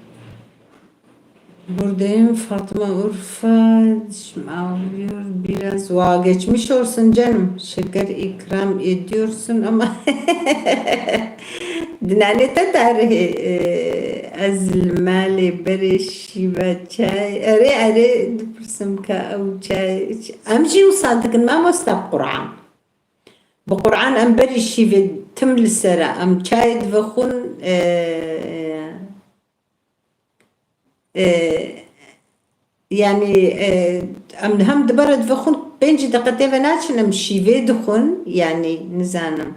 Buradayım Fatma Urfa. Şimdi ağlıyor biraz. Vaa, geçmiş olsun canım. Şeker ikram ediyorsun ama dinanê te tarihê, e, ez li malê berê şîve çay. Erê, erê, dipirsim ka ew çay. Em jî wisa dikin mamosta bi Qur'an. Bi Qur'an em berî şîvê tim li ser e. Em çayê divexwin, e, e, yanî, e, em hem dibere divexwin pêncî deqe tê ve naçin, em şîvê dixwin, yanî nizanim.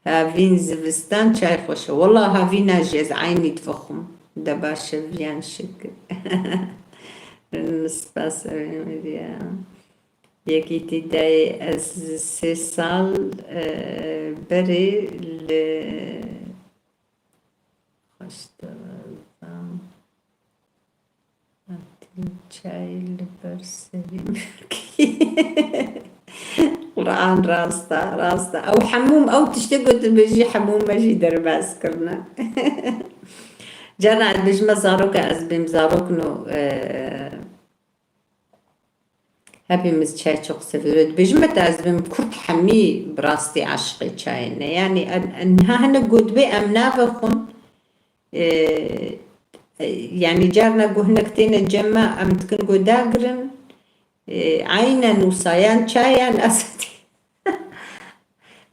Havîn zivistan çay xweş e. Wela havîna jî ez eynî divexwim. De baş e, viyan şikir. Spas, Emîr ya. Yekîtî dayê ez sê sal, e, berê li xweştevazam. Hatim çay li ber serî min kir. Quran rast e, rast e. Ew hemû, ew tiştê ku tu bêjî hemû me jî derbas kirine. Carna ez bêjime zarok e, ez bêm zarok no, e, hepimiz çay çok seviyoruz. Dibêjime te ez bêm kurd hemî bi rastî aşiqê çayê ne. Yanî en, en, niha hinek got bê em navexwin. E, e, yanî carna ku hinek têne cem me, em dikin ku dagirin, e, eynen wisa yan çay yan asetî.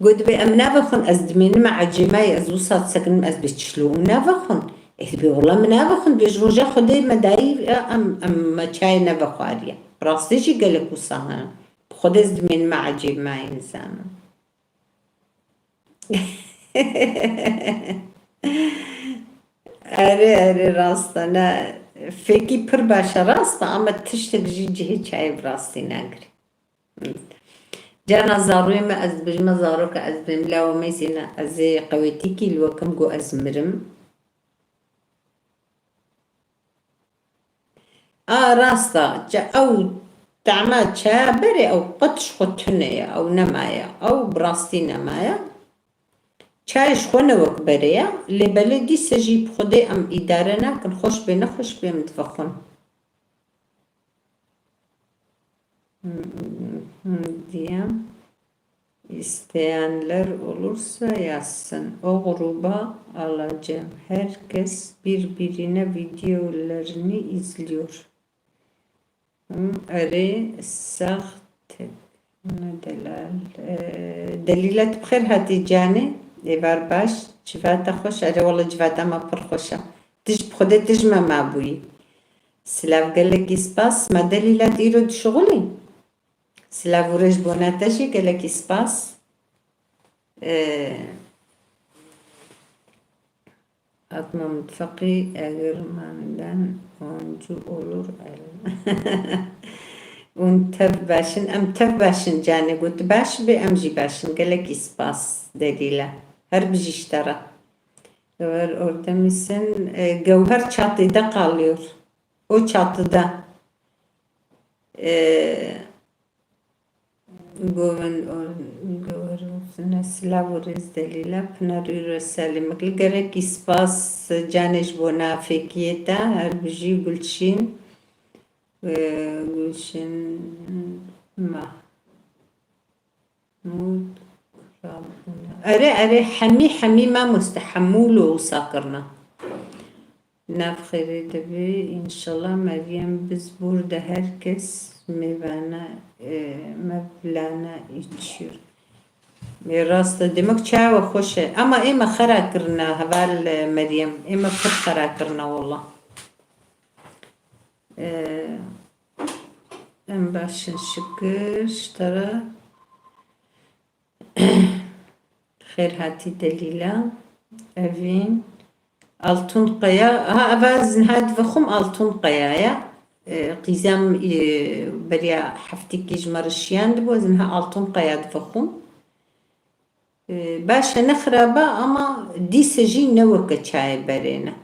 Ku dibê em navexwin, ez dimênime ecêmayê, ez wisa disekinim, ez bê çilo û navexwin. Ê dibê wela min navexwin, dibê ji roja Xwedê me dayî, e, em, em me çayê nevexwariye. Bi rastî jî gelek wisa hene. Bi Xwedê ez dimênime ecêmayê nizanim. Erê, erê, rast e, ne. Fêkî pir baş e, rast e, ama tiştek jî cihê çayê bi rastî nagirê. Carna zarûyê me, ez dibêjime zarok e, ez bêm lawa mêzîne, ez ê qewêtîkî li we kim ku ez mirim. A, rast e, ca ew tehma çaya berê ew qet ji xwe tune ye, ew nemaye, ew bi rastî nemaye. Çayê ji xwe ne wek berê ye, lê belê dîse jî bi Xwedê em îdare nakin, xweş bê nexweş bê em divexwin. Diye isteyenler olursa yazsın. O gruba alacağım. Herkes birbirine videolarını izliyor. Hmm, erê sax tek. Ne delal. Ee, Delîla, tu bi xêr hatî canê. Êvar baş. Civata xweş. Erê wele civata me pir xweş e. Tij bi Xwedê tij me mabûyî. Silav, gelekî spas. Ma Delîla, tu îro dişuxulî? Silav û rêz bona te jî, gelekî spas. Ee, Atma mutfaqî eger maniden oncu olur el. Un tev başin, em tev başin canê got baş bê, em jî başin. Gelekî spas Delîle. Her bijî ji te re. Gevher orada mısın? E, Gevher çatıda kalıyor. O çatıda. E, Govin or-, Gevher olsun, silav û rêz Delîla. Pinar Ûra Selîmikli. Gelekî spas canê ji bona fêkiyê te. Her bijî Gulşîn. E, Gulşîn Mah. Mûd xirabûne. Erê, erê, hemî, hemî mamoste, hemû lo wisa kirine. Nav xêrê de be, înşallah. Meryem, biz burada herkes meyvana, e, mevlana içiyor. Ê rast e, demek çawa xweş e. Ama ê me xera kirine, heval, e, Meryem. Ê me pir xera kirine, wela. Ee, em baş in, şikir ji te re. Xêr hatî Delîla. Evîn. Altun Kaya. Ha, eva ez niha divexwim Altun Kaya ya. Ee, qîza min, ee, beriya heftîkî ji me re şiyandibû, ez niha Altun Kaya divexwim. Ee, baş e, ne xirab e, ama dîse jî ne weke çayê berê ne.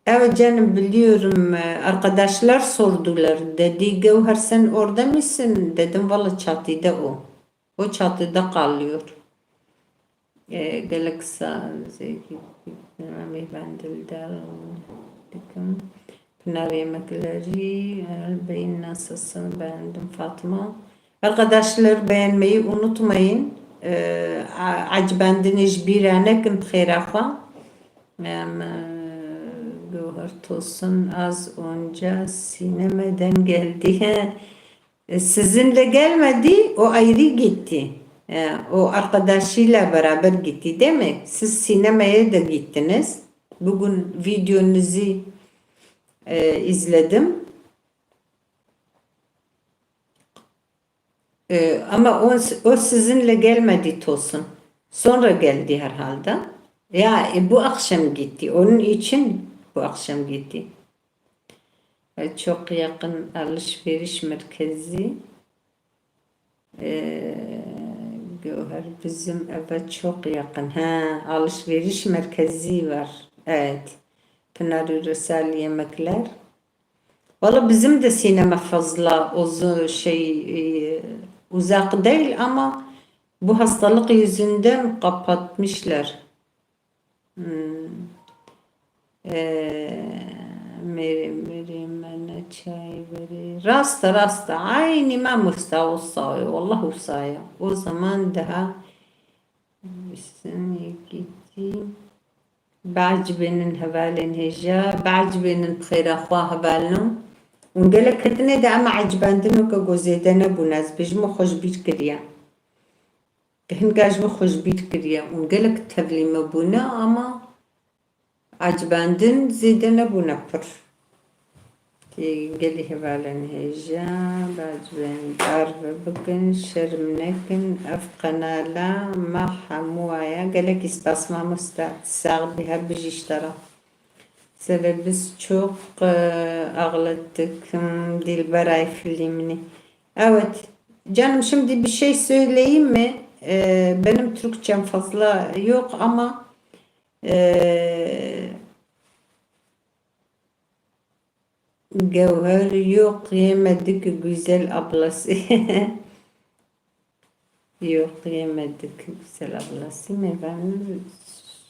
Evet canım, biliyorum. Ee, arkadaşlar sordular. Dedi, Gevher, sen orada mısın? Dedim, valla çatıda o. O çatıda kalıyor. Ee, gelek sa-, zeki, bilmem, ben dilde dikim. Pınar yemekleri, el beyin nasılsın? Beğendim Fatma. Arkadaşlar, beğenmeyi unutmayın. Ee, a-, acibendin ji bîra nekin, bi xêra xwe. Em, e, Gevher Tosun az önce sinemeden geldi. He, e, sizinle gelmedi, o ayrı gitti. E, o arkadaşıyla beraber gitti, değil mi? Siz sinemaya da gittiniz. Bugün videonuzu, e, izledim. E, ama o, o sizinle gelmedi Tosun. Sonra geldi herhalde. Ya, e, bu akşam gitti. Onun için bu akşam gitti. E, çok yakın alışveriş merkezi. E, Gevher, bizim eve çok yakın. Ha, alışveriş merkezi var. Evet. Pınar Üresel yemekler. Valla bizim de sinema fazla uzu-, şey, e, uzak değil ama bu hastalık yüzünden kapatmışlar. Hmm. E, Meryem, Meryem, bana çay verir. Rasta, rasta. Aynı mamosta olsa, wallah olsa ya. O zaman daha sen gitti. Bacibênin hevalên hêja, bacibênin bi xêra xwe hevalno. Hûn gelek ketine de em ecibendino ke ku zêde nebûne, ez bêjim xwe ji bîr kiriye. Hinga ji min xwe ji bîr kiriye. Hûn gelek tevlî me bûne, ama ecibendin zêde nebûne pir. Tê gelî hevalên hêja, bacibên dar ve bikin, şerm nekin, ev qenala me hemû aya. Gelekî spas mamoste, sax bî, her bijî ji te re. Seve biz çok, e, ağlattık, hmm, Dilberay filmini. Evet, canım, şimdi bir şey söyleyeyim mi? E, benim Türkçem fazla yok ama, e, Gevher yok yemedik güzel ablası. Yok yemedik güzel ablası. Mevan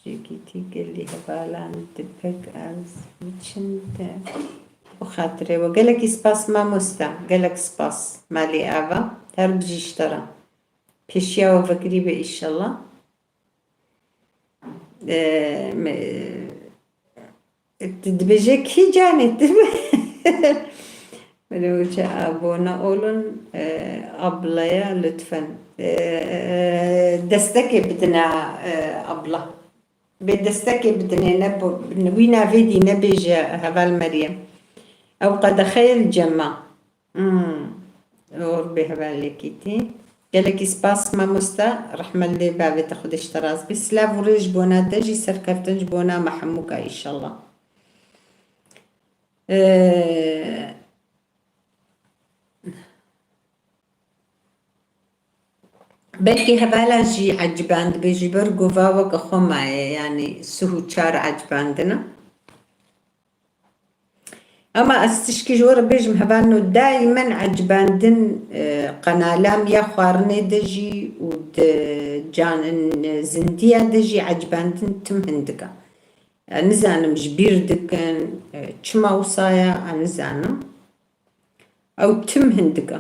şikiti gelî hevalan dipek az içinde. Bu xatirê we. Gelek spas mamosta. Gelek spas. Malî ava. Her bijî ji te re. Pêşiya we vekirî be inşallah. Ee, me, e, dibêje kî canê tu? Merhaba, abone olun, e, ablaya lütfen. E, destekê bidine, e, abla. Bê destekê bidinê, ne bu, wî navê dî nebêje heval Meryem. Ew qedexeyê li cem me. Hmm. Or bê hevalekî tî. Gelekî spas mamoste. Rehmet lê bavê te, Xwedê ji te razî bê. Silav û rêz ji bona te jî, serkeftin ji bona me hemûka inşallah. Ee, belkî hevala jî ecibandibê, ji ber gova weke xwe maye, yanî sih û çar ecibandine. Ama ez tişkî ji we re bêjim, hevalno, daimen ecibandin, e, qenalam ya xwarinê de jî û di can-, zindiya de jî ecibandin tim hindik e. E, nizanim ji bîr dikin, e, çima wisa ye, e, nizanim. Ew tim hindik e.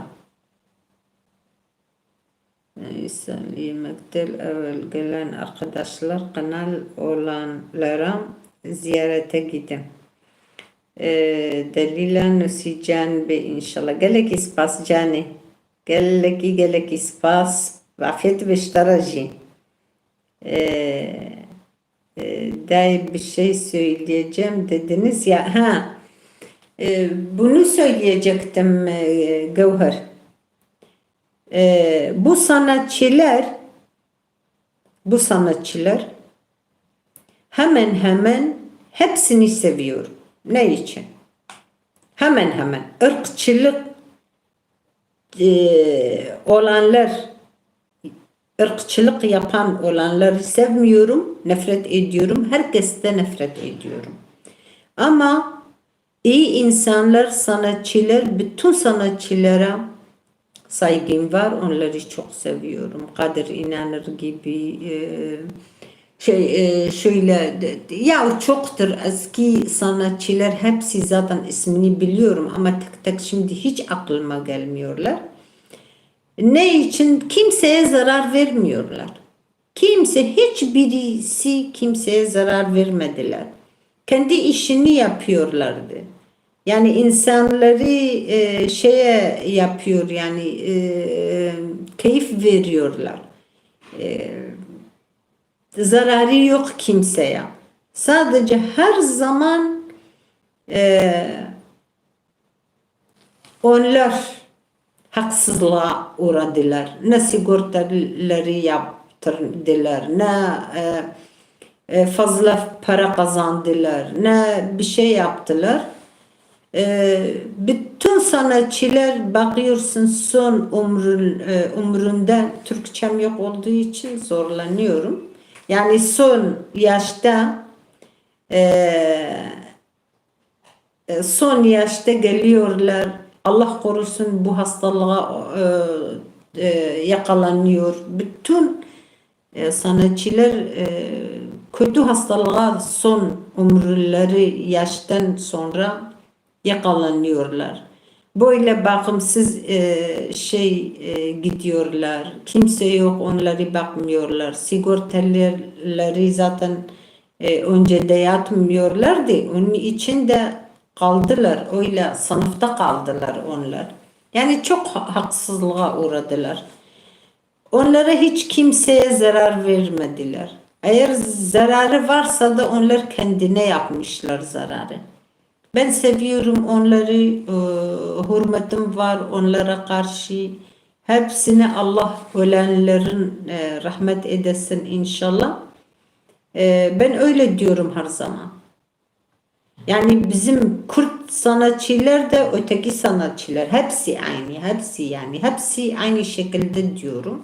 Salih Mektel, evel gelen arkadaşlar kanal olanlara ziyarete gidin. Ee, Delila Nusican be inşallah. Gelekî spas canê. Gelekî, gelekî spas. Afiyet be ji te re jî. Ee, e, dayı bir şey söyleyeceğim dediniz ya. Ha. E, bunu söyleyecektim, e, Gevher. E, bu sanatçılar, bu sanatçılar hemen hemen hepsini seviyorum. Ne için? Hemen hemen ırkçılık, e, olanlar, ırkçılık yapan olanları sevmiyorum, nefret ediyorum. Herkesten nefret ediyorum. Ama iyi insanlar, sanatçılar, bütün sanatçılara saygım var, onları çok seviyorum. Kadir İnanır gibi, e, şey, e, şöyle, de- ya çoktur eski sanatçılar, hepsi zaten ismini biliyorum ama tek tek şimdi hiç aklıma gelmiyorlar. Ne için? Kimseye zarar vermiyorlar. Kimse, hiçbirisi kimseye zarar vermediler. Kendi işini yapıyorlardı. Yani insanları, e, şeye yapıyor, yani, e, keyif veriyorlar. E, zararı yok kimseye. Sadece her zaman, e, onlar haksızlığa uğradılar. Ne sigortaları yaptırdılar, ne, e, e, fazla para kazandılar, ne bir şey yaptılar. E, bütün sanatçılar bakıyorsun son ömrün, e, ömründe, Türkçem yok olduğu için zorlanıyorum. Yani son yaşta, e, e, son yaşta geliyorlar. Allah korusun, bu hastalığa, e, e, yakalanıyor. Bütün, e, sanatçılar, e, kötü hastalığa son ömürleri yaştan sonra yakalanıyorlar. Böyle bakımsız, e, şey, e, gidiyorlar. Kimse yok, onları bakmıyorlar. Sigortaları zaten, e, önce de yatmıyorlardı. Onun için de kaldılar. Öyle sınıfta kaldılar onlar. Yani çok ha- haksızlığa uğradılar. Onlara hiç kimseye zarar vermediler. Eğer zararı varsa da onlar kendine yapmışlar zararı. Ben seviyorum onları, e, hürmetim var onlara karşı. Hepsine Allah ölenlerin, e, rahmet eylesin inşallah. E, ben öyle diyorum her zaman. Yani bizim Kürt sanatçılar da öteki sanatçılar hepsi aynı, hepsi yani hepsi aynı şekilde diyorum.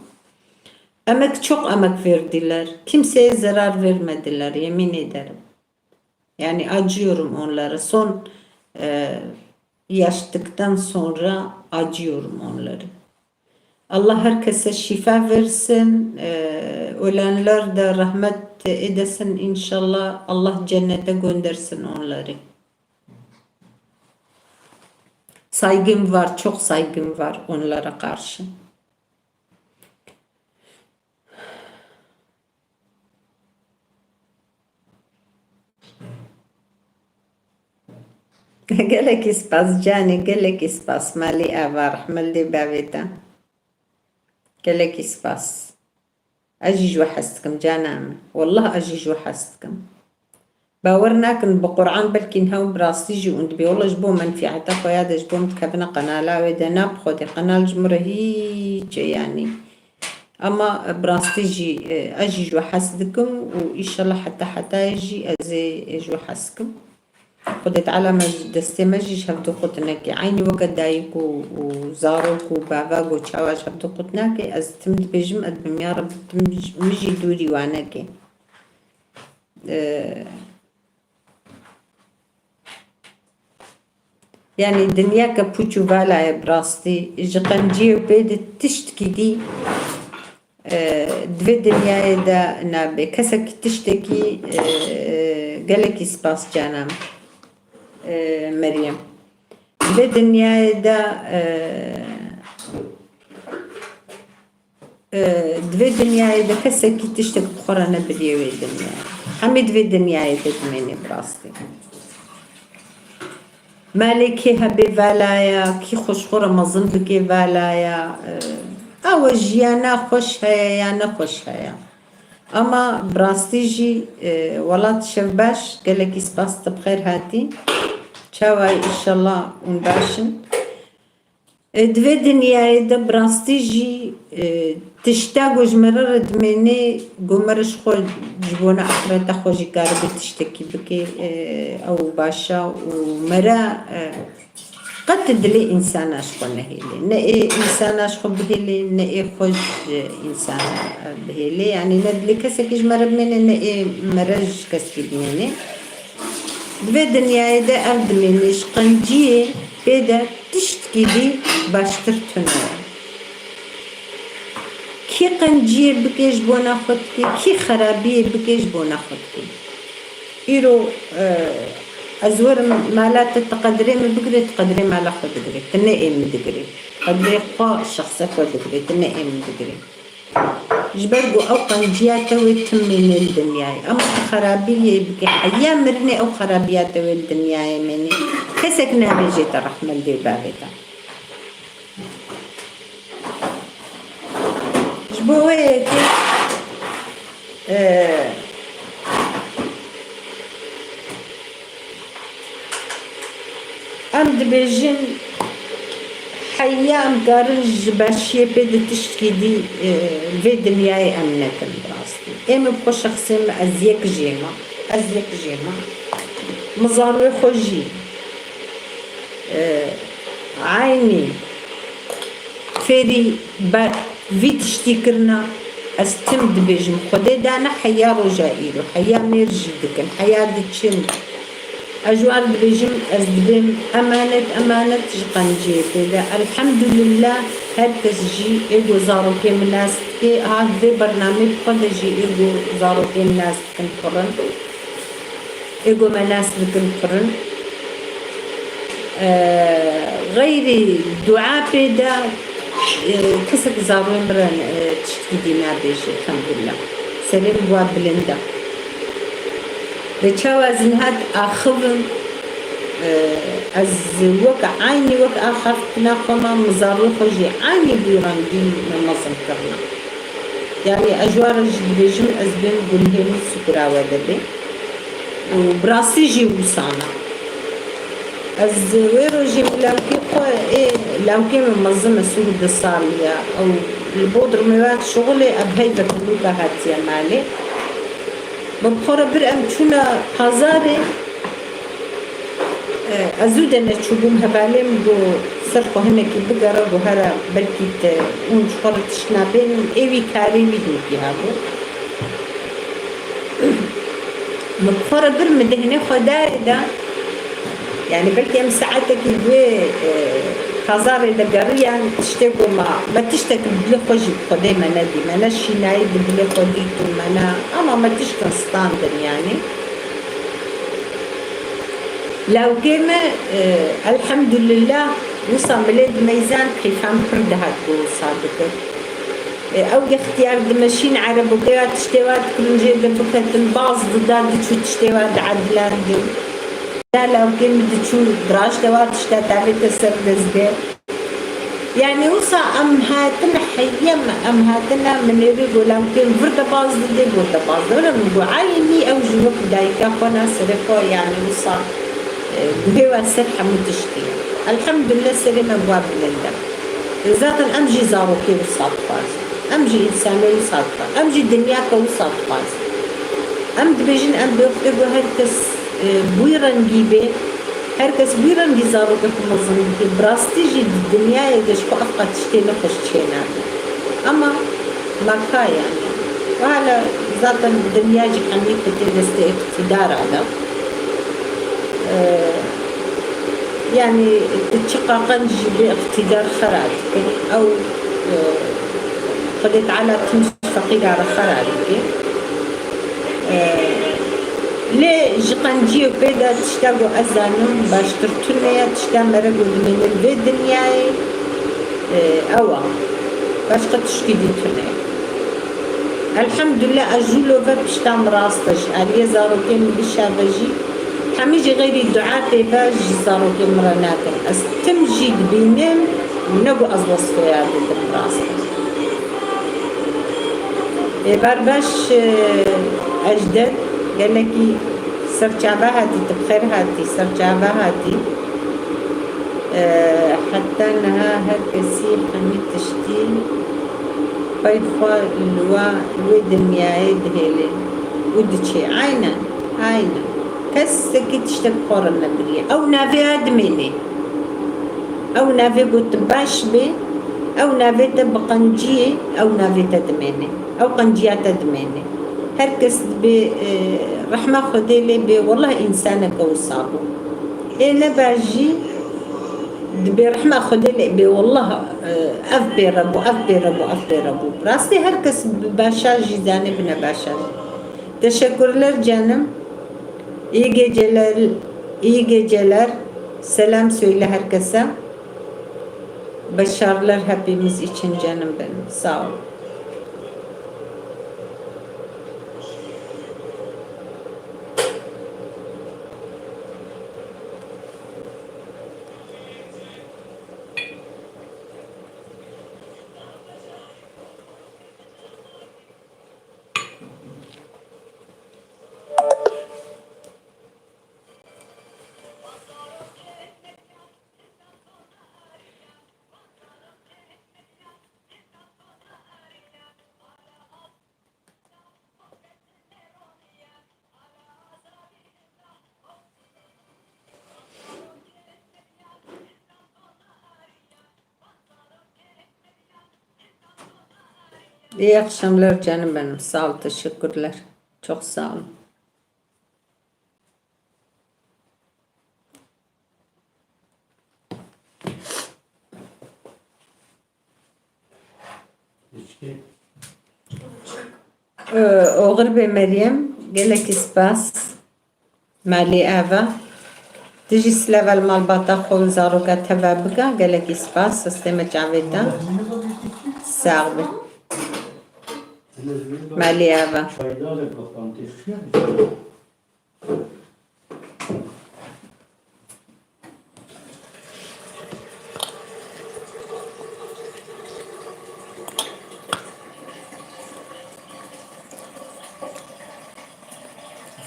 Emek, çok emek verdiler. Kimseye zarar vermediler, yemin ederim. Yani acıyorum onlara. Son, e, yaştıktan sonra acıyorum onları. Allah herkese şifa versin. E, ölenler de rahmet eylesin inşallah. Allah cennete göndersin onları. Saygım var, çok saygım var onlara karşı. Gelekî spas canê, gelekî spas malî ava, rehmet lê bavê te. Gelekî spas. Ez jî ji we hez dikim cana min. Wallah ez jî ji we hez dikim. Bawer nakin, bi Quran belkî niha hûn bi rastî jî hûn dibê. Wela ji bo menfîeta xwe ya de ji bo min dikevine qenala wê de, na bi Xwedê qenal ji min re hîç e yanî. Ama, e, bi rastî jî, e, ez jî ji we hez dikim û îşallah heta hetayê jî ez ê, e, ji we hez dikim. Xwedê Teala me ji destê me jî ji hevdu qut neke. Eynî weke dayik û, û zarok û bava ku çawa ji hevdu qut nake, ez tim dibêjim, ez bi miya re tim ji, min jî dûrî wa neke. E, Yanî dinyake pûç û vala ye bi rastî. Ji qenciyê û pê de tiştkî dî, e, di vê dinyayê de nabe. Kesekî tiştekî, e, gelekî spas cana min, e, Meryem. Di vê dinyayê de, e, E, di vê dinyayê de kesekî tiştek bi xwe re nebiriye wê dinyayê. Hemî di vê dinyayê de dimêne bi rastî. Malê kê hebê vala ye, kî xwe ji xwe re mezin bike vala ye. E, ew e, jiyana xweş heye ya nexweş heye. Ama bi rastî jî, e, welat şev baş, gelekî spas te bi xêr hatî. Çawa ye, înşallah hûn baş in. E, di vê dinyayê de bi rastî jî, e, tişta ku ji me re re dimêne, ku me re ji xwe ji bona axireta xwe jî karibe tiştekî bike, e, ew baş e û me re, e, qet dilê însana ji xwe nehêle. Ne ê însana ji xwe bihêle, ne ê xwe ji însana, e, bihêle. Yanî ne dilê kesekî ji me re bimêne, ne ê me re ji kesekî bimêne. Di vê dinyayê de ev dimêne ji qenciyê pê de tiştkî dî baştir tune ye. Kî qenciyê bike ji bona xwe dike, kî xerabiyê bike ji bona xwe dike. Îro, e, ez werim mala te, tu qedirê min bigirê, tu qedirê mala xwe digirê. Tu ne ê min digirê. Qedirê xwe, şexsa xwe digirê, tu ne ê min digirê. Ji ber ku ew qenciya te wê tim mîne li dinyayê. Ema tu xerabiyê bike, heya mirinê ew xerabiya te wê li dinyayê mîne. Kesek nabêje te rehme li dê û bavê te. Ji bo wê yekê, e, em dibêjin, heya em karin ji başiyê pê di tiştkî dî, e, vê dinyayê em nekin bi rastî. Ê min bi xwe şexsê min, ez yek jê me, ez yek jê me. Min zarokê xwe jî, e, eynî fêrî be vî tiştî kirina, ez tim dibêjim, Xwedê dane heya roja îro, heya mêr jî dikin, heya diçin. Ez ji wan dibêjim, ez dibêm emanet, emanet ji qenciyê pê de. Elhemdulillah, her kes jî ê ku zarokê min nas dike, ha, di vê bernameyê bi xwe de jî ê ku zarokê min nas dikin, kurin. Ê ku me nas dikin, kurin. E, xeyrî dua pê de, e, kesek zarokê min re, e, tiştkî dî nabêje, elhemdulillah. Serê min wa bilind e. Lê çawa ez niha diaxivim, e, ez wek, eynî wek axaftina xwe me, min zarokê xwe jî eynî bi wî rengî me mezin kirine. Yanî ez ji wan re jî dibêjim, ez bêm gunhê min sukura we de bê. Û bi rastî jî wisa ne. Ez wê rojê min lawkê xwe, ê, lawkê min mezin e, sî û du salî ye. Ew li Bodrumê ve dişuxulê, ev heyveke nûka hatiye malê. Min bi xwe re bir em çûne pazarê. E, ez zû de neçûbûm, hevalê min got ser xwe hinekî bigere, got here belkî te hûn ji xwe re tişt nabênin, ê wî karê wî hinekî hebû. Min bi xwe re bir, min dihinê xwe dayê de, yanî belkî em saetekî di wê, e, pazarê de geriyan, tiştê ku ma, me tiştek bi dilê xwe jî bi Xwedê me nedî, me ne şînayî bi dilê xwe dît û me ne, ama me tiştin standin yanî. Lawkê me, e, elhemdulillah, wisa milê dimeyzan, keyfan pir dihat ku wisa dikir. E, ew yextiyar dimeşîn, erebokê wa tiştê wa dikirin, jê de biketin, baz dida, diçû tiştê wa diedilendin. Da lawkê min diçû, dirajte wa tişta tavête ser dezgeh. Yanî wisa em hatine heye me, em hatine, min ê wê golamkên vir de baz didê, vir de baz dide. Wele min got, eynî ew jî wek dayika xwe na serê xwe, yanî wisa, e, guhê we ser hemû tiştî ye. Elhemdulillah, serê me bi wa bilind e. E, zaten em jî zarokê wisa dixwazin. Em jî însanê wisa dixwazin. Em jî dinyake wisa dixwazin. Em dibêjin, em bi wextê ku her kes, e, bi wî rengî bê, her kes bi wî rengî zarokê xwe mezin bike, bi rastî jî di dinyayê de ji xwe ev qet tiştê nexweş çênabe. Ema me ka yanî. Hala zaten dinya jî hemî dê destê îqtîdara de. E, yanî tu çiqa qenc jî bê, îqtîdar xera dike. Ew, e, Xwedê Teala tim ji feqîra re xera dike. E, lê ji qenciyê pê de tişta ku ez zanim baştir tune ye, tişta mere ku dimîne li vê dinyayê, e, ew e. Başqa tişkî dî tune ye. Elhemdulillah, ez jû lo ve pişta min rast e, ji aliyê zarokên min bişa ve jî, hemî jî xeyrî dua pê ve ji zarokên min re nakin. Ez tim jî dibînim, ne ku ez wesfeya didim, rast e. Ê, ber beş, e, Ejder, gelekî serçava hatî, tu bi xêr hatî, serçava hatî. E, heta niha her kesî hemî tiştî pey xwe li wa, li wê dinyayê dihêle û diçe. Aynen, aynen. Kesekî tiştek xwe re nebiriye. Ew navê ya dimêne. Ew navê ku tu baş bê, ew navê te bi qenciyê, ew navê te dimêne. Ew qenciya te dimêne. Her kes dibê, e, rehma Xwedê lê bê, wallah însaneke wisa bû. Ê nebe jî dibê rehma Xwedê lê bê, wallah, e, ev pê re bû, ev pê re bû, ev pê re bû. Rastî her kes bi başa jî zanê, bi nebaşa jî. Teşekkürler canım. İyi geceler, iyi geceler. Selam söyle herkese. Başarılar hepimiz için canım benim. Sağ ol. İyi akşamlar canım benim. Sağ ol, teşekkürler. Çok sağ olun. Ee, Oxir bê Meryem, gelekî spas. Malî ev e. Tu jî silav li malbata xwe û zaroka te ve bike, gelekî spas, sistême çavê te. Sax be. Malî ev e.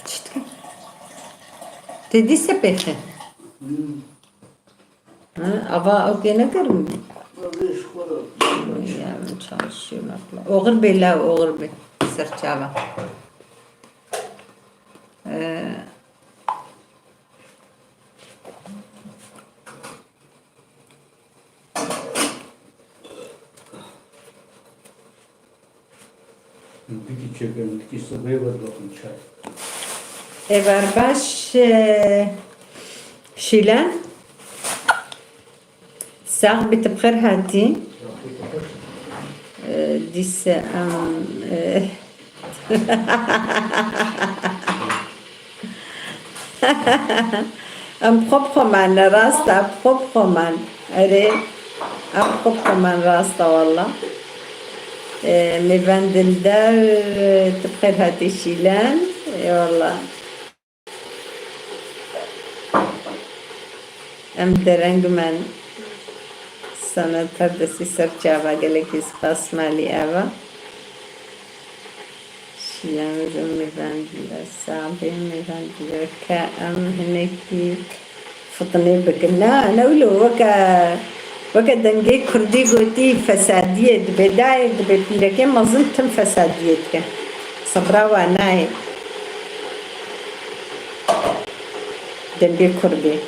Çi dikin? Te dî sepêxin? Hmm. Ha, ava ew tê nekirin? Ev ê ji xwe re. Ya, min çalışıyor, nakla. Oxir bê la, oxir bê. Serçava. Ee, Dikî çêkirin, dikî sibê ve dixin çay. Êvar baş, e, Şîlen. Sax bî, tu bi xêr hatî. E, dîse em, e, Em xwe bi xwe man, ne rast e, bi xwe bi xwe man. Erê, em xwe bi xwe man, rast e walla. Ê, mêvan dilder, tu bi xêr hatî Şîlen. Ê walla. Em dereng men. Sanat Perdesî ser çava, gelekî spas malî eva. Şîlan, mêvan dilê, sabê mêvan dilê, ke em hinekî fitinê bikin. Na, ne wilo, weke, weke dengê kurdî gotî, fesadiyê dibe, dayê dibe, pîrekê mezin tim fesadiyê dike. Sebra we nayê. Dengê kurdî.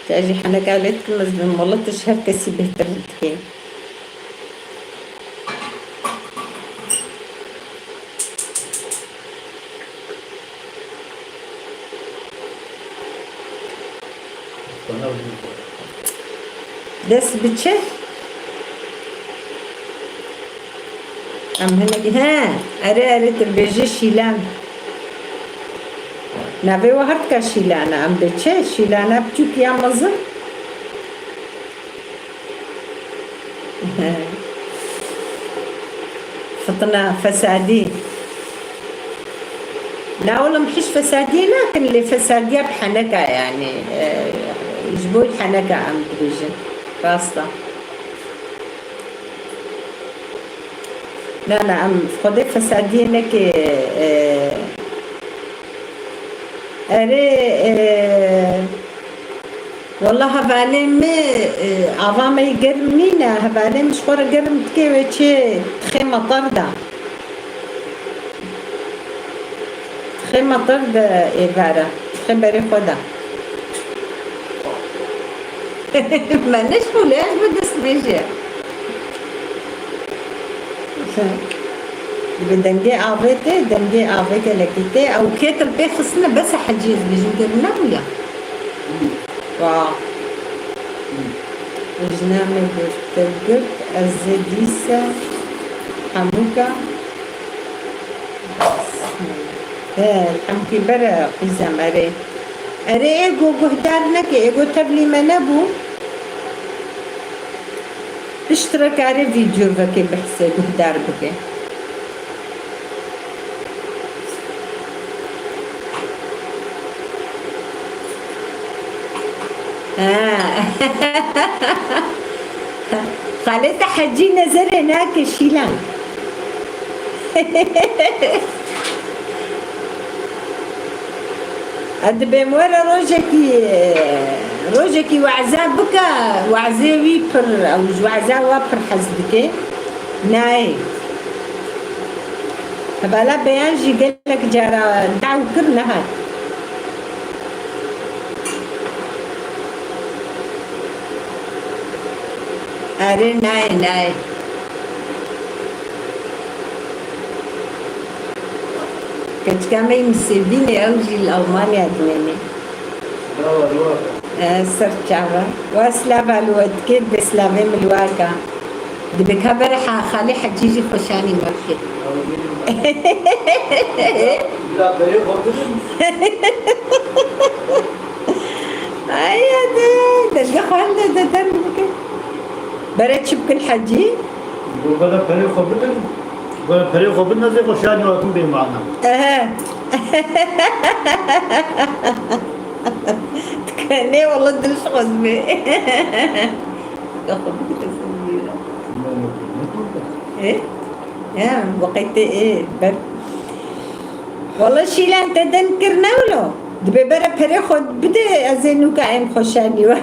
Te jî heneka lê dikim, ez bi mala te ji her kesî bêhtir dikê. Dest bi çi? Em hinekî, he, erê, erê, tu bêjî Şîlan. Navê we her dika Şîlan e. Em bê çi? Şîlana biçûk ya mezin. Fitina, fesadî. Na oğlum, hiç fesadiyê nakin, lê fesadiya bi heneka, yani, e, ji bo heneka em dibêjin. Rast e. Na, na, em Xwedê fesadiyê neke, e, erê, e, Wela hevalê me, e, ava me yê germ nîne, hevalê min ji xwe re germ dike, wê çê dixê metar de. Dixê metar de êvar e, dixê berê xwe de. Me neşxulê, ez bi dest bêjê. Dibe dengê avê tê, dengê avê gelekî tê. Ew kêt li pê xistine, bes e Hecî, ez bêjim, germ nebûye. Wa. Ji namê girte girt, ez ê dîse hemûka. He, hemkî bere qîzem erê. Erê ê go guhdar neke, ê go tevlî me nebû. Piştre kare vîdyo veke behsê guhdar bike. Ha. Xalê te Hecî nezerê nake Şîlan. Ez dibêm were rojekî, rojekî weza bike, wezê wî pir, ew ji weza we pir hez dike. Nayê. Hevala Beyan jî gelek cara daw kir nehat. Erê, nayê, nayê. Keçika me yî Misêbînê, ew jî li Almanya dimêne. Silav li we. E, ser çava. Wa silav li we dikê, dibê silavê min li we ka. Dibê ka bere ha xalê Hecî jî xweşanî me bike. Bila berê xwe bidin. Ay, hadi, derge xwe hinde de der bike. Bere çi bikin Hecî? Bere perê xwe bidin. Bere perê xwe bidin, ez ê xweşanî we bikim bê mana. Ehe. Dikenê wala dil ji xwe dibê. Xwe bidin, ez ê bidin. E? Ya, waqetê ê ber. Wala Şîlan te deng kir ne wilo. Dibê bere perê xwe bide, ez ê nûka em xweşanî we.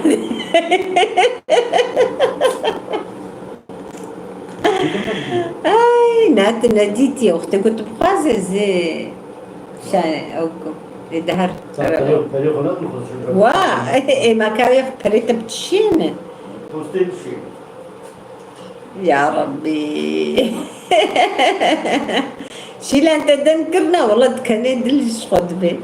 Ay, na tu nedîtî, wextê ku tu bixwazê zê şa-, ew ku ê di her. Perê, perê xwe ne dixwazin. Wa, ê ma ka wê perê te bitişîne. Postê bişîne. Ya Rabbî. Şîlan te deng kirina, wala dikenê dil ji xwe dibê.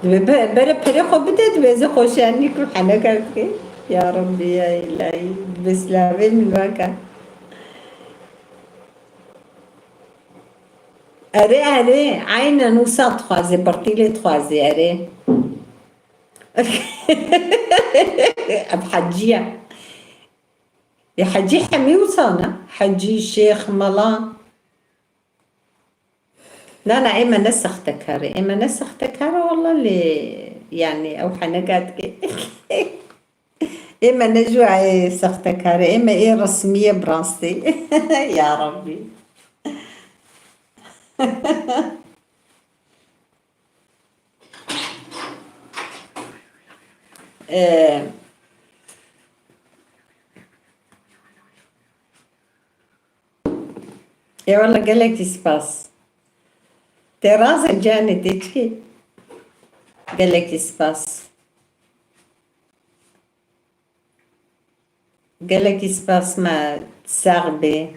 Dibê be-, bere perê xwe bide, dibê ez ê xweşanî ku heneka dike. Ya Rabbî, ya îlahî, dibê silavê min vaka. Erê, erê, eynen wisa dixwazê, bertîlê dixwazê, erê. Ev hecî ye. Ê hecî hemî wisa ne? Hecî, şêx, mela. Na, na, ê me ne sextekar e. Ê me ne sextekar e, walla lê, yanî, ew heneka dike. Ê me ne ji wayê sextekar e. Ê me ê resmî ye bi rastî. Ya Rabbî. Ee, ê wele gelekî spas. Tê raz e canê, tê çikê? Gelekî spas. Gelekî spas, me sax bê.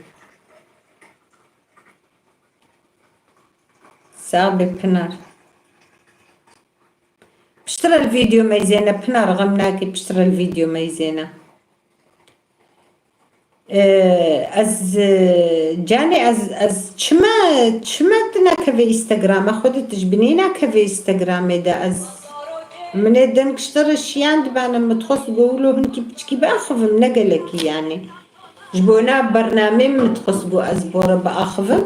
Sax bê Pinar. Piştre li vîdeo meyzêne Pinar, xem nakî, piştre li vîdeo meyzêne. Ee, ez, e, canê ez, ez çima, çima tu nakeve Instagramê xwe de, tu ji binî nakeve Instagramê de, ez, min ê deng ji te re şiyandibane, min dixwest go wilo hinkî piçkî biaxivim, ne gelekî yanî. Ji bona bernameyê min dixwest go ez bo re biaxivim.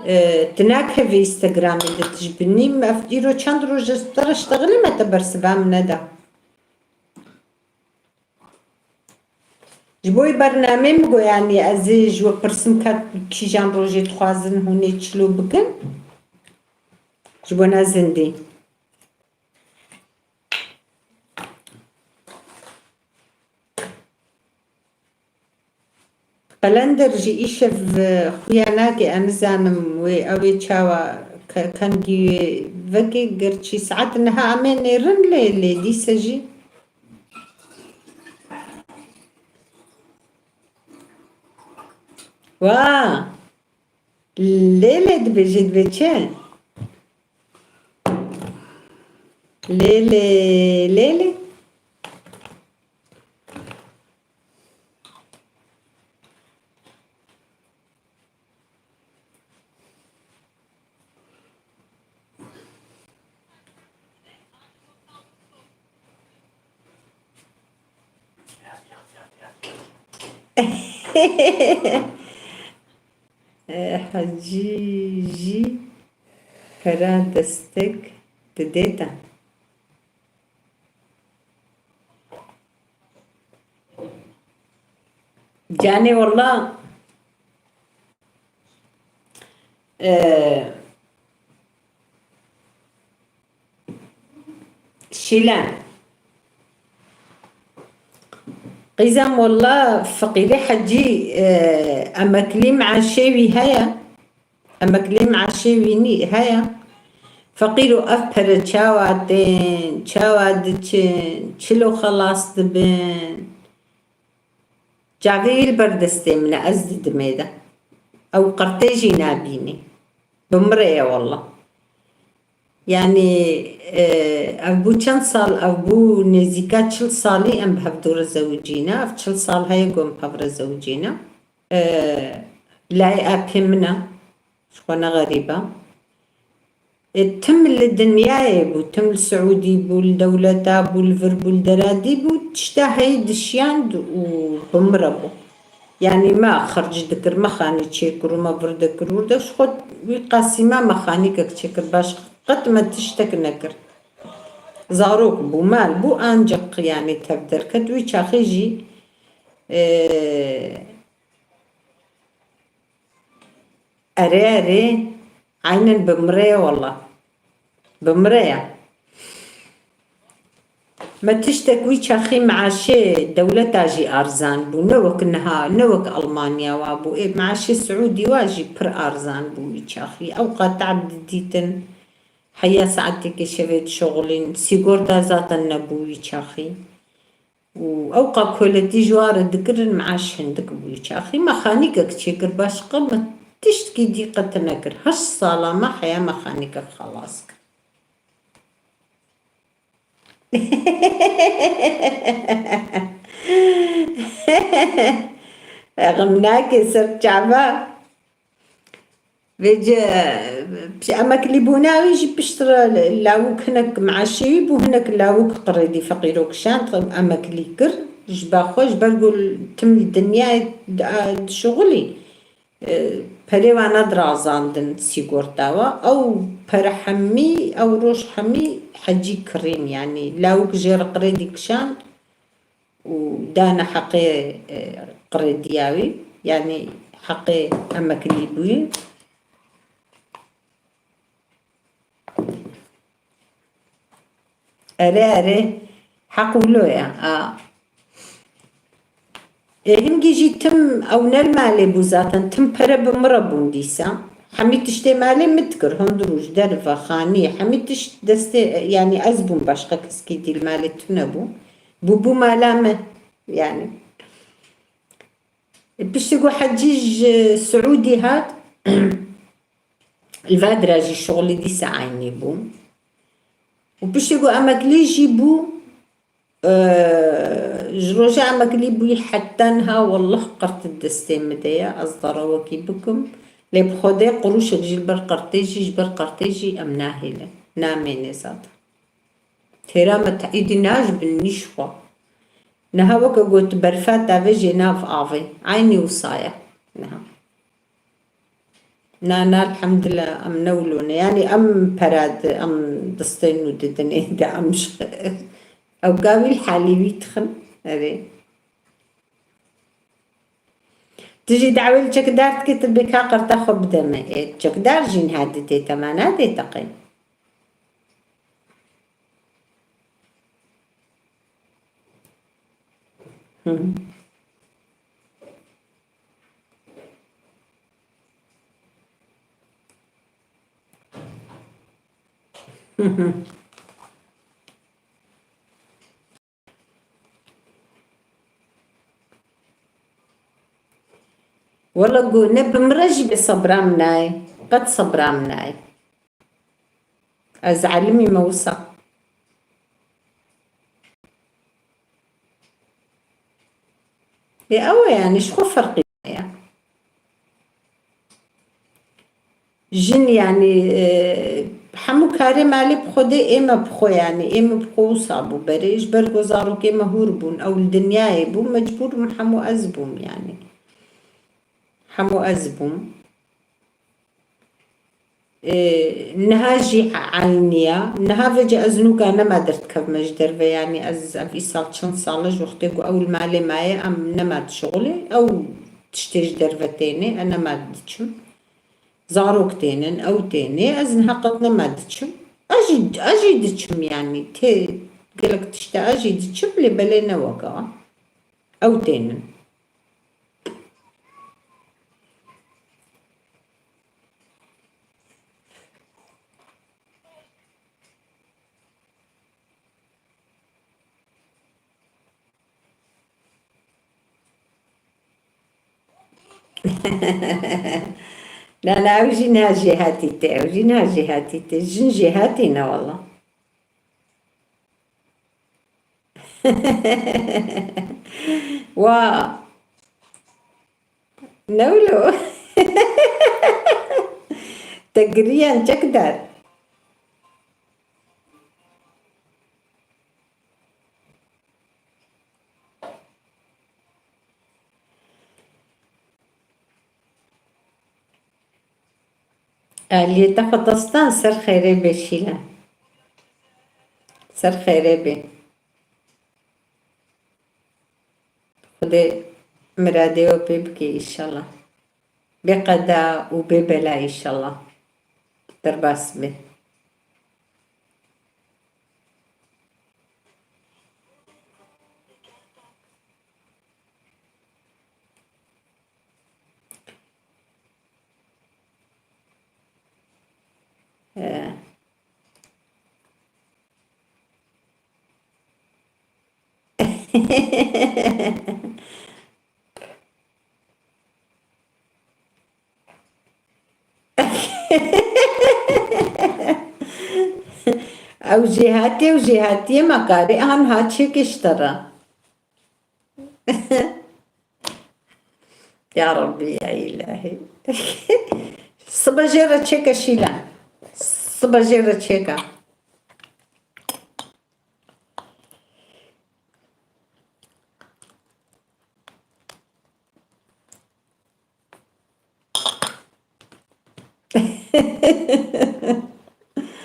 Ee, tu nakeve Instagramê de, tu ji binî, min ev îro çend roj ez te re ştexilî, me te bersiva min neda. Ji bo wî bernameyê min got, yanî ez ê ji we pirsim ka kîjan rojê dixwazin hûn ê çilo bikin. Ji bona zindî. Qelender jî îşev xuya nake, ez nizanim wê ew ê çawa ke-, kengî wê veke, gerçî saet niha em ê nêrin lê, lê dîse jî. Wa! Lê lê dibêjî, dibê çi? Lê lê, lê lê. Eh, Hecî jî pera destek didê te. Canê walla, e, Şîlan. Qîzan walla feqîrê Hecî, e, emeklî meaşê wî heye. Emeklî meaşê wî nî heye. Feqîro ev pere çawa tên, çawa diçin, çilo xelas dibin? Çavê wî li ber destê min e, ez didimê de. Ew qirtê jî nabînî. Bi min re ye walla. Yanî, e, ev bû çend sal, ev bû nêzîka çil salî em bi hev dû re zewicîne. Ev çil sal heye ku em bi hev re zewicîne. E, layê apê min e. Ji xwe ne xerîb e. E, tim li dinyayê bû, tim li Siûdî bû, li dewleta bû, li vir bû, li deradî bû, tişta heyî dişiyand û bi min re bû. Yanî me xerc dikir, me xanî çêkir û me vir dikir û de ji xwe wî qasî me, me xanîkek çêkir, baş qet me tiştek nekir. Zarok bû, mal bû, ancaq yanî tev derket. Wî çaxê jî, e, Erê, erê, eynen bi min re ye walla. Bi min re ye. Me tiştek wî çaxî meaşê dewleta jî arzan bû. Ne wek niha, ne wek Almanya wa bû. Ê meaşê Siûdî wa jî pir arzan bû wî çaxî. Ew qat te'b didîtin. Heya saetekê şevê dişoxilîn. Sîgorta zaten nebû wî çaxî. Û ew qa koletî ji wan re dikirin, meaş hindik bû. Çaxî me xanîkek çêkir, başqa me tiştkî dî qet nekir. Heşt sala me heya me xanîkek xelas kir. Xem nake ser çava. Vêce, emeklîbûna wî jî pişt re lawik hinek meaşê wî bû, hinek lawik qredî feqîro kişand, emeklî kir. Ji ba xwe, ji ber ku tim li dinyayê di-, dişuxulî, e, perê wan nedirazandin sîgorta we. Ew pere hemî, ew roj hemî hecî kirîn, yanî lawik jê re qredî kişand. û dane heqê, e, qirêdiya wî, yanî heqê emeklîbûyî. Erê, erê, heq wilo ye, a. Ê, hingî jî tim ew ne li malê bû zaten, tim pere bi min re bûn dîsa. Hemî tiştê malê min dikir, hundir û ji derve, xanî, hemî tişt destê, yanî ez bûm, başqa keskî dî li malê tune bû. Bûbû mala me, yanî. Piştî ku hecî ji Siûdî hat, li Vadira jî şixulî dîsa eynî bû. Û piştî ku emeklî jî bû, e, ji roja emeklî bûyî heta niha, wellah qert di destê min de ye. Ez derewekî bikim. Lê bi Xwedê qurûşek jî li ber qertê jî, ji ber qertê jî em nahêlin. Namêne zaten. Têra me te'îdî najibin nîş xwe. Niha weke got berfa tavê jê nav avê. Eynî wisa ye. Niha. Na, na, elhamdulillah, em ne wilo ne. Yanî em pera di, em distên û didinê de em ji, ew gavî li halî wî dixin. Erê. Tu jî dawê li çekdar dikî, tu bê ka qerta xwe bide me. Ê, çekdar jî niha didê te, me nadê te qey. Hı hı. Hı hı. Wela ku ne bi min re jî bê sebra min nayê. Qet sebra min nayê. Ez elimî me wisa. Ê ew e, yanî ji xwe ferqî heye. Jin, yanî, e, hemû karê malê bi xwe dê, ê me bi xwe, yanî, ê me bi xwe wisa bû berê. Ji ber ku zarokê me hûr bûn, ew li dinyayê bû, mecbûr bûm hemû ez bûm, yanî. Hemû ez bûm. E, niha jî eynî ya. Niha vêca ez nûka nema derdikevime ji derve, yanî ez ev îsal çend sal e ji wextê ku ew li malê maye, em nema dişixulê, ew tiştê ji derve tênê, e nema diçim. Zarok tênin, ew tênê, ez niha qet nema diçim. Ez jî, ez jî diçim, yanî tê gelek tişta ez jî diçim, lê belê ne weke wan. Ew tênin. Na, na, ew jî niha jêhatî tê, ew jî niha jêhatî tê. Jin jêhatî ne wela. Wa. Ne wilo? Te giriyan çek der. Aliyê te xwe destan ser xêrê bê Şîlan. Ser xêrê bê. Xwedê miradê we pê bike înşallah. Bê qeda û bê bela înşallah. Derbas be. He. Ew jêhatî, ew jêhatiyê me karê anha çêkê ji te re. Ya Rabbî, ya Îlahî. Sibe jê re çêke Şîlan. Sibe jê re çêke.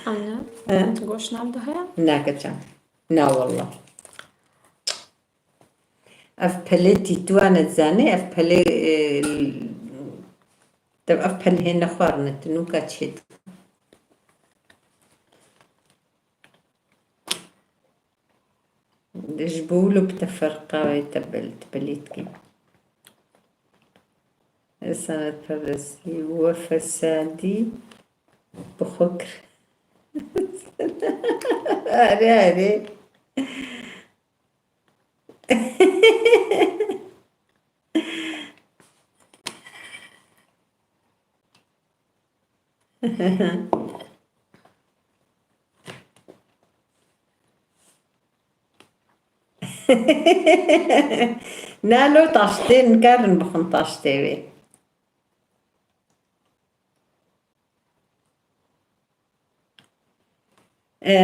Anne, He? Goş nav de heye? Na keçan. Na wallah. Ev pelê tîtuwa ne zanê, ev pelê, e, te ev pelê hê nexwarine, tu nûka çê dike. Ji bo wilo bi te ferqa wê te bel-, te belê dike. Sanetperestî we fesadî bi xwe kir. Erê, erê. Na, lo taştê nikarin bixwin taştê wê. E,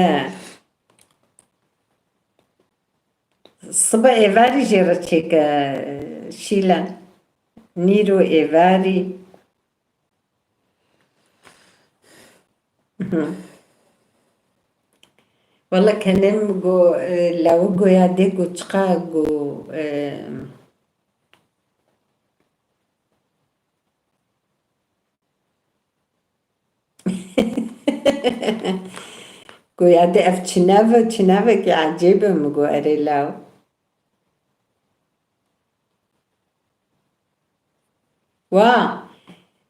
sibe êvarî jê re çêke Şîlan. Nîro êvarî. Wala kenem go, e, lawu goya dê go çiqa go, e, Goya de ev çi nav e, çi navekî ecêb e, min got, erê law. Wa,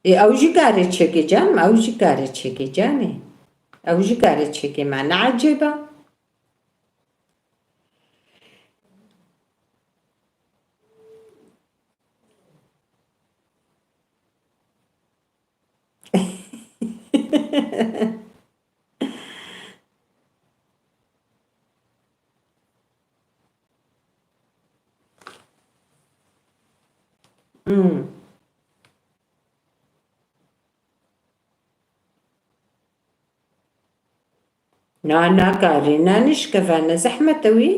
ê, ew jî kare çêke canim, ew jî kare çêke canê. Ew jî kare çêke, me ne ecêb e. Hmm. Na, nakarî, na nişkeve, ne zehmet e wî.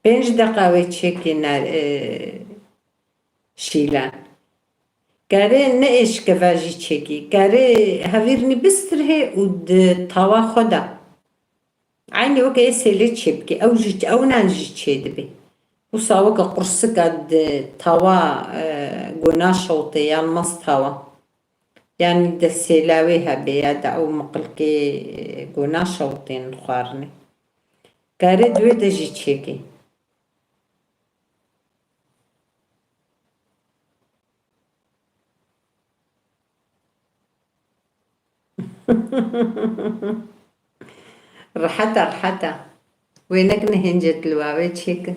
Pênc deqa wê çêkî ne, e, Şîlan. Kerê ne êşkeve jî çêkî. Kerê hevîrnî bistirhê û di tawa xwe de. Eynî weke ê sêlê çêbikî. Ew jî, ew nan jî çêdibê. Wisa weke qursika di tawa, e, ku naşewtê yan mast tawa. Yanî de sêla wê hebe ya de ew miqilkê, e, ku naşewtên xwarinê. Kerê di wê de jî çêkê. Rehet e, rehet e. Wê nekine hêncet li wawê çêkin.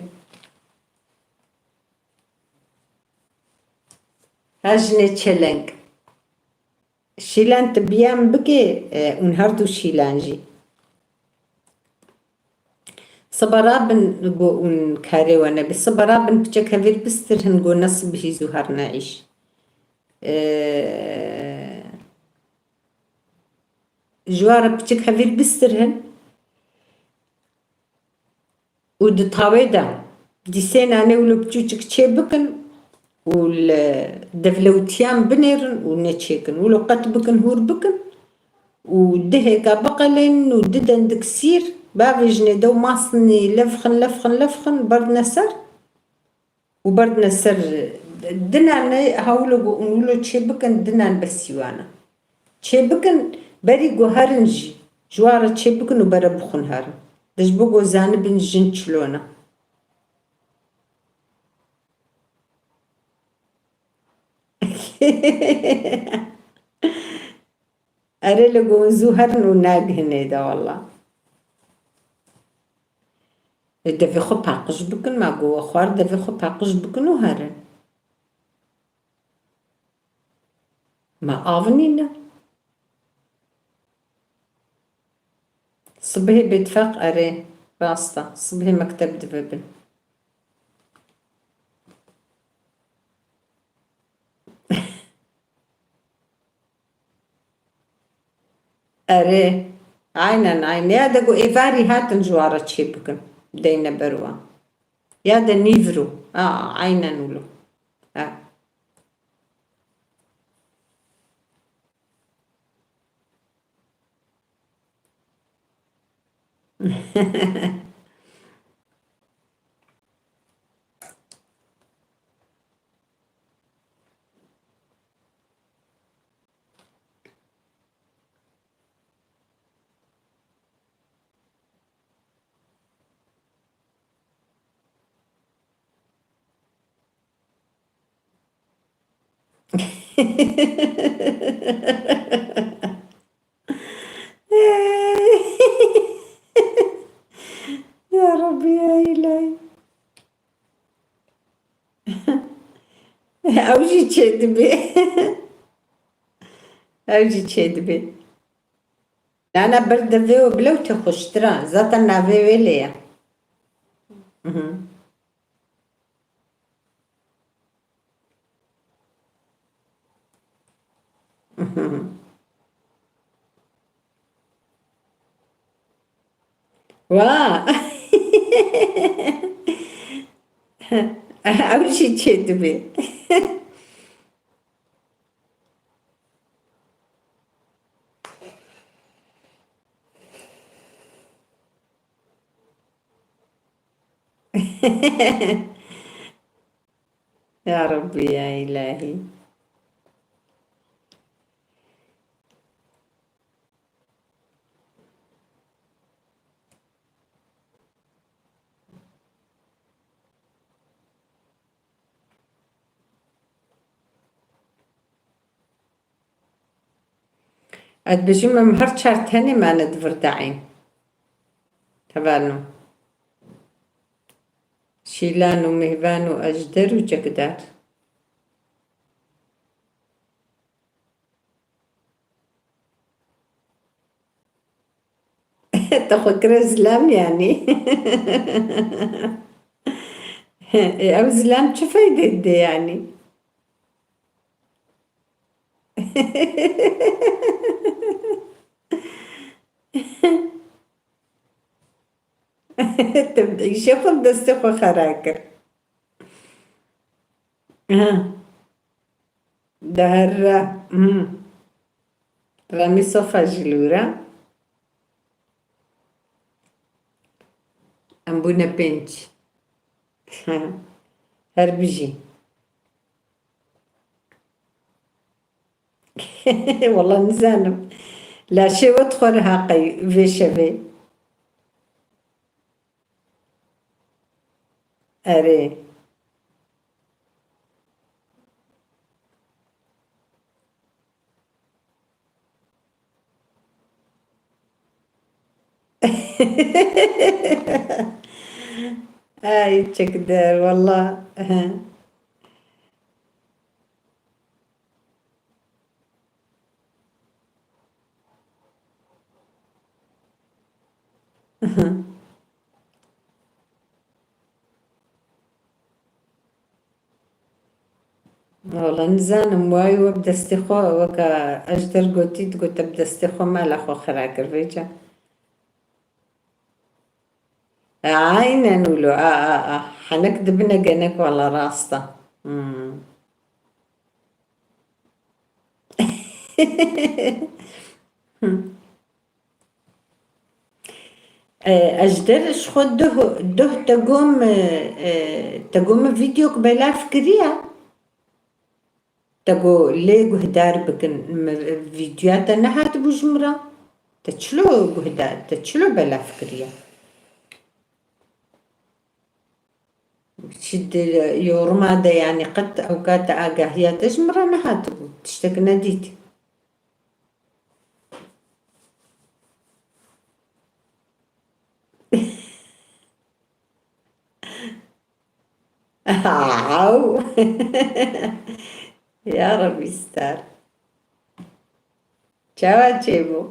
Her jinê çeleng. Şîlan tu biyem bikê, e, ûn her du şîlan jî. Sibe rabin go ûn karê we nebî. Sibe rabin piçek hevîr bistir hin go ne sibihî zû her ne îş. E, ji wa re piçek hevîr bistir hin. Û di tawê de dîsênanê wilo piçûçik çê bikin û li devlewtiyan binêrin û neçêkin. Wilo qet bikin, hûr bikin û dihêka biqelênin û di dendik sîr, bavêjinê dew mastinî levxin, levxin, levxin, berdine ser. Û berdine ser, dinan ne hawlo ku ûn wilo çê bikin, dinan besî wan e. Çê bikin, berî ku herin jî, ji wan re çê bikin û bere bixwin herin. De ji bo ku zanibin jin çilo ne. Erê li gonzû herin û nagihine de walla. E, devê xwe paqij bikin, ma go we xwar devê xwe paqij bikin û herin. Ma av nîne. Sibihê bêtifaq erê, rast e. Sibihê mekteb divê bin. Erê, aynen, aynen. Ya de ku êvarî hatin ji wan re çê bikin, deyne ber wan. Ya de nîvro. A, aynen wilo. A. Ya Rabbi, ya Îlahî. Ew jî çêdibê. Ew jî çêdibê. Nana ber devê û bilewtê xweştir e. Zaten navê wê lê ye. Mhm. Wa! Ew jî çêdibê. Ya Rabbi, ya Îlahî. Ez dibêjim, em her çar tenê me ne di vir de eyn. Hevalno. Şîlan û Mêvan û Ejder û Cekdar. Te xwe kire zilam yanî. E, ew zilam çi feyde dide yanî? Te îşê xwe bi destê xwe xera kir. Ha. Dihere. Hmm. Remî sofa jî li wir e. Em bûne pênc. Her bijî. Wala nizanim. Laşê we dixwere ha qey vê şevê. Erê. Ay çekder wala. Wala nizanim, wayî we bi destê xwe, weke Ejder gotî, digote bi destê xwe mala xwe xira kir vêca. Aynen wilo, a, a, a. Henek dibine genek wala rast e. Hmm. E, Ejder ji xwe duh, duh te gom, e, e, te gom min vîdeok belav kiriye. Te got lê guhdar bikin, min vîdeoya te nehatibû ji min re. Te çilo guhdar, te çilo belav kiriye? Çi di yoruma de, yanî qet ew kate agahiya te ji min re nehatibû. Tiştek nedît. Aw. Ya Rebî star. Çawa çêbû?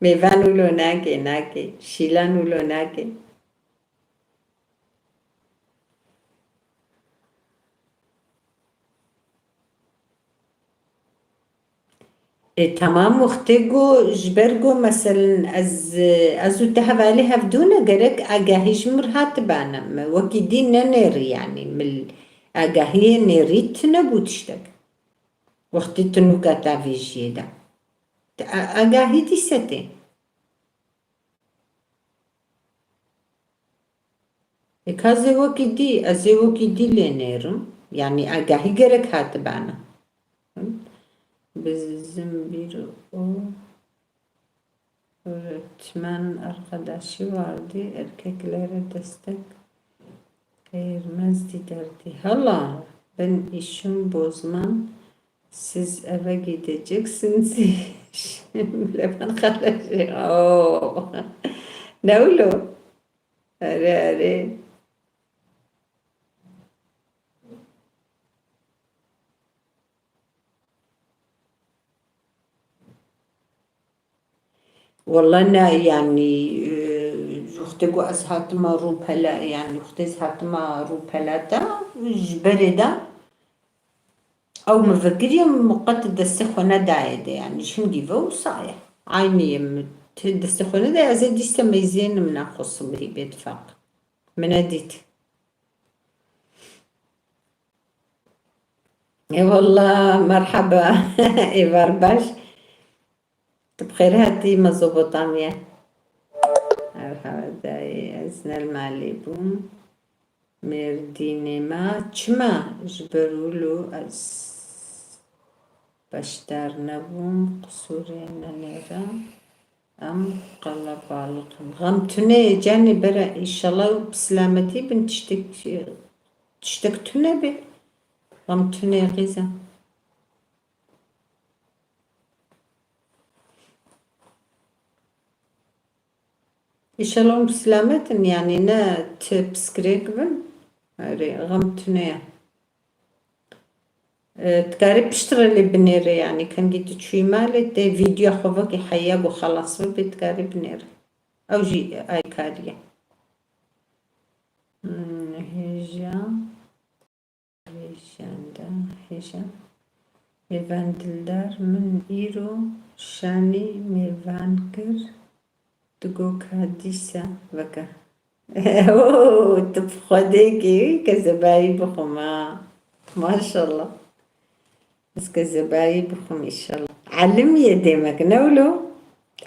Mêvan wilo nake, nake. Şîlan wilo nake. E, tamam, wextê ku ji ber ku meselen ez, ez û te hevalê hevdû ne, gerek agahî ji min re hatibane. Me wekî dî ne nêrî, yanî min agahiyê nêrî tune bû tiştek. Wextê tu nûka te vê jiyê de. Te a-, agahî dîse tê. Ê ka zê wekî dî, ez ê wekî dî lê nêrim. Yanî agahî gerek hatibana. Bizim bir o öğretmen arkadaşı vardı, erkeklere destek vermezdi derdi. Hala ben işim bozman, siz eve gideceksiniz, işimle ben kalacağım. Oo. Ne öyle? Erê, erê. Wala ne, yanî, e, wextê ku ez hatima rûpela, yanî wextê ez hatima rûpelata, ji berê de ew min vekiriye, min qet destê xwe nedaye de, yanî ji hingî ve wisa ye. Aynî ye, min ti destê xwe nedaye, ez ê dîsa meyzênim nexwe sibirî bêtifaq. Min nedît. Eyvallah, merhaba. Êvar baş. Tu bi xêr hatî Mezopotamya. Merhaba dayê, ez ne li malê bûm. Mêrdînê me çima ji ber wilo ez beşdar nebûm, qisûrê nenêre. Em qelebalix in. Xem tune ye canê bere, înşallah bi silametî bin, tiştek, tiştek tune be. Xem tune ye qîza. Înşallah hûn bi silamet in, yanî ne ti piskirêk bin. Erê, xem tune ye. E, dikarî piştre lê binêre, yanî kengî tu çûyî malê, tê vîdyoya xwe vekî heya ku xelas bibe, dikarî binêre. Ew jî alîkarî ye. Hmm, hêja. Hêjanda, hêja. Mêvan dildar, min îro şanî mêvan kir, digo ka dîsa veke. Oo, tu bi Xwedê kî kezebayî bixwe ma. Maşallah. Ez kezebayî bixwim înşallah. Elimiye demek, ne wilo?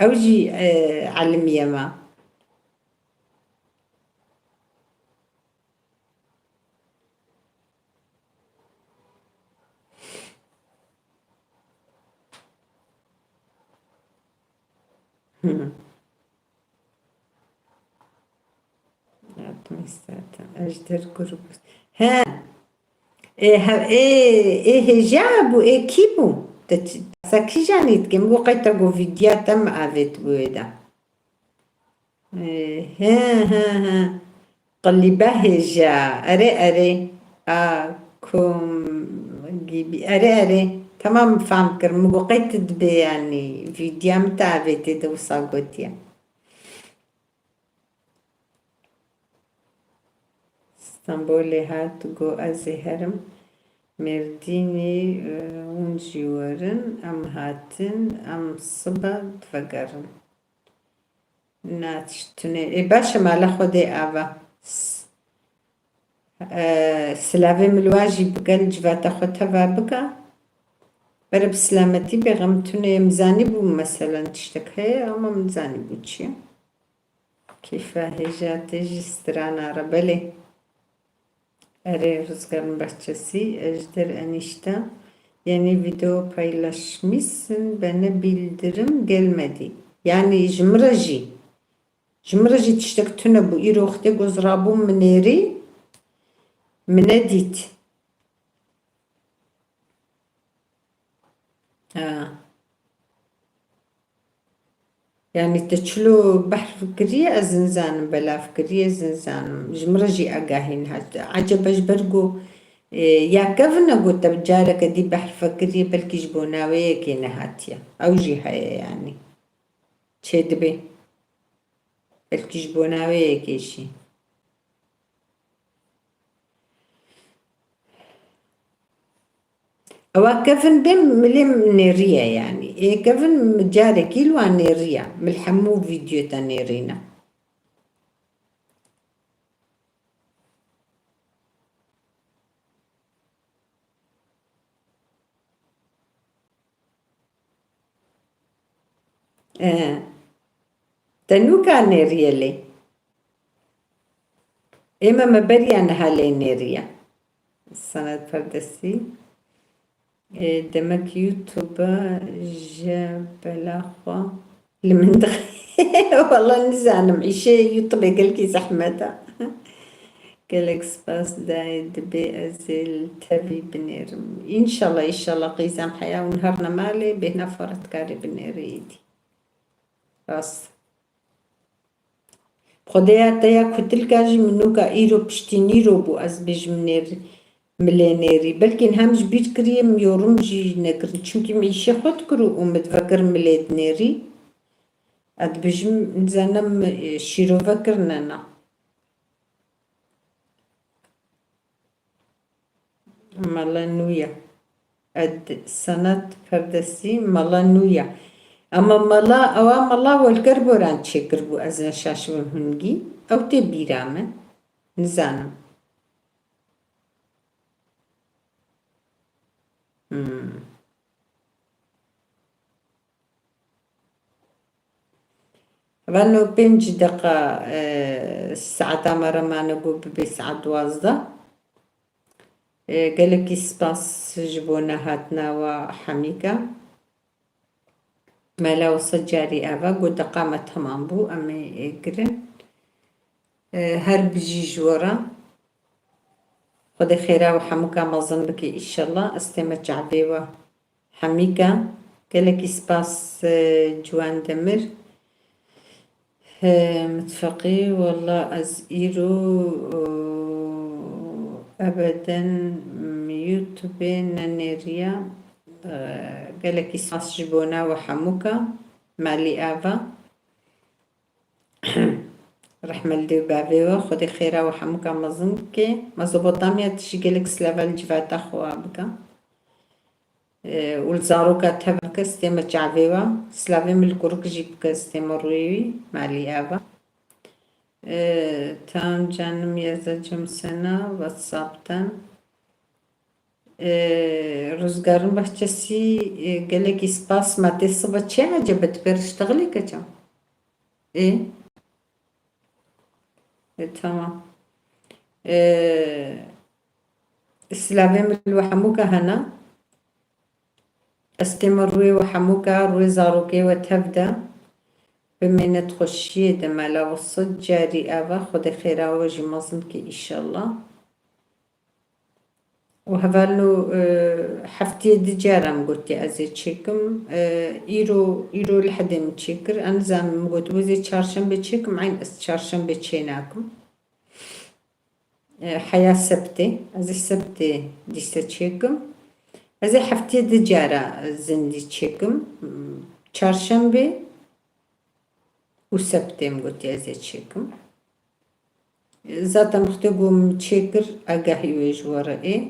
Ew jî, e, elimiye ma. Hı. Yaptım istersen. Ejder grubu. He. E, he, e, e, hêja bû, e, kî bû? Te çi, sa kîjan î dikim? Go qey te go vîdya te mi avêt bû ê de. Ee, he, he, he. Qilîbe hêja. Erê, erê. A, kum gibi. Erê, erê. Tamam, fam kir. Min got, qey tu dibê, yanî, vîdya min te avêtê de wisa gotiye. Stenbolê hat, got, ez ê herim Mêrdînê, e, hûn jî werin. Em hatin, em sibe divegerin. Na tişt tune. Ê, baş e, mala Xwedê ava. S-, e, silavê min li wa jî bike, li civata xwe teva bike. Bere bi silametî bê, xem tune ye. Min zanîbû, meselen, tiştek heye, ama min zanîbû çi ye. Keyfa hêja te jî strana re, belê. Erê, Rizgar Bahçesi, Ejder Enişte, yeni video paylaşmışsın, bana bildirim gelmedi. Yani ji min re jî, ji min re jî tiştek tune bû. Îro wextê ku ez rabûm min nêrî, min nedît. Ha. Yanî te çilo behf kiriye, ez nizanim, belav kiriye, ez nizanim. Ji min re jî agahî nehat. Ecebe ji ber ku, e, ya kevin e ku te careke dî behf kiriye, belkî ji bo navê yekê nehatiye. Ew jî heye yanî. Çêdibe. Belkî ji bo navê yekê jî. Ewa kevin bê milê nêriye yanî. Ê kevin carekî li wan nêriye. Mil hemû vîdyo te nêrîne. E, te nûka nêriye lê. Ê me, me beriya niha lê nêriye. Sanat Perdesî. E, demek YouTube ji bela xwe li min dixê. Wala nizanim, îşê YouTube gelkî zehmet e. Gelek spas dayê, dibê ez ê li tevî binêrim. Înşallah, înşallah qîzem heya hûn herine malê, bêhna fare dikarê binêrê êdî. Rast. Xwedêya te ya kutilka jî min nûka îro piştî nîro bû, ez bêjim nêr-, milê nêrî. Belkî niha min ji bîr kiriye, min yorum jî nekirin. Çimkî min îşê xwe dikir û min divekir milê dinêrî. Ez dibêjim, nizanim, e, şîrove kirine na. Mala nû ye. Ed Sanat Perdesî mala nû ye. Ama mala, ewa mala Welker Boran çêkiribû, ez neşaşibim hingî. Ew tê bîra min. Nizanim. Hmm. Vano pênc deqa, e, saeta me re mane ku bibe saet duwazdeh. E, gelekî spas ji bo nehatina we Hemîka. Mela wisa carî ev e, ku deqa me temam bû, em ê, ê, girin. E, her bijî ji we re. Xwedê xêra we hemûka mezin bike, îşellah. Ez tême çavê we. Hemîka, gelekî spas, e, Ciwan Demir. He, mitfeqî, wela ez îro, e, ebeden mi YouTube nenêriya. Gelekî spas ji bona we hemûka. Malî ava. Rehme li dê û bavê we, Xwedê xêra we hemûka mezin bike. Mezopotamya, tu jî gelek silava li civata xwe bike. Û li zaroka te bike, stê me çavê we. Silavê min li kurik jî bike, stê me rûyê wî. Malî ava. Tamam canım, yazacağım sana WhatsApp'tan. Rüzgarın Bahçesi, gelekî spas, ma tê sibe çi ecebe, tu pêr iştixilê keça? Ê? E, tamam. Silavê min li we hemûka hene. Ez tême rûyê we hemûka, rûyê zarokê we tev de. Bimêne di xweşiyê de, mela we sed carî ava, Xwedê xêra we jî mezin ke, îşallah. Û hevalno, e, heftiyê di cara min gotiye ez ê çêkim. E, îro, îro li hedê min çêkir. Ez nizanim min got, wê zê çarşembê çêkim, eyn ez çarşembê çênakim. E, heya sebtê, ez ê sebtê dîse çêkim. Ez ê heftiyê di cara zindî çêkim. Çarşembê û sebtê min gotiye ez ê çêkim. Zaten wextê ku min çêkir, agahî wê ji we re ê.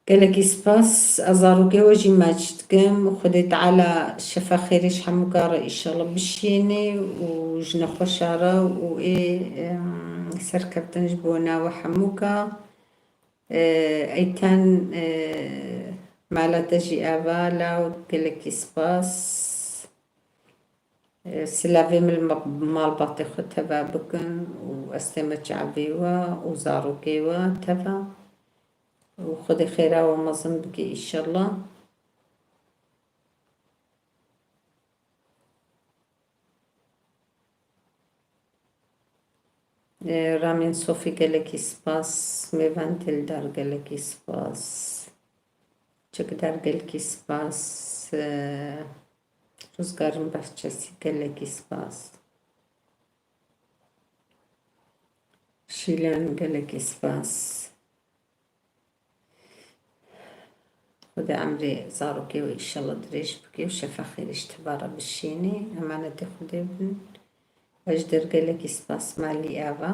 Gelekî spas, ez zarokê we jî maç dikim. Xwedê Teala şefa xêrê ji hemûka re îşallah bişînê û ji nexweşa re û ê, em, serkeftin ji bona we hemûka. E, Eyten, e, mala te jî ava, law gelekî spas. Silavê min li ma-, malbatê xwe teva bikin û ez tême çavê we û zarokê we teva û Xwedê xêra we mezin bike, îşallah. Ramîn Sofî, gelekî spas. Mêvan Dildar, gelekî spas. Çikdar, gelekî spas. Ruzgarın Bahçesi, gelekî spas. Şîlan, gelekî spas. Xwedê emrê zarokê we îşallah dirêj bike û şefa xêrê ji teva re bişînê. Emanetê Xwedê bin. Ez ji der gelekî spas malî ava.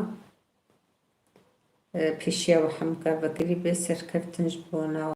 Pêşiya we hemûka vekirî bê, serkeftin ji bona